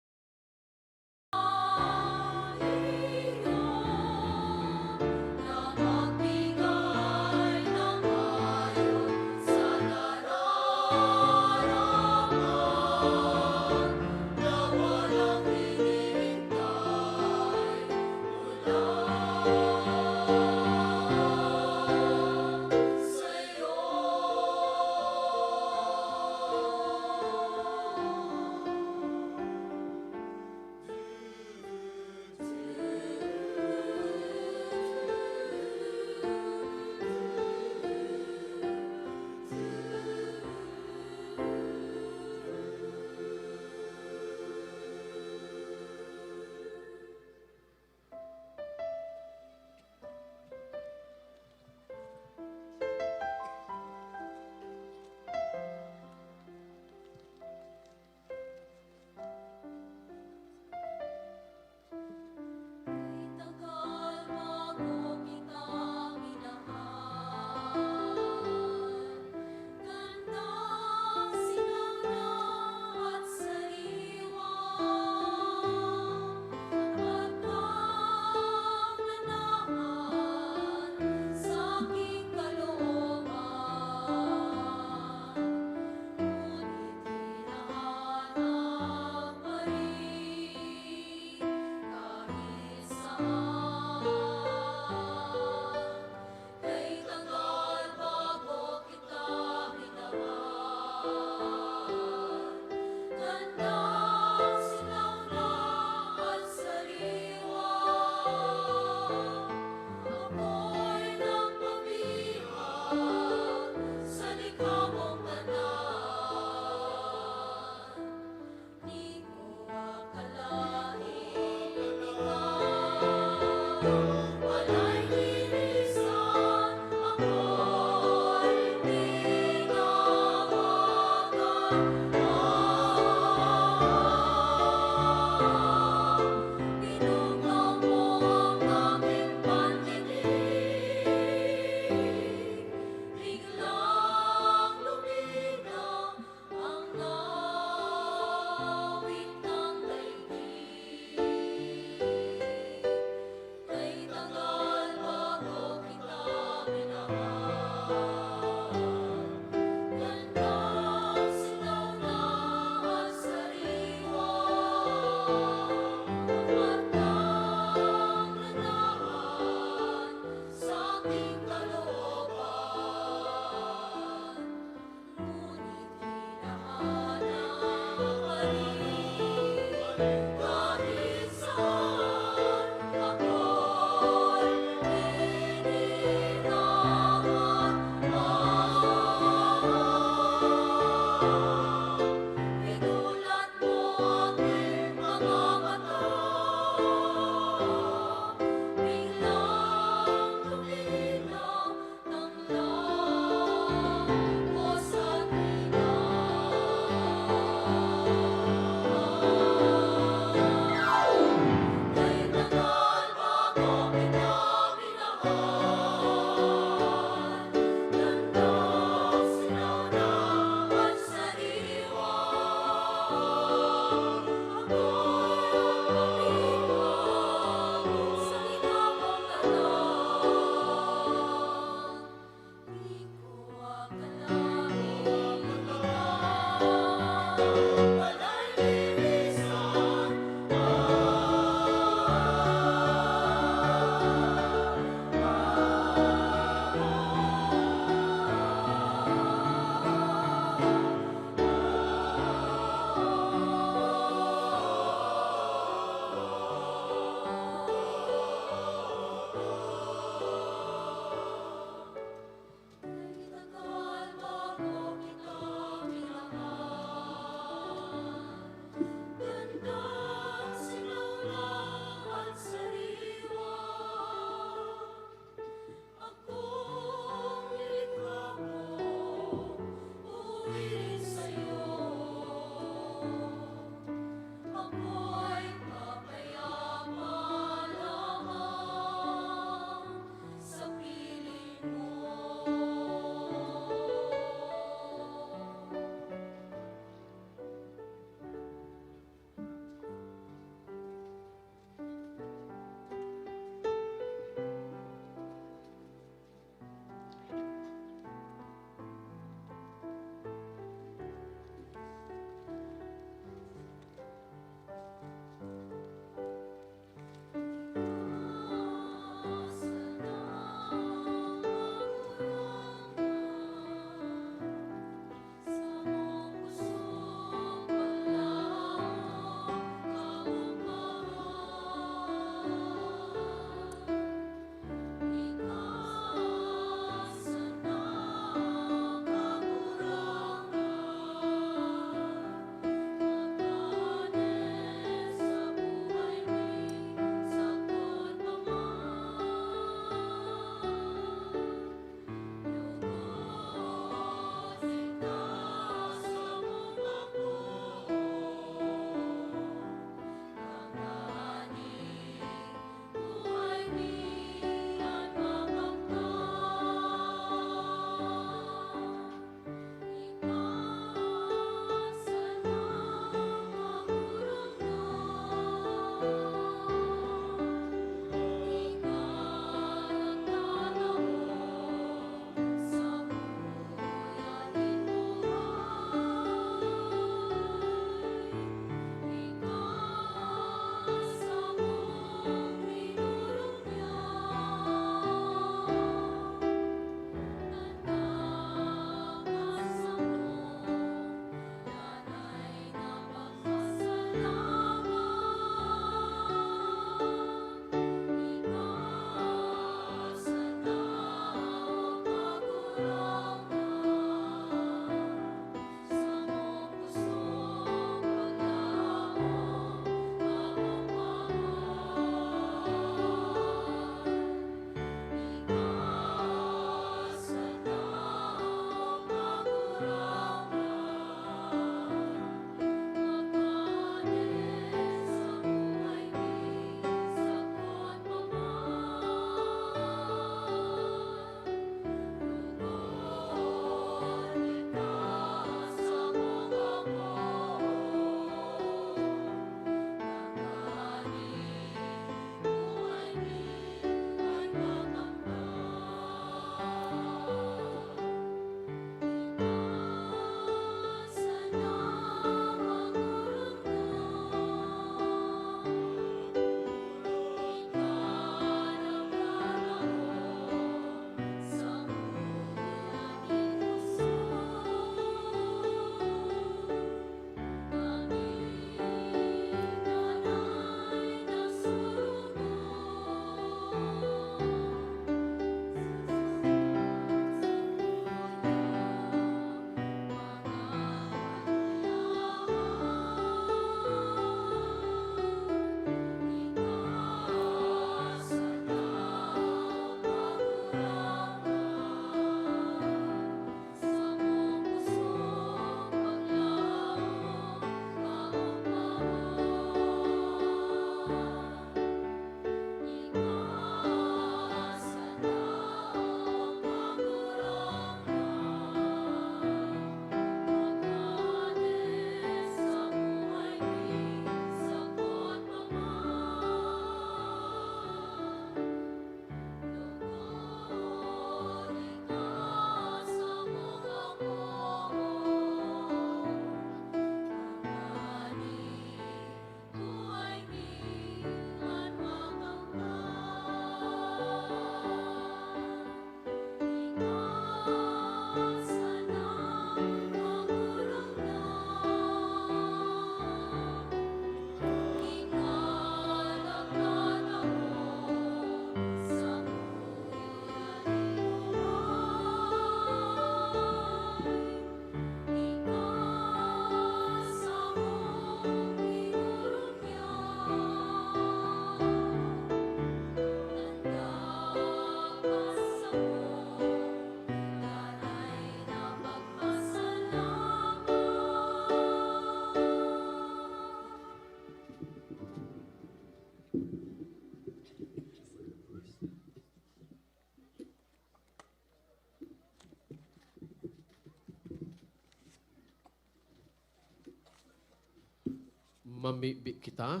Mamibi kita.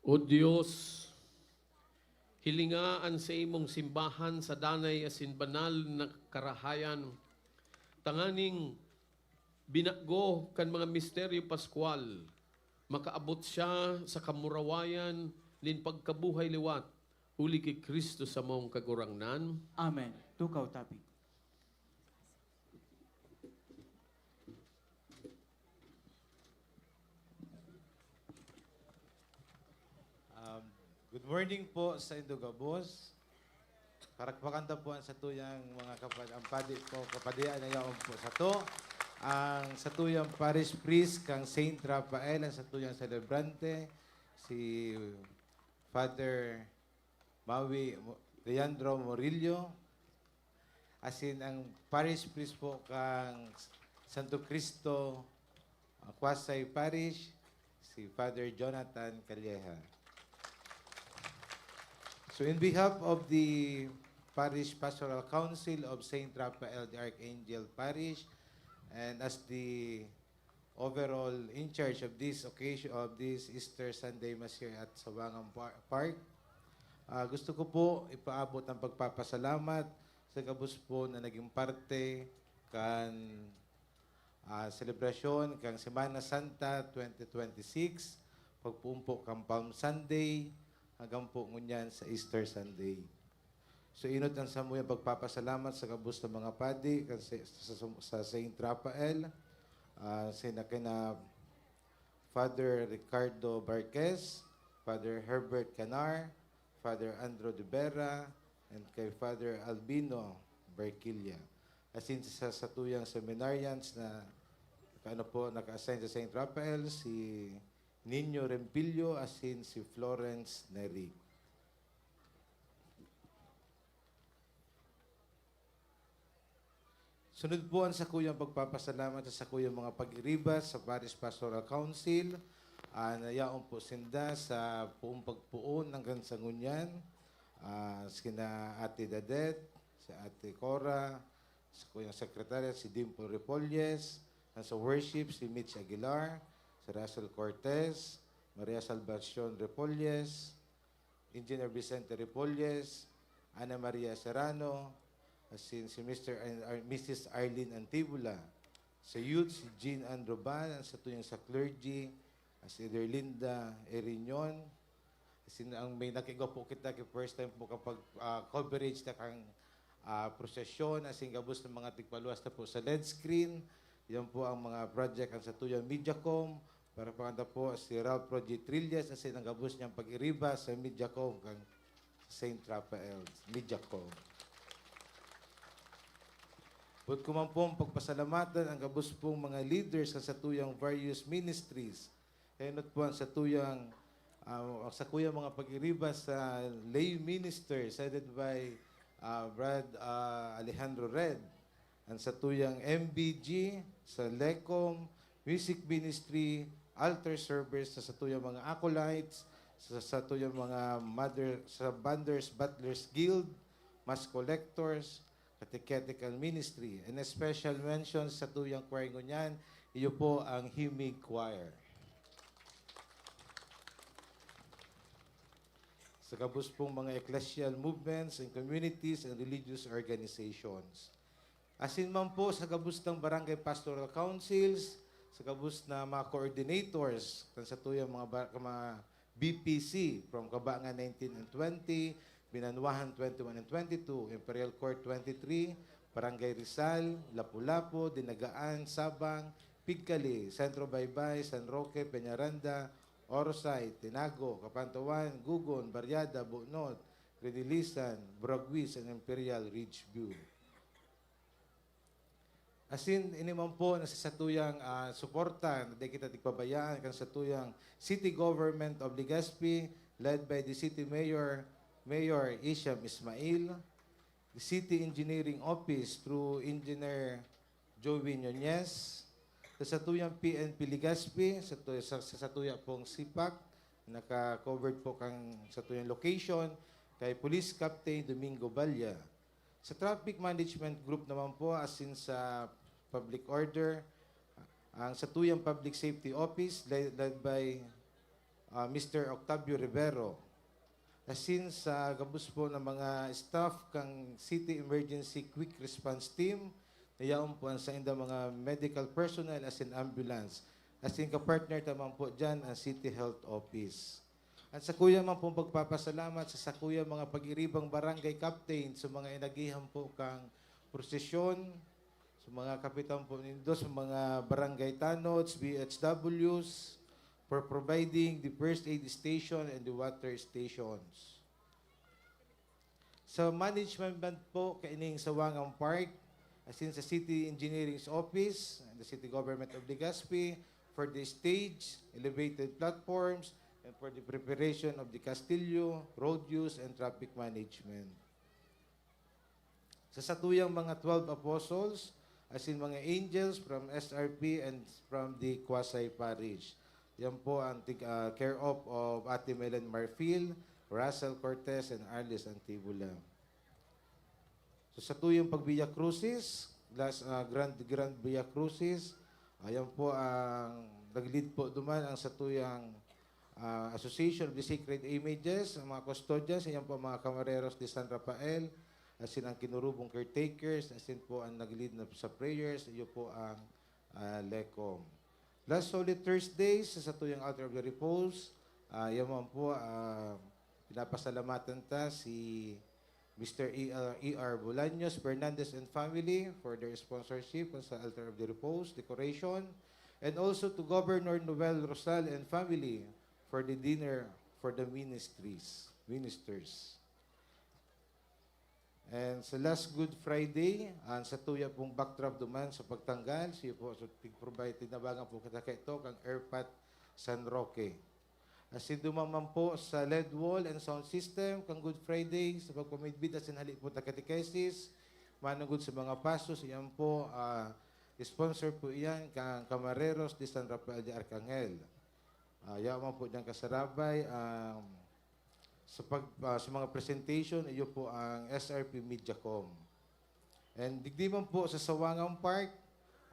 O Dios, hilinga an saimong simbahan sa danay asin banal na karahayan, tanganing binago kan mga misteryo paskwal, makaabot siya sa kamurawayan nin pagkabuhay liwat, huli ki Cristo samong Kagurangnan. Amen. Tukaw, tabi. Um, good morning po sa indo gabos. Parakpakan ta po ang satuyang mga kapad-, ang padi po, kapadian na yaon po sato. Ang satuyang parish priest kang Saint Raphael, ang satuyang selebrante, si Father Mawi Mo-, Leandro Murillo, asin ang parish priest po kang Santo Cristo, ah, Quasay Parish, si Father Jonathan Calleja. So in behalf of the Parish Pastoral Council of Saint Raphael the Archangel Parish, and as the overall in charge of this occasion, of this Easter Sunday Mass here at Sawangan Par-, Park, ah, gusto ko po ipaabot ang pagpapasalamat sa gabos po na naging parte kan, ah, selebrasyon kan Semana Santa twenty twenty-six, pagpuon po kan Palm Sunday, hanggang po ngunyan sa Easter Sunday. So, inot ang samuyang pagpapasalamat sa gabos na mga padi kan sa, sa, sa Saint Raphael, ah, sina kina Father Ricardo Barquez, Father Herbert Canar, Father Andro de Vera, and kay Father Albino Barquilla. Asin sa satuyang seminarians na, ano po, naka-assign sa Saint Raphael, si Nino Rempillo, asin si Florence Neri. Sunod po ang sakuyang pagpapasalamat sa sakuyang mga pag-iribas sa Parish Pastoral Council. Ah, nayaon po sinda sa puong pagpoon hanggang sa ngunyan. Ah, sina Ate Dadet, si Ate Cora, sakuyang sekretarya, si Dimple Repolles, ang sa worship, si Mitch Aguilar, si Russell Cortez, Maria Salvacion Repolles, Engineer Vicente Repolles, Ana Maria Serrano, asin si Mister and Ar-, Missus Arlene Antibola. Sa youth, si Jean Ann Roban, ang satuyang sa clergy, as si Derlinda Erinion. Asin ang may nakigwa po kita, kay first time po kapag, ah, coverage na kang, ah, prosesyon, asin gabos ng mga tigpaluwas na po sa L E D screen. Yan po ang mga project ang satuyang Mediacom. Para panganta po si Ralph Roger Trillas, asin ang gabos niyang pag-iriba sa Mediacom, kang Saint Raphael, Mediacom. Boot ko man pong pagpasalamatan ang gabos pong mga leaders sa satuyang various ministries. Henot po ang satuyang, ah, ang sakuyang mga pag-iriba sa lay ministers headed by, ah, Brad, ah, Alejandro Red. Ang satuyang M B G, sa Lecom, Music Ministry, altar servers, sa satuyang mga acolytes, sa satuyang mga mother, sa Banders Butlers Guild, Mass Collectors, Catechetical Ministry, and a special mention sa satuyang choir ngunyan, iyo po ang Himig Choir. Sa gabos pong mga ecclesial movements and communities and religious organizations. Asin man po sa gabos ng barangay pastoral councils, sa gabos na mga coordinators, kan satuyang mga ba-, mga B P C, from Kabangan nineteen and twenty, Binanwahan twenty-one and twenty-two, Imperial Court twenty-three, Barangay Rizal, Lapu-Lapu, Dinagaan, Sabang, Pigcali, Centro Baybay, San Roque, Peñaranda, Orsay, Tinago, Capantawan, Gugon, Barriada, Bunod, Renilisan, Buraguis, and Imperial Ridge View. Asin ini man po na sa satuyang, ah, suporta na di kita tigpabayaan kan satuyang City Government of Legazpi, led by the City Mayor, Mayor Isham Ismail, the City Engineering Office through Engineer Joey Nunez, sa satuyang P N P Legazpi, sa tu-, sa, sa satuya pong sipak, naka-covered po kang satuyang location, kay Police Captain Domingo Balla. Sa traffic management group naman po, asin sa public order, ang satuyang Public Safety Office, led, led by, ah, Mister Octavio Rivero. Asin sa gabos po ng mga staff kan City Emergency Quick Response Team, na yaon po ang saindang mga medical personnel asin ambulance. Asin kapartner ta man po diyan ang City Health Office. At sakuya man pong pagpapasalamat sa sakuyang mga pag-iribang barangay captain sa mga inagihan po kang prosesyon, sa mga kapitan po nindo, sa mga barangay tanods, B H Ws, for providing the first aid station and the water stations. Sa management po, kaining Sawangan Park, asin sa City Engineering's Office and the City Government of Legazpi for the stage, elevated platforms, and for the preparation of the Castillo, road use, and traffic management. Sa satuyang mga twelve apostles, asin mga angels from S R P and from the quasi-parish. Yan po ang tig-, ah, care of, of Ate Melen Marfil, Russell Cortez, and Arlis Antibula. So, satuyang pag-Via Crucis, last, ah, Grand, Grand Via Crucis, ayan po ang nag-lead po duman ang satuyang, ah, Association of the Sacred Images, ang mga custodians, ayan po ang mga Camareros de San Rafael, asin ang kinurubong caretakers, asin po ang nag-lead na sa prayers, iyo po ang, ah, LECOM. Last Holy Thursday, sa satuyang Altar of the Repose, ah, yan man po, ah, pinapasalamatan ta si Mister E R, E R Bolaños Fernandez and family for their sponsorship sa Altar of the Repose decoration, and also to Governor Noel Rosal and family for the dinner for the ministries, ministers. And sa last Good Friday, ang satuya pong backdrop duman sa pagtanggal, siya po, so, tig-provide, tinabangan po kita kaito, kang Airpat San Roque. Asin duman man po sa L E D wall and sound system, kang Good Friday, sa pagpamidbid asin hali po ta catechesis, manugod sa mga pastos, iyan po, ah, sponsor po iyan kang Camareros de San Rafael de Arcangel. Ah, yaman po dyan kasarabay, um, sa pag-, ah, sa mga presentation, iyo po ang S R P Mediacom. And digdi man po sa Sawangan Park,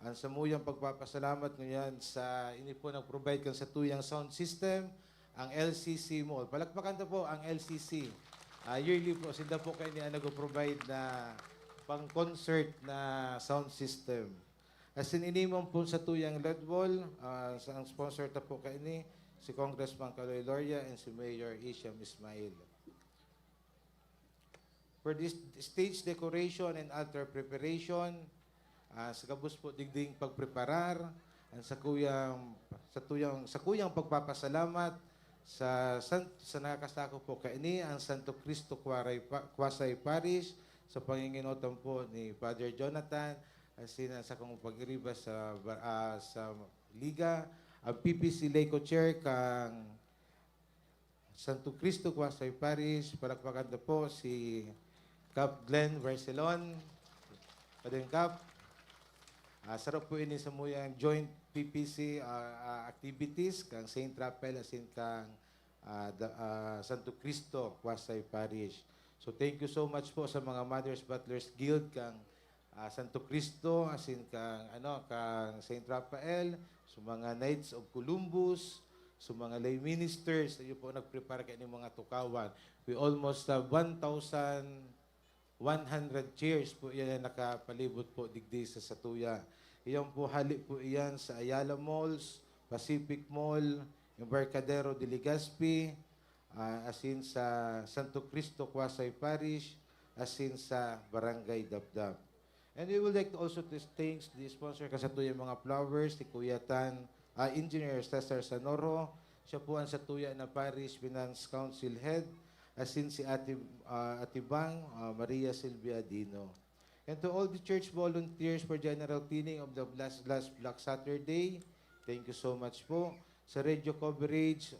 ang samuyang pagpapasalamat ngunyan sa ini po nag-provide kan satuyang sound system, ang L C C Mall. Palakpakan ta po ang L C C. Ah, yearly po, sinda po kaini ang nag-provide na pang-concert na sound system. Asin ini man po satuyang L E D wall, ah, sa, ang sponsor ta po kaini, si Congressman Kaloy Loria and si Mayor Isham Ismail. For this stage decoration and altar preparation, ah, sa gabos po digding pagpreparar, ang sakuyang, satuyang, sakuyang pagpapasalamat sa san-, sa nakakasako po kaini, ang Santo Cristo Quaray Pa-, Quasay Parish, sa panginginotan po ni Father Jonathan, asin ang sakong pag-iriba sa ba-, ah, sa Liga, ang P P C Leco Chair kang Santo Cristo Quasay Parish, palakpakan ta po si Cap Glenn Barcelon. Padeng Cap, ah, saro po ini samuyang joint P P C, ah, ah, activities kang Saint Raphael asin kang, ah, da-, ah, Santo Cristo Quasay Parish. So, thank you so much po sa mga Mothers Butlers Guild kang, ah, Santo Cristo, asin kang, ano, kang Saint Raphael, sa mga Knights of Columbus, sa mga lay ministers, iyo po nagprepara kaini mga tukawan. We almost have one thousand one hundred chairs po iyan na nakapalibot po digdi sa satuya. Iyan po, hali po iyan sa Ayala Malls, Pacific Mall, Embarcadero de Legazpi, ah, asin sa Santo Cristo Quasay Parish, asin sa Barangay Dapdap. And we would like to also to thanks the sponsor kan satuyang mga flowers, si Kuya Tan, ah, Engineer Cesar Sanoro. Siya po ang satuya na Parish Finance Council Head, asin si Ate, ah, Ate Bang, ah, Maria Silvia Dino. And to all the church volunteers for general cleaning of the last, last Black Saturday, thank you so much po. Sa radio coverage,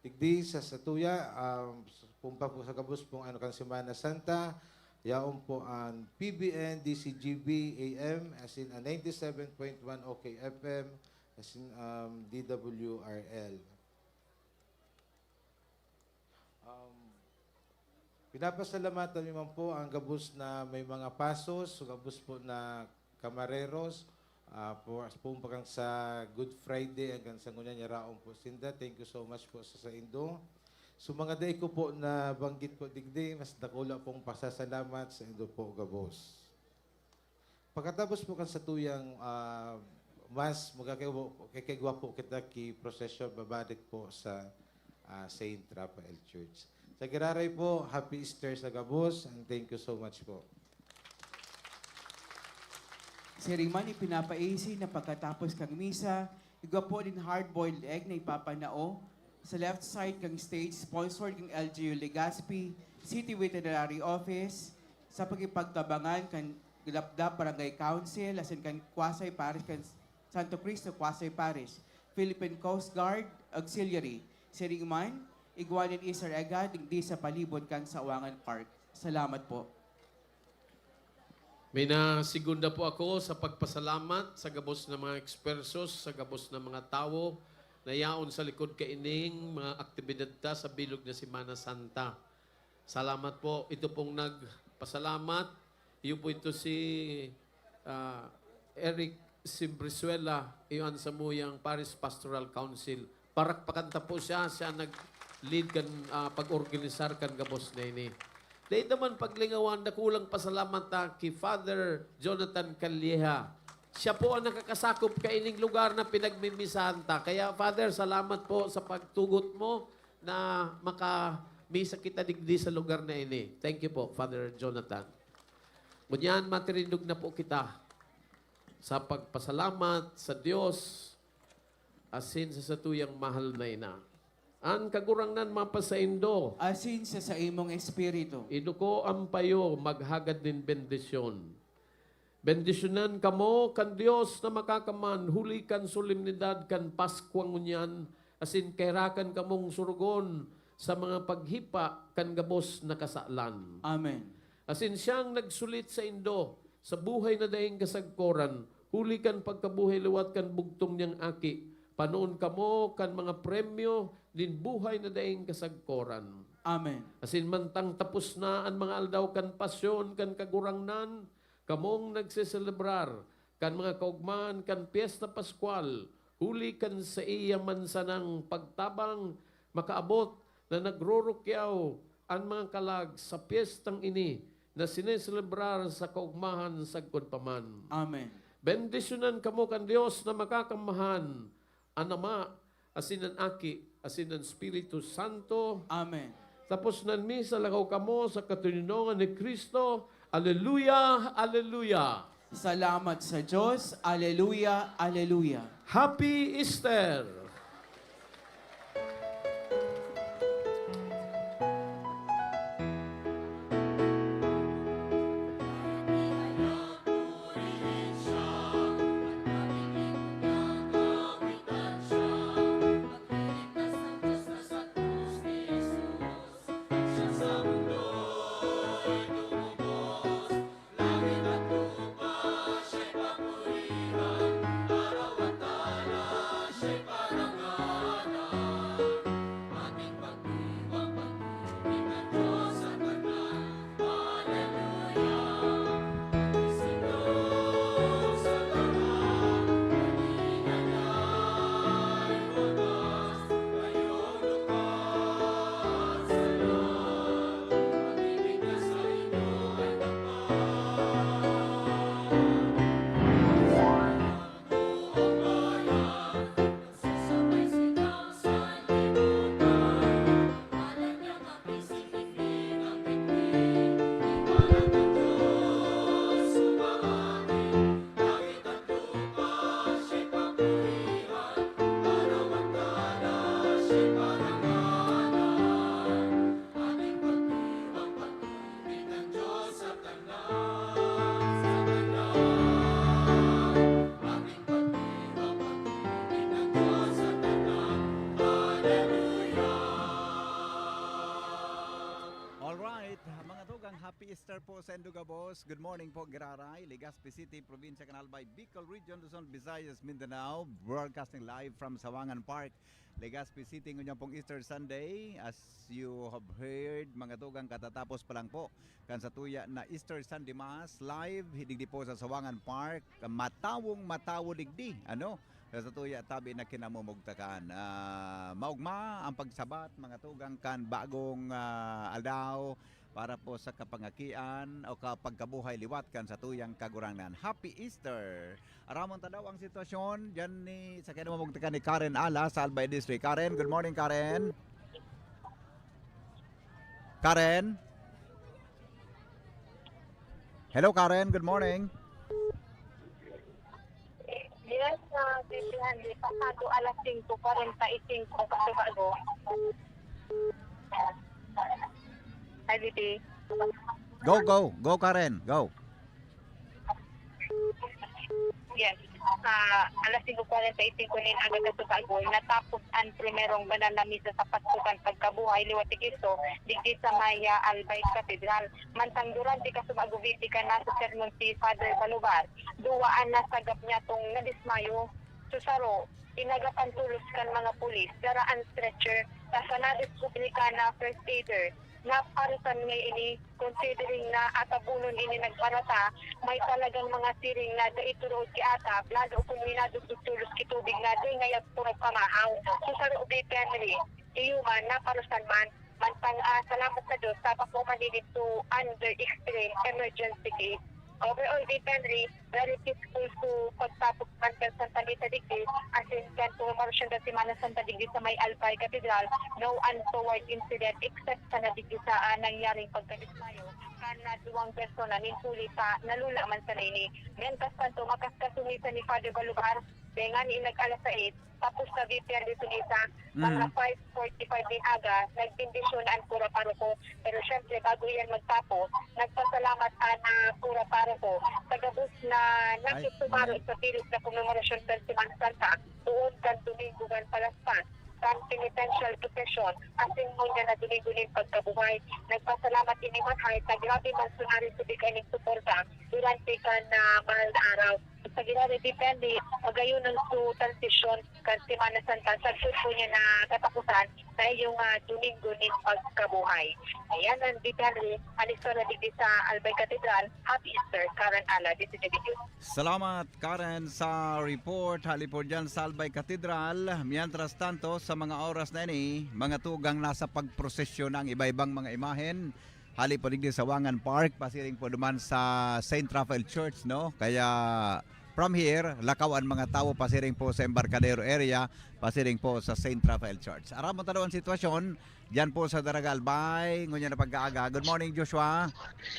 digdi sa satuya, um, pumpa po sa gabos pong ano kan Semana Santa, yaon po ang P B N, D C G B, A M, asin ang ninety-seven point one O K F M, asin, um, D W R L. Um, pinapasalamatan mi man po ang gabos na may mga pasos, gabos po na kamareros, Ah, po, po hanggang sa Good Friday, hanggang sa ngunyan, yaraon po sinda. Thank you so much po sa saindo. So, mga dai ko po nabanggit po digdi, mas dakula pong pasasalamat saindo po gabos. Pagkatapos po kan satuyang, ah, Mass, magkakaiwa-, kakaigwa po kita ki prosesyon babalik po sa, ah, Saint Raphael Church. Sa giraray po, Happy Easter sa gabos, and thank you so much po. Siring man, ipinapaisi na pagkatapos kan misa, igwa po nin hard-boiled egg na ipapanao sa left side kan stage, sponsored kan L G U Legazpi, City Veterinary Office, sa pakikipagtabangan kan Lapdap Barangay Council, asin kan Quasi Parish kan Santo Cristo Quasi Parish, Philippine Coast Guard Auxiliary. Siring man, igwa nin Easter egg hunt digdi sa palibot kan Sawangan Park. Salamat po. Minasegunda po ako sa pagpasalamat sa gabos na mga ekspertos, sa gabos na mga tawo na yaon sa likod kaining mga aktibidad ta sa bilog na Semana Santa. Salamat po. Ito pong nagpasalamat, iyo po ito si, ah, Eric Simbrizuela, iyo an samuyang Parish Pastoral Council. Parakpakan ta po siya, siya nag-lead kan, ah, pag-organisar kan gabos na ini. Dai ta man paglingawan, dakulang pasalamat ta ki Father Jonathan Calleja. Siya po ang nakakasakop kaining lugar na pinagmimisahan ta. Kaya, Father, salamat po sa pagtugot mo na makamisa kita digdi sa lugar na ini. Thank you po, Father Jonathan. Ngunyan, matirindog na po kita sa pagpasalamat sa Dios asin sa satuyang mahal na ina. An Kagurangnan mapasaindo. Asin sa saimong espiritu. Iduko an payo, maghagad nin bendisyon. Bendisyonan kamo kan Dios na Makakaman huli kan solemnidad kan Paskwa ngunyan, asin kaherakan kamong sorogon sa mga paghipa kan gabos na kasalan. Amen. Asin siyang nagsulit saindo sa buhay na daing kasagkoran, huli kan pagkabuhay liwat kan bugtong niyang Aki, panoon kamo kan mga premyo nin buhay na daing kasagkoran. Amen. Asin mantang tapos na an mga aldaw kan pasyon kan Kagurangnan, kamong nagseselebrar kan mga kaogmahan kan Pyesta Paskwal, huli kan saiya man sanang pagtabang, makaabot na nagrurukyaw an mga kalag sa pyestang ini na sineselebrar sa kaogmahan sagkod pa man. Amen. Bendisyonan kamo kan Dios na Makakamahan, an Ama, asin an Aki, asin an Espiritu Santo. Amen. Tapos nan misa, lakaw kamo sa katoninongan ni Cristo. Aleluya! Aleluya! Salamat sa Diyos. Aleluya, aleluya. Happy Easter! Happy Easter po sa Indugabos. Good morning po, Giraray, Legazpi City, Probinsya kan Albay, Bicol Region, Luzon, Visayas, Mindanao. Broadcasting live from Sawangan Park, Legazpi City. Ngunyan pong Easter Sunday. As you have heard, mga tugang, katatapos pa lang po kan satuya na Easter Sunday Mass live, digdi po sa Sawangan Park. Matawong matawo digdi, ano? Sa satuya tabi na kinamumugtakan. Ah, maugma ang pagsabat, mga tugang, kan bagong, ah, aldaw para po sa kapangakian o kapagkabuhay liwat kan satuyang Kagurangnan. Happy Easter! Aramon ta daw ang sitwasyon diyan ni, sa kinamumugtakan ni Karen Ala sa Albay District. Karen, good morning, Karen. Karen? Hello, Karen. Good morning. Yes, uh, Bibi Handy, pasado alas singko kwarenta y singko kasubago. Hi, Bibi. Go, go. Go, Karen. Go. Yes. Sa alas singko kwarenta y singko nin aga kasubago, natapos an primerong banal na misa sa Pasko kan Pagkabuhay liwat ni Cristo digdi sa may, ah, Albay Cathedral. Mantang durante kasubago, Bibi, kan nasa sermon si Father Balubar, duwa an nasagap niyatong nadismayo. Sa saro, inagapan tolos kan mga pulis, dara an stretcher, ta sa nadiskubre kan first aider, naparusan ngaya ini, considering na atabonon ini nagparata, may talagang mga siring na dai turuod ki atap, lalo kun minadugdog tolos ki tubig na dai ngaya puro pamahaw. Sa saro, Bibi Henry, iyo man, naparusan man. Mantang, ah, salamat sa Diyos, sa bako man ini to under extreme emergency case. Overall, Bibi Henry, very peaceful to pagtapos man kan Santa Misa digdi, as in kan pumamarosyang kan Semana Santa digdi sa may Albay Cathedral, no untoward incident except sa nadigdi sa, ah, nangyaring pagkadismayo kan, ah, duwang persona nin huli pa nalula man sana ini. Mientras tanto, makaskas si misa ni Father Balubar, dai ngani nag-alas sais, tapos na Bibi Henry si misa, mga Mm. five forty-five nin aga, nagbendisyon na an kura paroko. Pero syempre, bago iyan magtapos, nagpasalamat an, ah, kura paroko sa gabos na nakisumaro sa pilit na komemorasyon kan Semana Santa, poon kan Domingo kan Palaspas, kan penitential procession, asin ngunyan na Domingo nin Pagkabuhay. Nagpasalamat ini man hay sa grabe man sunarin tubig kaning suporta durante kan, ah, mahal na araw. Sa giraray, Bibi Henry, magayon an su-, transisyon kan Semana Santa, sagkod po niya na katapusan na iyong, ah, Domingo nin Pagkabuhay. Ayan an Bibi Henry, an istorya digdi sa Albay Cathedral. Happy Easter, Karen Ala, D Z W. Salamat, Karen, sa report. Hali po dyan sa Albay Cathedral. Mientras tanto, sa mga oras na ini, mga tugang, nasa pagprosesyon na ang iba-ibang mga imahen. Hali po digdi sa Sawangan Park, pasiring po duman sa Saint Raphael Church, no? Kaya from here, lakaw an mga tawo pasiring po sa Embarcadero area, pasiring po sa Saint Raphael Church. Aramon ta daw an sitwasyon diyan po sa Daraga Albay, ngunyan na pagkaaga. Good morning, Joshua.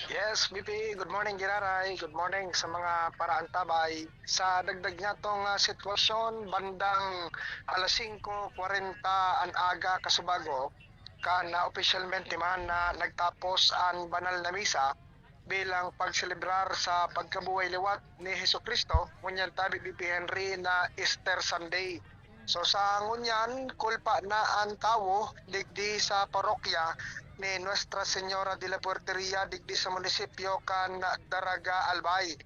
Yes, Bibi. Good morning, Giraray. Good morning sa mga paraantabay. Sa dagdag niya tong, ah, sitwasyon, bandang alas singko kwarenta an aga kasubago, kan na opisyalmente man na nagtapos an banal na misa bilang pagselebrar sa pagkabuhay liwat ni Jesu-Cristo, ngunyan tabi, Bibi Henry, na Easter Sunday. So, sa ngunyan, kulpa na an tawo digdi sa parokya ni Nuestra Señora de la Puerteria digdi sa munisipyo kan Daraga Albay.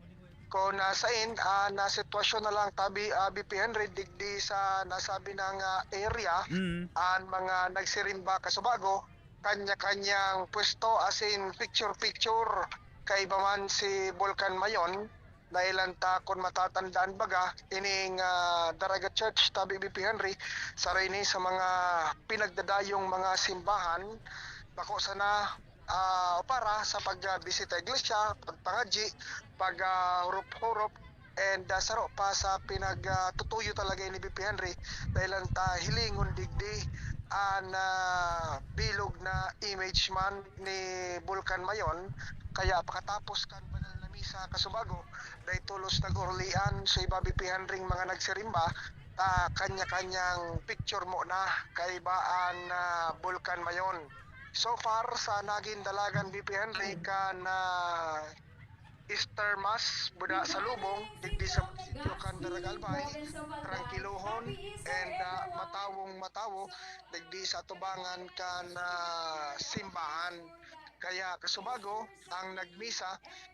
Kun, ah, sain, ah, na sitwasyon na lang tabi, ah, Bibi Henry, digdi sa nasabi nang, ah, area, Mm. an mga nagsirimba kasubago, kanya-kanyang pwesto, asin picture-picture. Kaiba man si Volcan Mayon, dahil ta kun matatandaan baga, ining, ah, Daraga Church, tabi, Bibi Henry, saro ini sa mga pinagdadayong mga simbahan, bako sana, ah, o para sa pagbisita iglesia, pagpangadyi, pag, ah, hurup-hurup, and, ah, saro pa sa pinag, ah, tutuyo talaga ni Bibi Henry, dahil ta hilingon digdi an, ah, bilog na image man ni Volcan Mayon. Kaya pakatapos kan banal na misa kasubago, dai tolos nag-orlian, so iba, Bibi Henry, mga nagsirimba, ah, kanya-kanyang picture mo na, kaiba an, ah, Volcan Mayon. So far, sa nagin dalagan, Bibi Henry, kan, ah, Easter Mass, buda sa Lubong, digdi sa munisipyo kan Daraga Albay, trangkilohon, and, ah, matawong matawo, digdi sa atubangan kan, ah, simbahan. Kaya kasubago, ang nagmisa,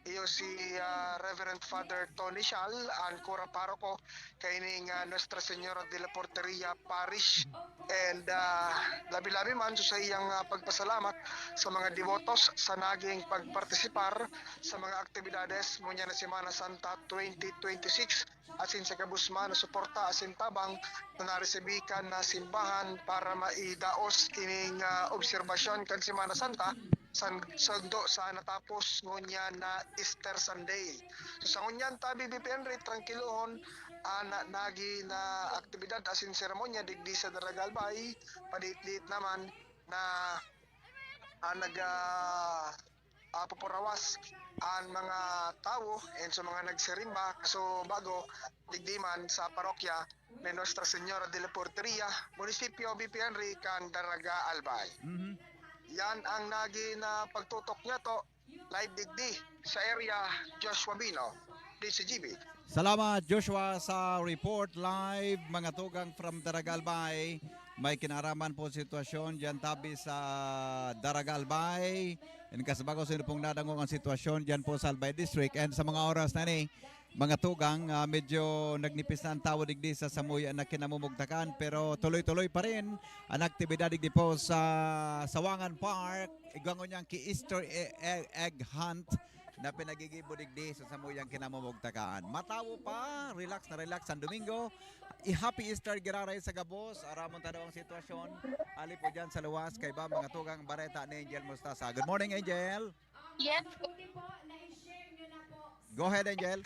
iyo si, ah, Reverend Father Tony Sial, ang kura paroko kaining, ah, Nuestra Señora de la Porteria Parish. And, ah, labi-labi man sa iyang, ah, pagpasalamat sa mga debotos sa naging pagpartisipar sa mga aktibidades ngunyan na Semana Santa twenty twenty-six, asin sa gabos man na suporta asin tabang na naresibi kan, ah, simbahan para maidaos ining, ah, obserbasyon kan Semana Santa san-, sugdo sa natapos ngunyan na Easter Sunday. So, sa ngunyan tabi, B P Henry, trangkilohon an nagi na aktibidad asin seremonya digdi sa Daraga Albay, padiit-diit naman na, ah, nag, ah, ah, pupurawas an mga tawo and sa mga nagsirimba kasubago digdi man sa parokya ni Nuestra Señora de la Porteria, munisipyo B P Henry kan Daraga Albay. Mhm. Yan ang nagi na pagtutok niya to, live digdi sa area, Joshua Bino, D C G B. Salamat, Joshua, sa report live, mga tugang from Daraga Albay. May kinaaraman po sitwasyon diyan tabi sa Daraga Albay. And kasubago, sino pong nadangog ang sitwasyon diyan po sa Albay District. And sa mga oras na ni, mga tugang, ah, medyo nagnipis na ang tawo digdi sa samuya na kinamumugtakan, pero tuloy-tuloy pa rin ang aktibidad digdi po sa Sawangan Park. Igwa ngunyan ki Easter e-, e-, egg hunt na pinagigibo digdi sa samuyang kinamumugtakan. Matawo pa, relax na relax ang Domingo. I-happy Easter giraray sa gabos. Aramon ta daw ang sitwasyon. Ali po dyan sa luwas, kaiba mga tugang bareta ni Angel Mostasa. Good morning, Angel. Yes. Go ahead, Angel.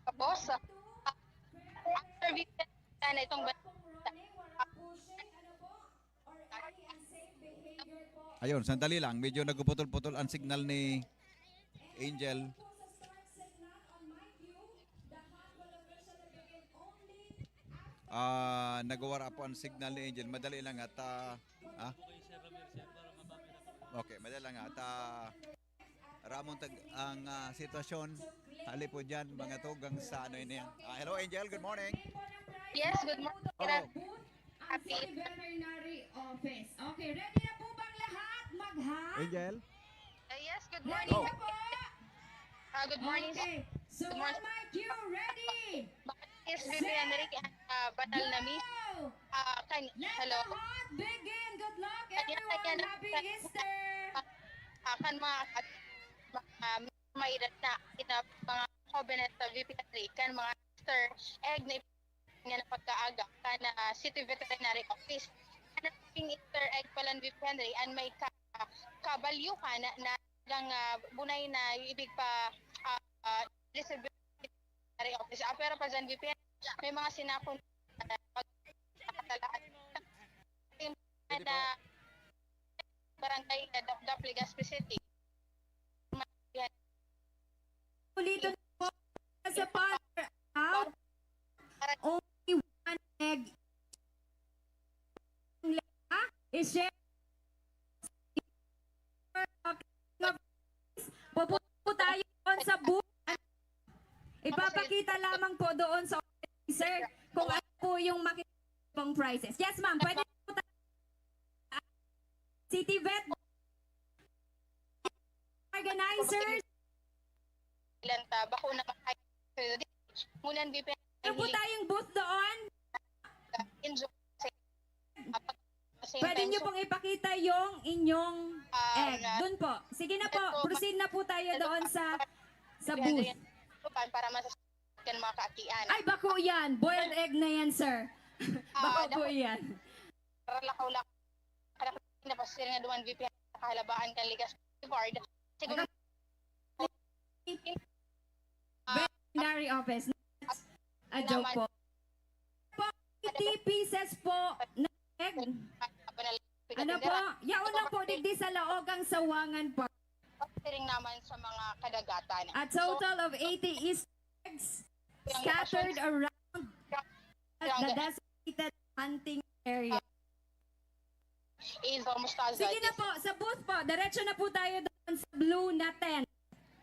Tapos, ah, after weekend na itong Ayun, sandali lang. Medyo nagpuputol-putol ang signal ni Angel. Ah, nagwawara po ang signal ni Angel. Madali lang at, ah, ah? Okay, madali lang at, ah, ramon tag-, ang, ah, sitwasyon. Hali po dyan, mga tugang sa ano yun yan. Ah, hello, Angel. Good morning. Yes, good morning. Oo. Happy. Sa veterinary office. Okay, ready na po bang lahat mag-hug? Angel? Ah, yes, good morning. Ready na po? Ah, good morning. Okay. So, good morning. One mic, you ready? Yes, Vivian Enrique, ah, banal na misa. Go! Ah, kan-, Let hello. The hug begin. Good luck, kanya, everyone. Kanya na, happy Easter. Ah, kan mga, mga may edad na, ina-, mga hobenes sa V P N, kan mga Easter egg na nga na pagkaaga kan, ah, City Veterinary Office. An naging Easter egg palan V P Henry an may ka-, kabalyo ka na, na lang, ah, bunay na ibig pa, ah, ah, City Veterinary Office. Ah, pero pa dyan, V P Henry, may mga sinakon, ah, pagkatalaan. Pwede na po. Barangay, ah, Dapdap, Legazpi City. Ulitin po sa Father, ah, only one egg. I-share. Pupunta po tayo doon sa booth. Ipapakita lamang po doon sa organizer kung ano po yung makikita pong prizes. Yes, ma'am. Pwede po tayo. City Vet organizers. Ilan ta, bako na makain. Ngunyan, V P N. Meron po tayong booth doon. Enjoy. Pwede niyo pong ipakita yung inyong egg. Doon po. Sige na po. Proceed na po tayo doon sa, sa booth. Para mas kan mga kaakian. Ay, bako yan. Boiled egg na yan, sir. Ah, bako po yan. Para lakaw-lakaw. Kada na pa sila nga duman V P N sa kahalabaan kan Ligas Board. Siguro, ah, veterinary office. A joke po. Po, eighty pieces po na egg. Ano po? Yaon lang po, digdi sa Laogang Sawangan po. Siring naman sa mga kadagatan. A total of eighty Easter eggs scattered around the designated hunting area. Sige na po, sa booth po. Diretso na po tayo doon sa blue na tent.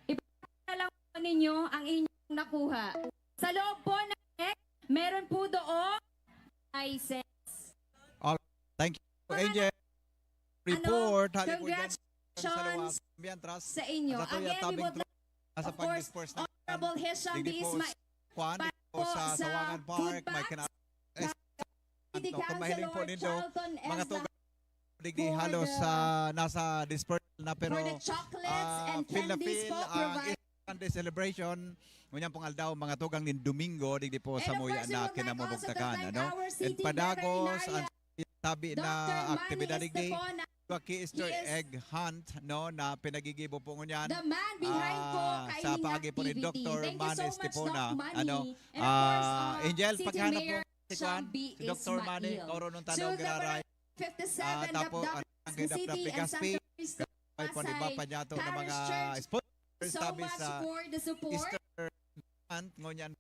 Ipakita lang po ninyo ang inyong nakuha. Sa loob po ng tent, meron po doon license. All right. Thank you, Angel. Report. Hali po dyan. Yan, trust. Sa inyo. Ang satuya, again, we tabing would like, nasa of course, pag-disperse na Honorable Hisham digdi B. po Ismail sa, kwan, para digdi po po sa sa Sawangan Park, may food kina-, bank. City Anto, kung Council mahiling po Lord nindo, Charlton mga Ezra tugang digdi for halos the, sa, nasa dispersal na, pero, for the chocolates ah, and feel na candies feel po ang provided. Easter Sunday celebration. Ngunyan pong aldaw, mga tugang nin Domingo, digdi po And sa of Muya course, we na would like also to kinamubugtakan, thank ano? our And city padagos, veterinarian, ang sabi na Doctor Manny aktibidad digdi, Estepona. Wacky Easter He is egg hunt, no, na pinagigibo po ngunyan, the man behind po ah, sa kaini nga paagi po ni activity. Doctor Thank you Manny so much, Estepona, Doc Manny. Ano? And of course, Ah, ah, Angel, City paghanap Mayor po si Kwan, Shambi si Doctor Manny, Ismail. Kauro nung tanaw Sugar giraray. Fifty-seven Ah, tapo, Dapdap ang City Dapdap and Legazpi. Santa Cruz Ay, po, di ba, Pasay pa niya to ng Parish mga Church. Sponsors, So sabi much sa for the support. Easter Hunt, ngunyan,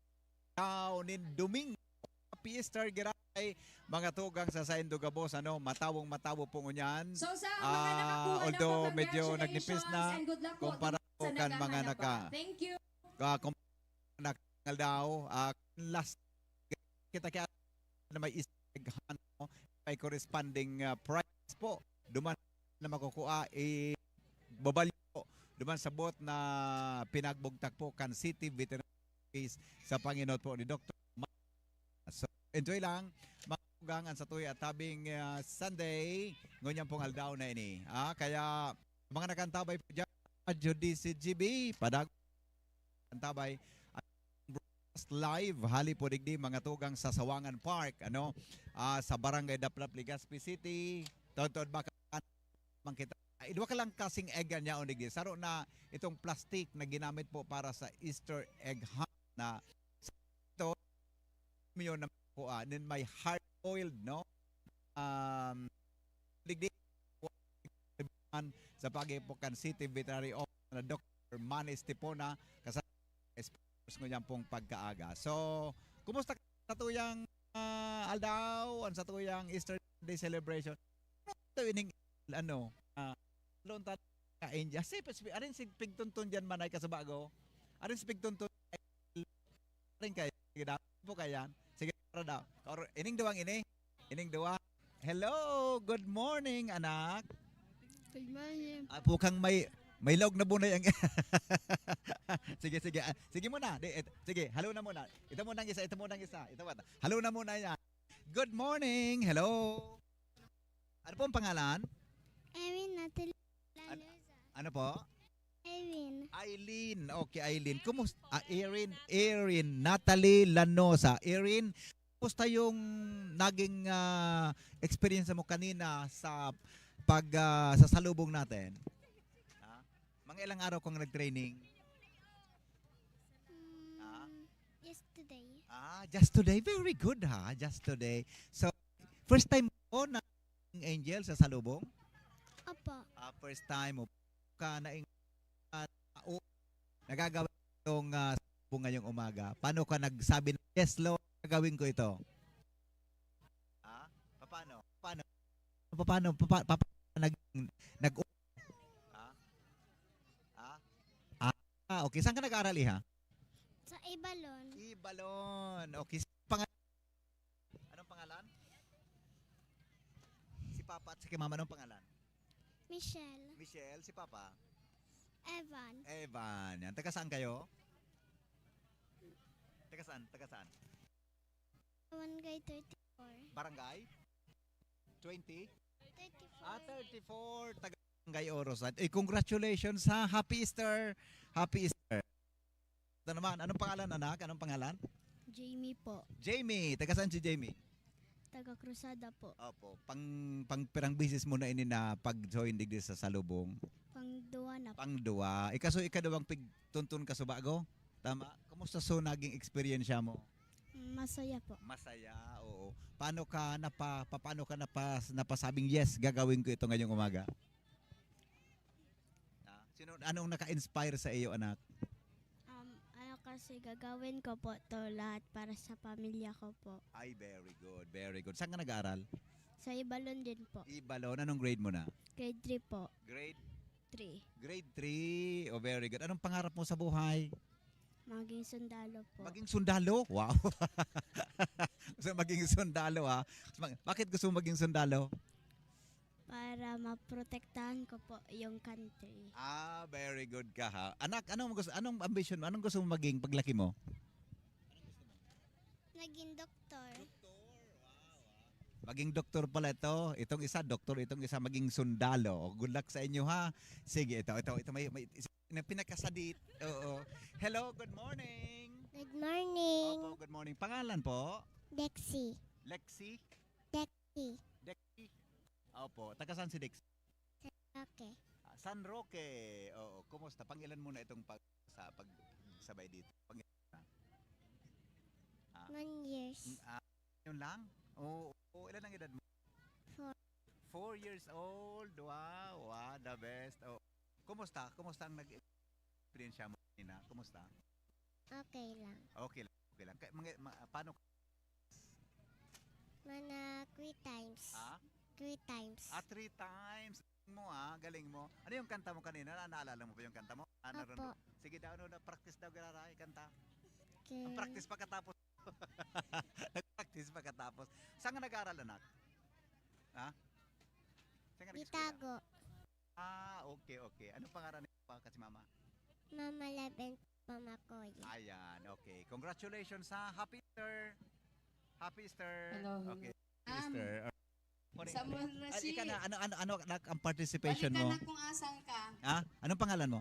daw nin Domingo. Happy Easter, Giray, mga tugang sa Saindo Gabos, ano, matawong matawo po ngunyan. So, sa mga Ah, nakakuha na although po, medyo nagnipis congratulations na and good luck po kumpara dun po sa kan mga naghahanap naka-, pa. Thank you. ah, kumpara na kangal daw, ah, last kita kaya na may Easter egg hunt, no? May corresponding, ah, prize po. Duman na makukuha, eh, babalyo po. Duman sabot na pinagbugtak po kan City Veterinary Office sa panginot po ni Doktor Ma-, So, enjoy lang, mga tugang, ang satuya tabing, ah, Sunday, ngunyan pong aldaw na ini. Ah, kaya, mga nakantabay po dyan, Radyo D C G B, padag-, kantabay, ang broadcast live, hali po digdi, mga tugang sa Sawangan Park, ano, ah, sa Barangay Daplap, Legazpi City, taon-taon baka man kita. Ay, duwa ka lang kasing egg ang yaon digdi. Saro na itong plastic na ginamit po para sa Easter egg hunt na ito, yun na kuha. And then may hard-boiled, no? Um, digdi, sa paagi po kan City Veterinary Officer na Doktor Manny Estepona, kasama sa ngunyan pong pagkaaga. So, kumusta ka sa tuyang, ah, aldaw, ang sa tuyang Easter Day celebration? Ito ining, ano, ah, lontan ka India. Si, si, arin si Pigtonton dyan, manay ka sa bago. Arin si Pigtonton. Arin kayo. Sige daw. Po kayan. Sige, para daw. Or, ining duwang ini. Ining duwa. Hello, good morning, anak. Good morning. Ah, po kang may, may laog na bunay ang sige, sige. Ah, sige muna. Di, et-, sige, hello na muna. Ito muna ang isa, ito muna ang isa. Ito muna. Hello na muna yan. Good morning. Hello. Ano po ang pangalan? Erin Natalie An-, Lanosa. Ano po? Eileen. Eileen. Okay, Eileen. Kumus-, ah, Erin. Erin. Natalie Lanosa. Erin, kumusta yung naging, ah, experience mo kanina sa pag, ah, sa salubong natin? Ha? Mga ilang araw kang nag-training? Mm, Ah? Yesterday. Ah, just today. Very good, ha? Just today. So, first time mo na Angel sa salubong? Opo. Ah, first time mo ka na ing-, ah, o, nagagawa itong, ah, salubong ngayong umaga. Paano ka nagsabi na, "Yes, Lord, gagawin ko ito"? Ha? Paano? Paano? Paano? Papa-, papa-, nag-, nag-, ha? Ha? Ah, okay. Saan ka nag-aaral, iha? Sa Ibalon. Ibalon. Okay. Pang-, Anong pangalan? Si Papa at si Mama, anong pangalan? Michelle. Michelle, si Papa? Evan. Evan. Yan. Taga saan kayo? Taga saan? Taga saan? Barangay thirty-four. Barangay? Twenty? Thirty-four. Ah, thirty-four. Taga Barangay Orosan. Eh, congratulations, ha. Happy Easter. Happy Easter. Ito naman, anong pangalan, anak? Anong pangalan? Jamie po. Jamie. Taga saan si Jamie? Taga Cruzada po. Opo. Pang, pang pirang bisis mo na ini na pag-join digdi sa Salubong? Pangduwa na po. Pangduwa. Ikaso, ikaduwang pigtonton ka sa bago? Tama? Kumusta so naging eksperyensya mo? Masaya po. Masaya, oo. Paano ka napa-, papaano ka napa-, napasabing, "Yes, gagawin ko ito ngayong umaga"? Ah, sino, anong naka-inspire sa iyo, anak? Um, ano kasi, gagawin ko po 'to lahat para sa pamilya ko po. Ay, very good, very good. Saan ka nag-aaral? Sa Ibalon din po. Ibalon. Anong grade mo na? Grade three po. Grade? Three. Grade three. Oh, very good. Anong pangarap mo sa buhay? Maging sundalo po. Maging sundalo? Wow. Gusto maging sundalo, ha? Mag-, bakit gusto mo maging sundalo? Para maprotektahan ko po yung country. Ah, very good ka, ha. Anak, anong gusto, anong ambition mo? Anong gusto mo maging paglaki mo? Naging doktor. Doktor, wow, ah. Maging doktor pala ito. Itong isa, doktor. Itong isa, maging sundalo. O, good luck sa inyo, ha. Sige, ito, ito, ito. May, may, na pinakasadit. Oo. Hello, good morning. Good morning. Opo, good morning. Pangalan po? Dexy. Lexi? Dexy. Dexy? Opo. Taga saan si Dexy? Okay. Ah, San Roque. Oo. Kumusta? Pangilan mo na itong pag, sa pagsabay dito? Pangilan na? Ah, One years. ah, yun lang? Oo. Oo. Ilan ang edad mo? Four. Four years old. Wow. Wow. The best. Oh. Kumusta? Kumusta ang nag-experience mo kanina? Kumusta? Okay lang. Okay lang. Okay lang. Kaya, mga, ma, paano? Mana three times. Ha? Three times. Ah, three times. Galing mo, ah. Galing mo. Ano yung kanta mo kanina? Na, naalala mo ba yung kanta mo? Ah, Opo. Sige daw, ano, na practice daw, gararay, kanta. Okay. Ang practice pagkatapos. Nag-practice pagkatapos. Saan ka nag-aaral, anak? Ha? Saan ka nag-eskwela? Bitago. Ah, okay, okay. Anong pangalan ni Papa kasi Mama? Mama Leben Pamakoy. Ayan, okay. Congratulations, ha. Happy Easter. Happy Easter. Hello, hello. Okay. Um, Easter. Morning. Samuel Ay, Rashid. Ika na, ano, ano, ano, anak, ang participation Balikan mo? Na kung asan ka. Ha? Anong pangalan mo?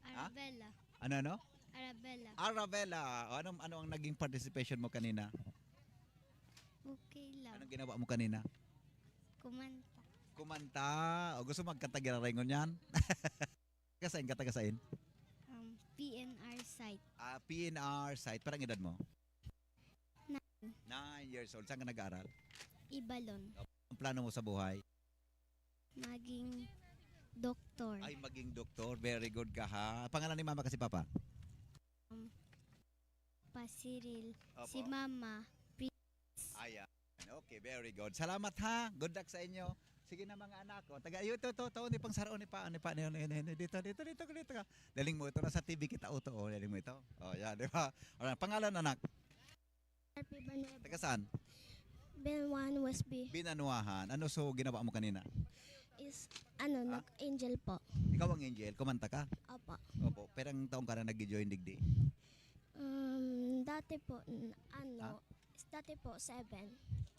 Arabella. Ano, ano? Arabella. Arabella. O, anong, ano ang naging participation mo kanina? Okay lang. Anong ginawa mo kanina? Kumanta. Kumanta. O, gusto mo magkanta giraray ngunyan? Taga saan ka? Taga saan? Um, P N R site. Ah, P N R site. Parang edad mo? Nine. Nine years old. Saan ka nag-aaral? Ibalon. Ang plano mo sa buhay? Maging doktor. Ay, maging doktor. Very good ka, ha. Pangalan ni mama kasi papa? Um, Pasiril. Opo. Si mama. Ayan. Okay, very good. Salamat, ha. Good luck sa inyo. Sige na, mga anak ko. Taga iyo to to to ni pang saro ni pa ni pa ni ni dito dito dito dito ka. Daling mo ito, nasa T V kita, uto, oh, daling mo ito. Oh, yeah, di ba? Alright, pangalan, anak? Happy Banuevo. Taga saan? Benwan Westby. Binanuahan. Ano so ginawa mo kanina? Is ano, Ah? nag-angel po. Ikaw ang angel, kumanta ka? Opo. Opo. Perang taong ka na nag-join digdi? Um, dati po, n- ano, Ah? Dati po, seven.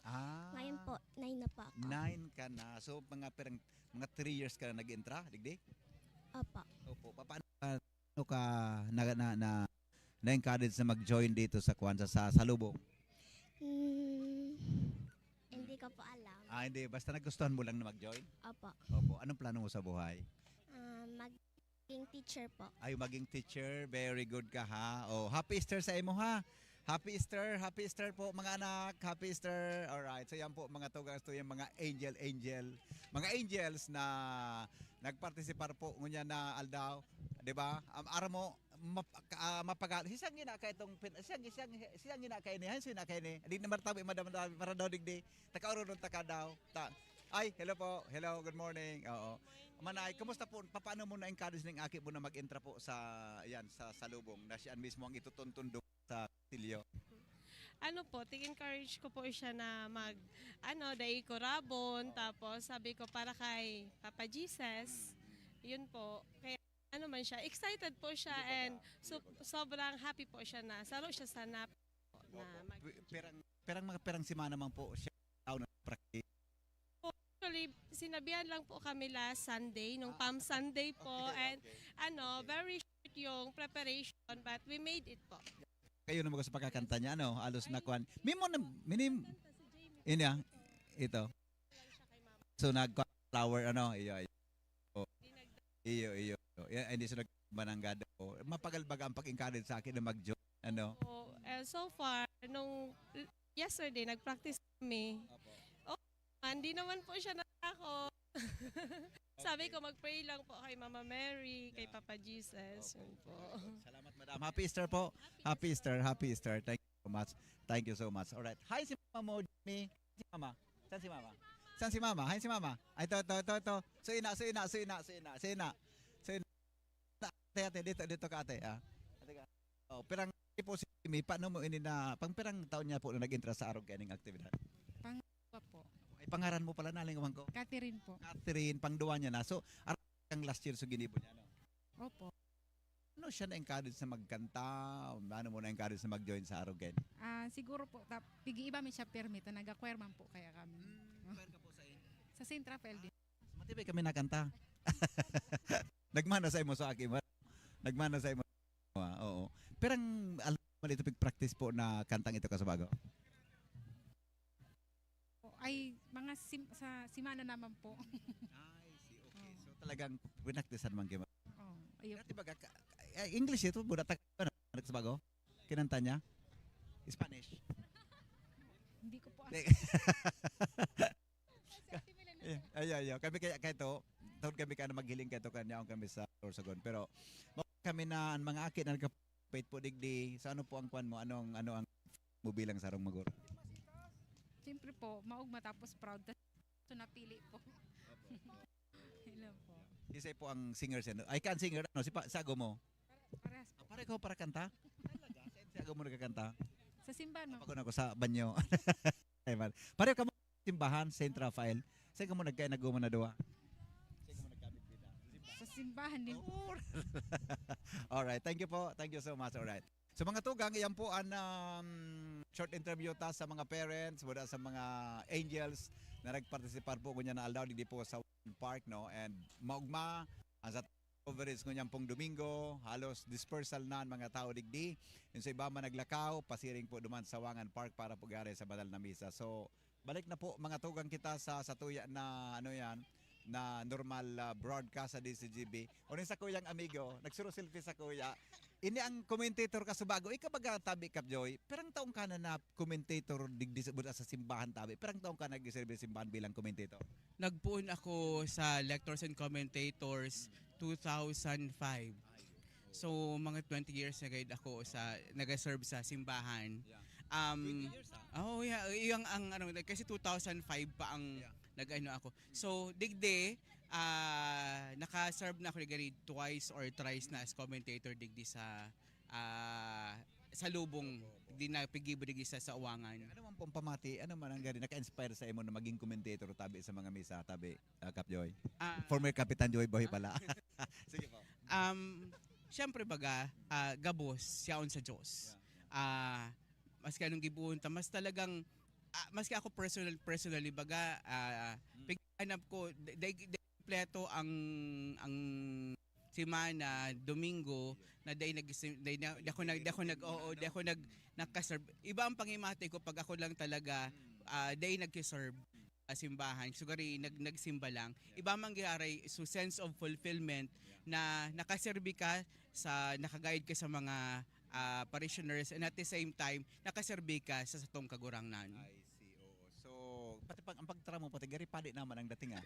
Ah. Ngayon po, nine na po ako. Nine ka na. So, mga perang, mga three years ka na nag-entra, digdi? Opo. Opo. Pa- Paano ka, paano ka na, na, na, na-encourage na mag-join dito sa kwan, sa, sa Salubong? Hmm, hindi ko po alam. Ah, hindi. Basta nagustuhan mo lang na mag-join? Opo. Opo. Anong plano mo sa buhay? Ah, maging teacher po. Ay, maging teacher. Very good ka, ha? Oh, happy Easter sa imo, ha? Happy Easter, happy Easter po, mga anak. Happy Easter. Alright. So, yan po, mga tugang, ito yung mga angel, angel. Mga angels na nagpartisipar po ngunyan na aldaw. Di ba? Um, aram mo, map, ah, mapagal. Sisang gina ka itong, pin- sisang, sisang, sisang gina ka ini, ha? Sisang gina ka ini. Di na martabi, madam, madam, para daw digdi. Taka orunod, taka daw. Ta, ay, hello po. Hello, good morning. Oo. Manay, kumusta po? Paano mo na-encourage ng aki mo na mag-entra po sa, yan, sa Salubong na siya mismo ang itutuntun doon sa Kastilyo? Ano po, ti-encourage ko po siya na mag, ano, dai ko rabon, tapos sabi ko, "Para kay Papa Jesus." Yun po. Kaya, ano man siya, excited po siya Hindi ba and ba? so, sobrang happy po siya na saro siya sa nap na Opo. mag- Pi- Perang, perang mga perang semana man po siya tao na practice. Actually, sinabihan lang po kami last Sunday, nung Ah, Palm Sunday po, Okay, and okay. ano, Okay. very short yung preparation, but we made it po. Kayo na mag-, sa pagkakanta niya, ano, halos na kwan. Mimo na, minim, ini ah, ito. So, nag-flower, ano, iyo, iyo. Oh. Iyo, iyo. Iyo, hindi sila mananggad. Oh. Mapagal baga ang pag-encourage sa akin na mag-join, ano. So, eh, so far, nung yesterday, nag-practice kami. Opo. Hindi naman po siya natakot. Sabi Okay. ko, mag-pray lang po kay Mama Mary, kay Yeah. Papa Jesus. Okay. Yun po. Salamat, madam. Happy Easter po. Happy Easter, happy Easter. Thank you so much. Thank you so much. Alright. Hi, si Mama mo, Jimmy. Si Mama. Saan si Mama? Saan si Mama? Hi, si Mama. Ay, ito, ito, ito, ito. So, ina, so, ina, so, ina, so, ina, so, ina. So, ina. Ate, ate, dito, dito ka, ate, ah. Ate ka. Oh, pirang po si Jimmy, paano mo ini na, pang pirang taon niya po na nag-entra sa arog kaning aktibidad? Pangalawa po. Ay, Pangaran mo pala, nalingawan ko. Catherine po. Catherine, pangduwa niya na. So, arang kang last year, so ginibo niya, no? Opo. Ano siya na-encourage na magkanta? Ano mo na-encourage na mag-join sa Arogen? Ah, siguro po, tap, pigi-iba mi siya permit, na naga-choir man po kaya kami. Hmm, choir ka po sa in? Sa Saint Rafael din. Matibay kami nakanta. Nagmana sa imo sa aki mo. Nagmana sa imo. Ah, oo. Pero ang alam mo dito, pig-practice po na kantang ito ka sa bago? Ay, mga sim-, sa simana naman po. Ay, si, okay. So, talagang pinaktisan man kayo. Oh, ayun. Dati baga, ka-, eh, English ito, buda tag-, ano, sa bago? Kinanta niya? Spanish? Hindi ko po Hindi. alam. Sa Ate Milan na Eh, po. Ay, ay, ay. Kami kaya, kaya to, taon kami ka na maghiling kaya to, kanya akong kami sa Sorsogon. Pero, ma-, kami na, ang mga aki na nagkapit po digdi, sa ano po ang kwan mo? Anong, ano ang mo bilang sarong maguro? Siyempre po, maugma tapos proud. Tas, so, napili po. Hello po. Isa po ang singer siya. Ay, kan singer, ano, si pa, sago mo? Parehas po. Ah, pare ko para kanta? Talaga? Sa mo nagkakanta? Sa simbahan, ma'am. Ako na ko sa banyo. Ay, man. Pareho ka mo simbahan, Saint Rafael. Sa mo nagkaya naguma na duwa? Sa mo nagkabit-bita? Sa simbahan din. Oh. Alright. Thank you po. Thank you so much. Alright. So, mga tugang, iyan po ang, um, short interview ta sa mga parents, wala sa mga angels na nagpartisipar po kunya na aldaw digdi po sa One Park, no? And maugma, ang sa coverage ngunyan pong Domingo, halos dispersal na ang mga tao digdi. Yung sa iba man naglakaw, pasiring po duman sa Sawangan Park para po gari sa banal na misa. So, balik na po, mga tugang, kita sa, sa tuya na, ano yan, na normal, ah, broadcast sa D Z G B. O, sa kuyang amigo, nagsuro-selfie sa kuya. Ini ang commentator ka sa bago. Ikaw baga, tabi, Kap Joy, pirang taon ka na na commentator digdi sa, sa simbahan, tabi? Pirang taon ka nagserbi sa simbahan bilang commentator? Nagpoon ako sa Lectors and Commentators two thousand five. So, mga twenty years na gayud ako sa, nag-serve sa simbahan. Yeah. Um, Twenty years, ah. Oh, yeah. Yung ang, ano, kasi two thousand five pa ang Yeah. nag-ano ako. So, digdi, ah, naka-serve na ako digdi twice or thrice na as commentator digdi sa, ah, sa lubong. Opo, opo. Di na pigibo digdi sa Sawangan. Ano man pong pamati, ano man ang gari naka-inspire sa imo na maging commentator tabi sa mga misa, tabi, ah, Kap Joy? Ah. Former Kapitan Joy Boy pala. Sige po. Um, siyempre baga, ah, gabos, siyaon sa Diyos. Yeah, yeah. Ah, maski anong gibohon ta, mas talagang, ah, maski ako personal, personally baga, ah, Mm. pighanap ko, da-, da-, da-, kompleto ang, ang semana, Domingo, na dai nag-, dai na, di ako nag-, di ako nag-, oo, di ako nag-, nagka-serve. Iba ang panghimatay ko pag ako lang talaga, Mm. ah, dai nagki-serve sa simbahan. So, gari, nag-, nagsimba lang. Yeah. Iba man gihari, so sense of fulfillment Yeah. na nakaserbi ka sa, nakagayod ka sa mga, ah, parishioners, and at the same time, nakaserbi ka sa satong Kagurangnan. I see, oo. So, pati pag, ang pagtara mo, pati gari padi naman ang dating, ah.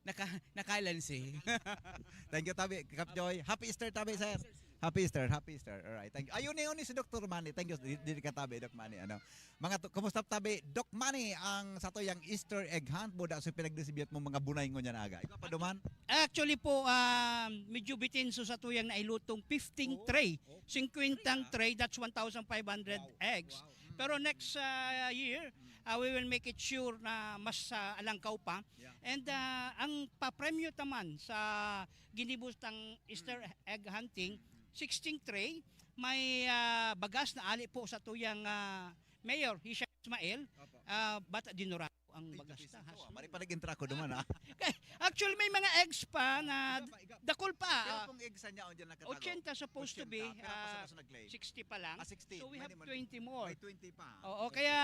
Naka-, nakalansi. Thank you, tabi, Kap Joy. Happy Easter, tabi, sir. Happy Easter, happy Easter. Alright, thank you. Ayun, yun, si Doktor Manny. Thank you, di, di ka tabi, Doc Manny. Ano? Mga to, kumusta tabi, Doc Manny, ang sa tuyang Easter egg hunt, buda sa pinag-distribute mo mga bunay ngunyan aga? Ikaw pa duman? Actually po, ah, medyo bitinso sa tuyang nailutong fifteen Oh, tray. Oh. Singkwentang Ah. tray, that's one thousand five hundred Wow. eggs. Wow. Mm. Pero next, ah, year, Mm. ah, we will make it sure na mas, ah, alangkaw pa. Yeah. And, ah, ang papremyo taman sa ginibustang Easter Mm. egg hunting, Mm. sixteen tray, may, ah, bagas na ali po sa tuyang, ah, Mayor, Hisham Ismail, Opo. ah, Bata Dinurado ang Ay, bagas Diyos na, ko, has ah. Mali pa nag-intra ako duman, ah. Actually, may mga eggs pa na Iga pa, iga pa. dakul pa, Pero ah, kung eggs niya, oh, dyan nakatago. ochenta supposed to be, Ochenta. Pero ah, pasok na sa nag-claim. sixty pa lang. Ah, sixty. So, we Mali, have mali. twenty more. May twenty pa. Oo, Okay. kaya,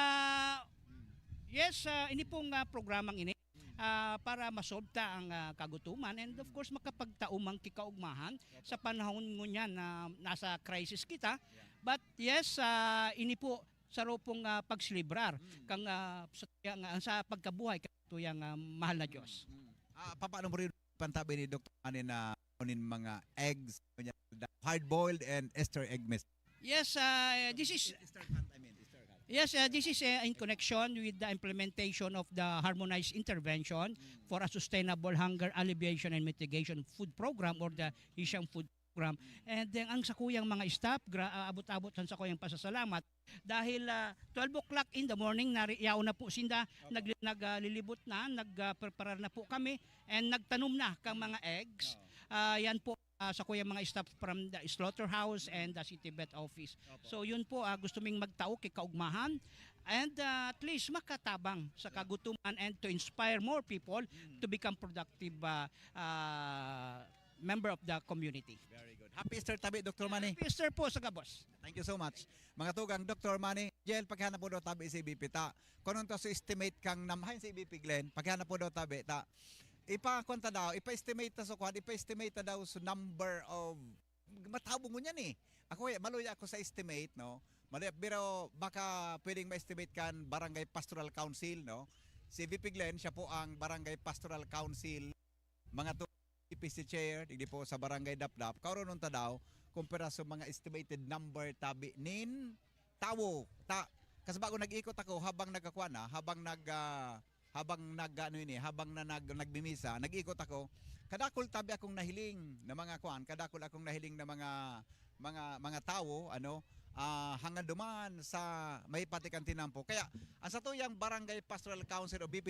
Hmm. yes, ah, ini pong, ah, programang ini, Hmm. ah, para masolve ta ang, ah, kagutuman and, of Hmm. course, makapagtaumang kikaugmahan Opo. sa panahon ngunyan na nasa crisis kita. Yeah. But, yes, ah, ini po, saro pong, ah, pagselebrar Mm. kang, ah, sa, nga, sa pagkabuhay kan tuyang, ah, mahal na Diyos. Mm, mm. Ah, papaano mo rin pantabi ni Doktor Manny na kunin mga eggs, kunya, hard-boiled and Easter egg mix? Yes, ah, this is Easter hunt, I mean, Easter hunt. Yes, ah, this is, ah, in connection with the implementation of the Harmonized Intervention Mm. for a Sustainable Hunger Alleviation and Mitigation Food Program or the Hisham Food program. And then ang sakuyang mga staff, gra-, ah, abot-abot ang sakuyang pasasalamat. Dahil, ah, twelve o'clock in the morning, nari-, yaon na po sinda, nag-, nag-, ah, lilibot na, nag, ah, preparar na po kami, and nagtanom na kang mga eggs. Ah, yan po, ah, sakuyang mga staff from the slaughterhouse and the city vet office. So yun po, ah, gusto ming magtao kay kaugmahan and, ah, at least makatabang sa kagutuman and to inspire more people to become productive, ah, ah, member of the community. Very good. Happy Easter tabi, Doctor Manny. Happy Easter po sa gabos. Thank you so much. Mga tugang, Doctor Manny, Jel, paghanap po daw tabi si B P ta. Kung anong to sa estimate kang nam-, hain si B P Glenn, paghanap po daw tabi ta. Ipa-, kwan ta daw, ipa-estimate ta sa kwan, ipa-estimate ta daw sa number of, matawo ngunyan eh. Ako eh, maluya ako sa estimate, no? Maluya, pero baka pwedeng ma-estimate kan Barangay Pastoral Council, no? Si V P Glenn, siya po ang Barangay Pastoral Council, mga to, E P C chair, digdi po sa Barangay Dapdap. Kauronon ta daw, kumpara sa mga estimated number tabi nin tawo. Ta, kasi bago nag-ikot ako, habang nagkakuha na, habang nag, ah, habang nag, ano ini, habang na nag, nagmimisa, nag-ikot ako, kadakol tabi akong nahiling na mga kuan, kadakol akong nahiling na mga, mga, mga tawo, ano, ah, hanggang duman sa may patikan tinampo. Kaya, ang satuyang Barangay Pastoral Council o B P,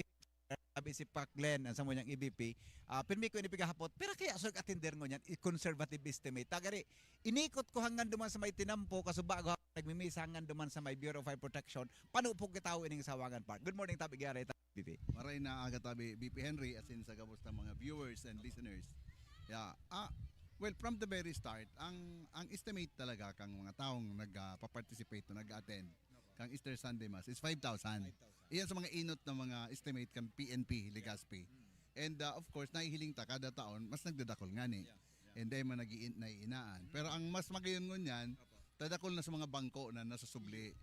sabi si Pac Glenn, ang samuyang E B P, ah, pirmi ko ini pigahapot, pero kaya sa atender ngunyan, i conservative estimate. Tagari, inikot ko hanggang duman sa may tinampo, kasubago ako nagmimisa hanggang duman sa may Bureau of Fire Protection, pano po kitawo ining Sawangan Park. Good morning, tabi giyara, tabi B P. Maray na aga tabi, B P Henry, asin sa gabos ng mga viewers and listeners. Yeah. Ah, well, from the very start, ang ang estimate talaga kang mga taong nagpa-participate o nag-attend kang Easter Sunday Mass is five thousand. Iyan sa mga inot na mga estimate kan P N P, Legazpi. And uh, of course, nahihiling ta kada taon, mas nagdadakol ngani. And then, man nag-iin, naiinaan. Pero ang mas magayon ngunyan, tadakol na sa mga bangko na nasusubli.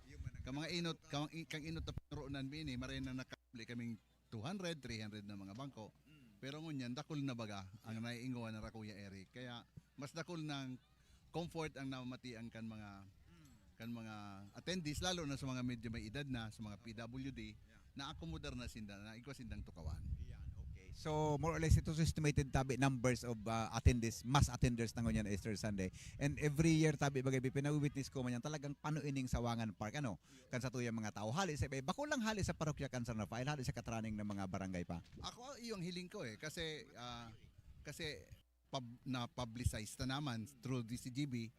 Ka mga inot, ka, kang inot na pinuro nan bini, maray na nakasubli kaming two hundred, three hundred na mga bangko. Pero ngunyan, dakol na baga ang naiingoan na ra Kuya Eric. Kaya mas dakol ng comfort ang namamatian kan mga kan mga attendees, lalo na sa mga medyo may edad na, sa mga P W D, na-accommodar na sinda, na igwa sindang tukawan. Yan, okay. So, more or less, ito sa estimated tabi numbers of uh, attendees, mass attenders na ngunyan Easter Sunday. And every year, tabi bagay, B P, na-witness ko man yan, talagang pano ining Sawangan Park, ano, kan sa tuyang mga tao. Hali sa iba, bako lang hali sa parokya kan San Rafael, hali sa katraning ng mga barangay pa. Ako, iyong hiling ko eh, kasi ah, kasi pub, na-publicize na naman through D C G B,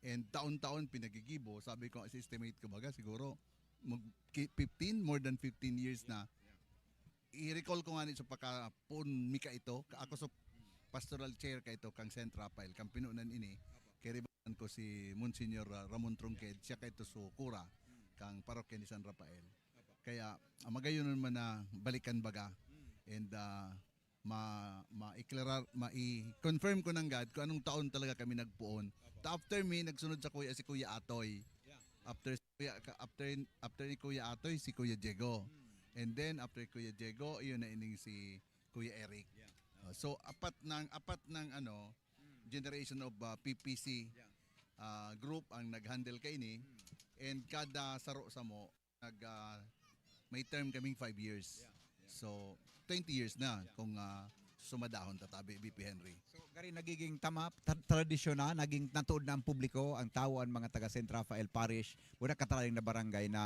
and taon-taon pinagigibo. Sabi ko, sa estimate ko baga, siguro mag, ki- fifteen, more than fifteen years na. I-recall ko nga ni sa pagkapuon mi ka ito, ka ako sa pastoral chair ka ito kang Saint Rafael, kang pinunan ini, kay ribanan ko si Monsignor ah, Ramon Trunqued, siya ka ito sa kura kang parokya ni San Rafael. Kaya ah, magayon man na balikan baga. And ah, ma ma-iklarar, ma-i-confirm ko nanggad kung anong taon talaga kami nagpoon. Ta after me, nagsunod sa kuya si Kuya Atoy. After si Kuya, ka- after after ni Kuya Atoy, si Kuya Diego. And then after Kuya Diego, iyon na ining si Kuya Eric. Uh, so apat ng apat ng ano, generation of uh, P P C uh, group ang nag-handle kaini. And kada saro samo nag ah, may term kaming five years. So twenty years na kung ah, sumadahon tatabi, B P Henry. So, gari nagiging tama, tra- tradisyon na, naging natuod na ang publiko, ang tao, ang mga taga Saint Rafael Parish, wala katraning na barangay na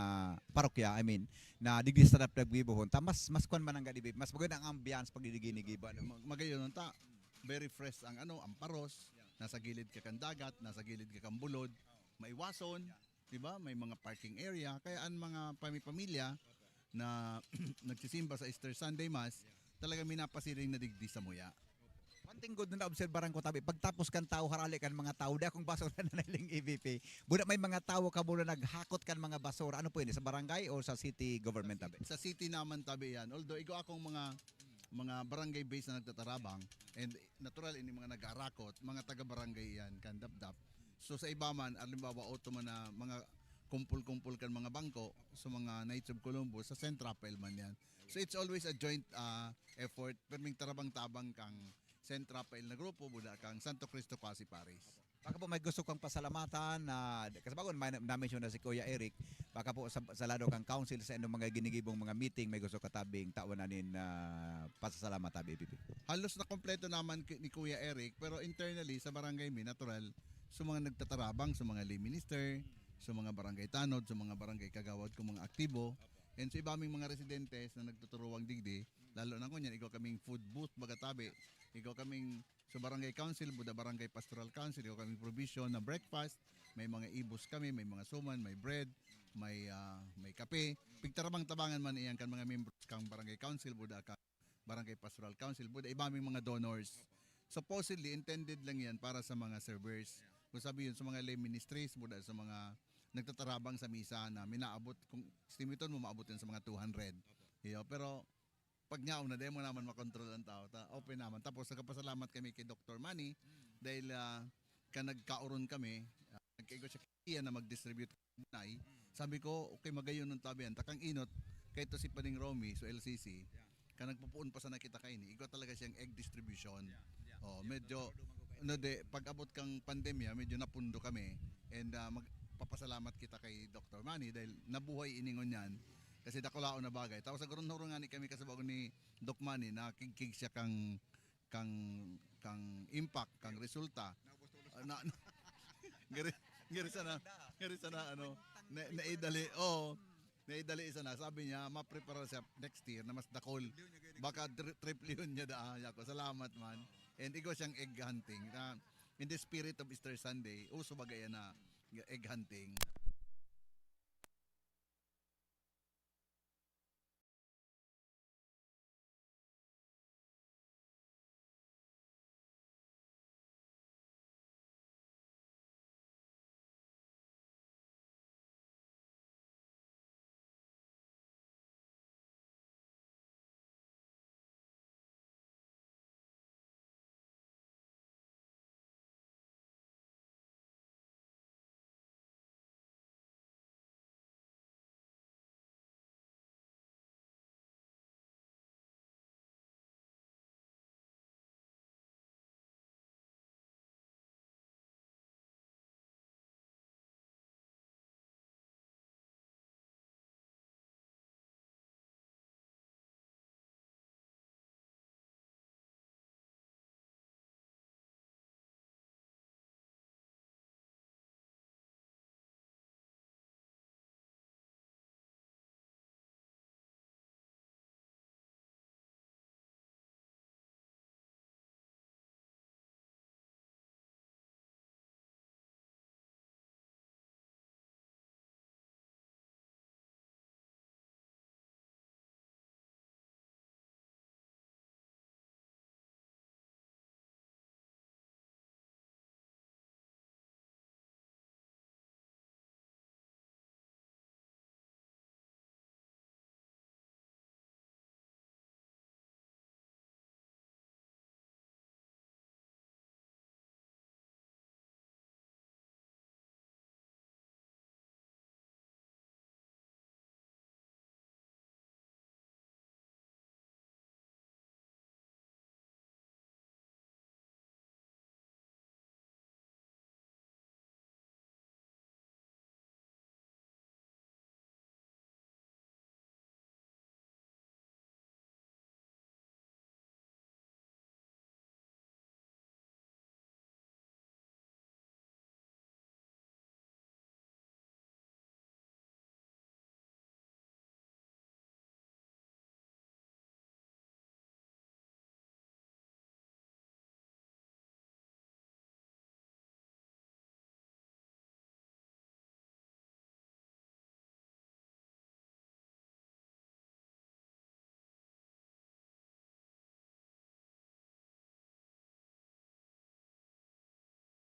parokya, I mean, na digdi sa dapat nagbibuhon. Ta, mas, mas kwan man ang gadibi, mas maganda ang ambiance pag diginigiba. No? Mag- Magayon ta, very fresh ang ano, ang paros, nasa gilid ka kan dagat, nasa gilid ka kan bulod, maiwason, di ba? May mga parking area, kaya ang mga pami-pamilya na nagsisimba sa Easter Sunday Mass, talaga minapasiring na digdi sa muya. One thing good na naobserbaran ko tabi, pagtapos kan tao, harali kan mga tao, di akong basura na nailing E V P. Buna may mga tao ka muna naghakot kan mga basura. Ano po yun? Sa barangay o sa city government tabi? Sa city naman tabi yan. Although igo akong mga mga barangay based na nagtatarabang, and natural ini mga nag-aarakot, mga taga-barangay yan kan Dapdap. So sa iba man, halimbawa, auto man na mga kumpul-kumpul kan mga bangko sa mga Knights of Columbus, sa Saint Rafael man yan. So it's always a joint ah, effort, perming tarabang-tabang kang Saint Raphael na grupo, buda kang Santo Cristo Quasi Paris. Baka po may gusto kang pasalamatan na, kasi bago may na-, na-mention na si Kuya Eric, baka po sa, sa lado kang council, sa inyong mga ginigibong mga meeting, may gusto ka tabing tawan na nin, ah, pasasalamat tabi, P P. Halos na kompleto naman ki-, ni Kuya Eric, pero internally, sa barangay mi, natural, sa mga nagtatarabang, sa mga lay minister, sa mga barangay tanod, sa mga barangay kagawad kung mga aktibo, and sa iba ming mga residentes na nagtuturuwang digdi, lalo na ngunyan, igwa kaming food booth, baga tabi, igwa kaming sa barangay council, buda barangay pastoral council, igwa kaming provision na breakfast, may mga ibos kami, may mga suman, may bread, may, ah, may kape. Pigtarabang-tabangan man iyan kan mga membros kang barangay council, buda ka barangay pastoral council, buda iba ming mga donors. Supposedly, intended lang yan para sa mga servers. Kung sabi yun, sa mga lay ministries, buda sa mga nagtatarabang sa misa na minaabot, kung estimiton mo, maabot yan sa mga two hundred. Iyo, pero pag nyaon na, di mo naman makontrol ang tao. Ta-, open naman. Tapos, nagkapasalamat kami kay Doktor Manny dahil, ah, ka nagkaoron kami, ah, nagkaigo siya kaiya na mag-distribute ng bunay. Sabi ko, "Okay, magayon ng tabi yan. Takang inot, kay to si Pading Romy, so L C C, ka nagpupuon pa sana kita kaini." Igwa talaga siyang egg distribution. Oh, medyo, no, de, pag abot kang pandemya, medyo napundo kami. And, ah, magpapasalamat kita kay Doktor Manny dahil nabuhay iningon yan. Kasi dakulaon na bagay. Tapos, sa gurun-hurun nga ni kami kasabaw ni Doc Manny, nakigkig siya kang, kang, kang impact, kang resulta. Ah, na, na, ngari, ngari sana, ngari sana, ano, na, naidali, oo, naidali sana. Sabi niya, maprepara siya next year na mas dakol. Baka tri-, triple yun niya daa. Yako, salamat man. And igwa siyang egg hunting. Na, in the spirit of Easter Sunday, uso ba gaya na egg hunting?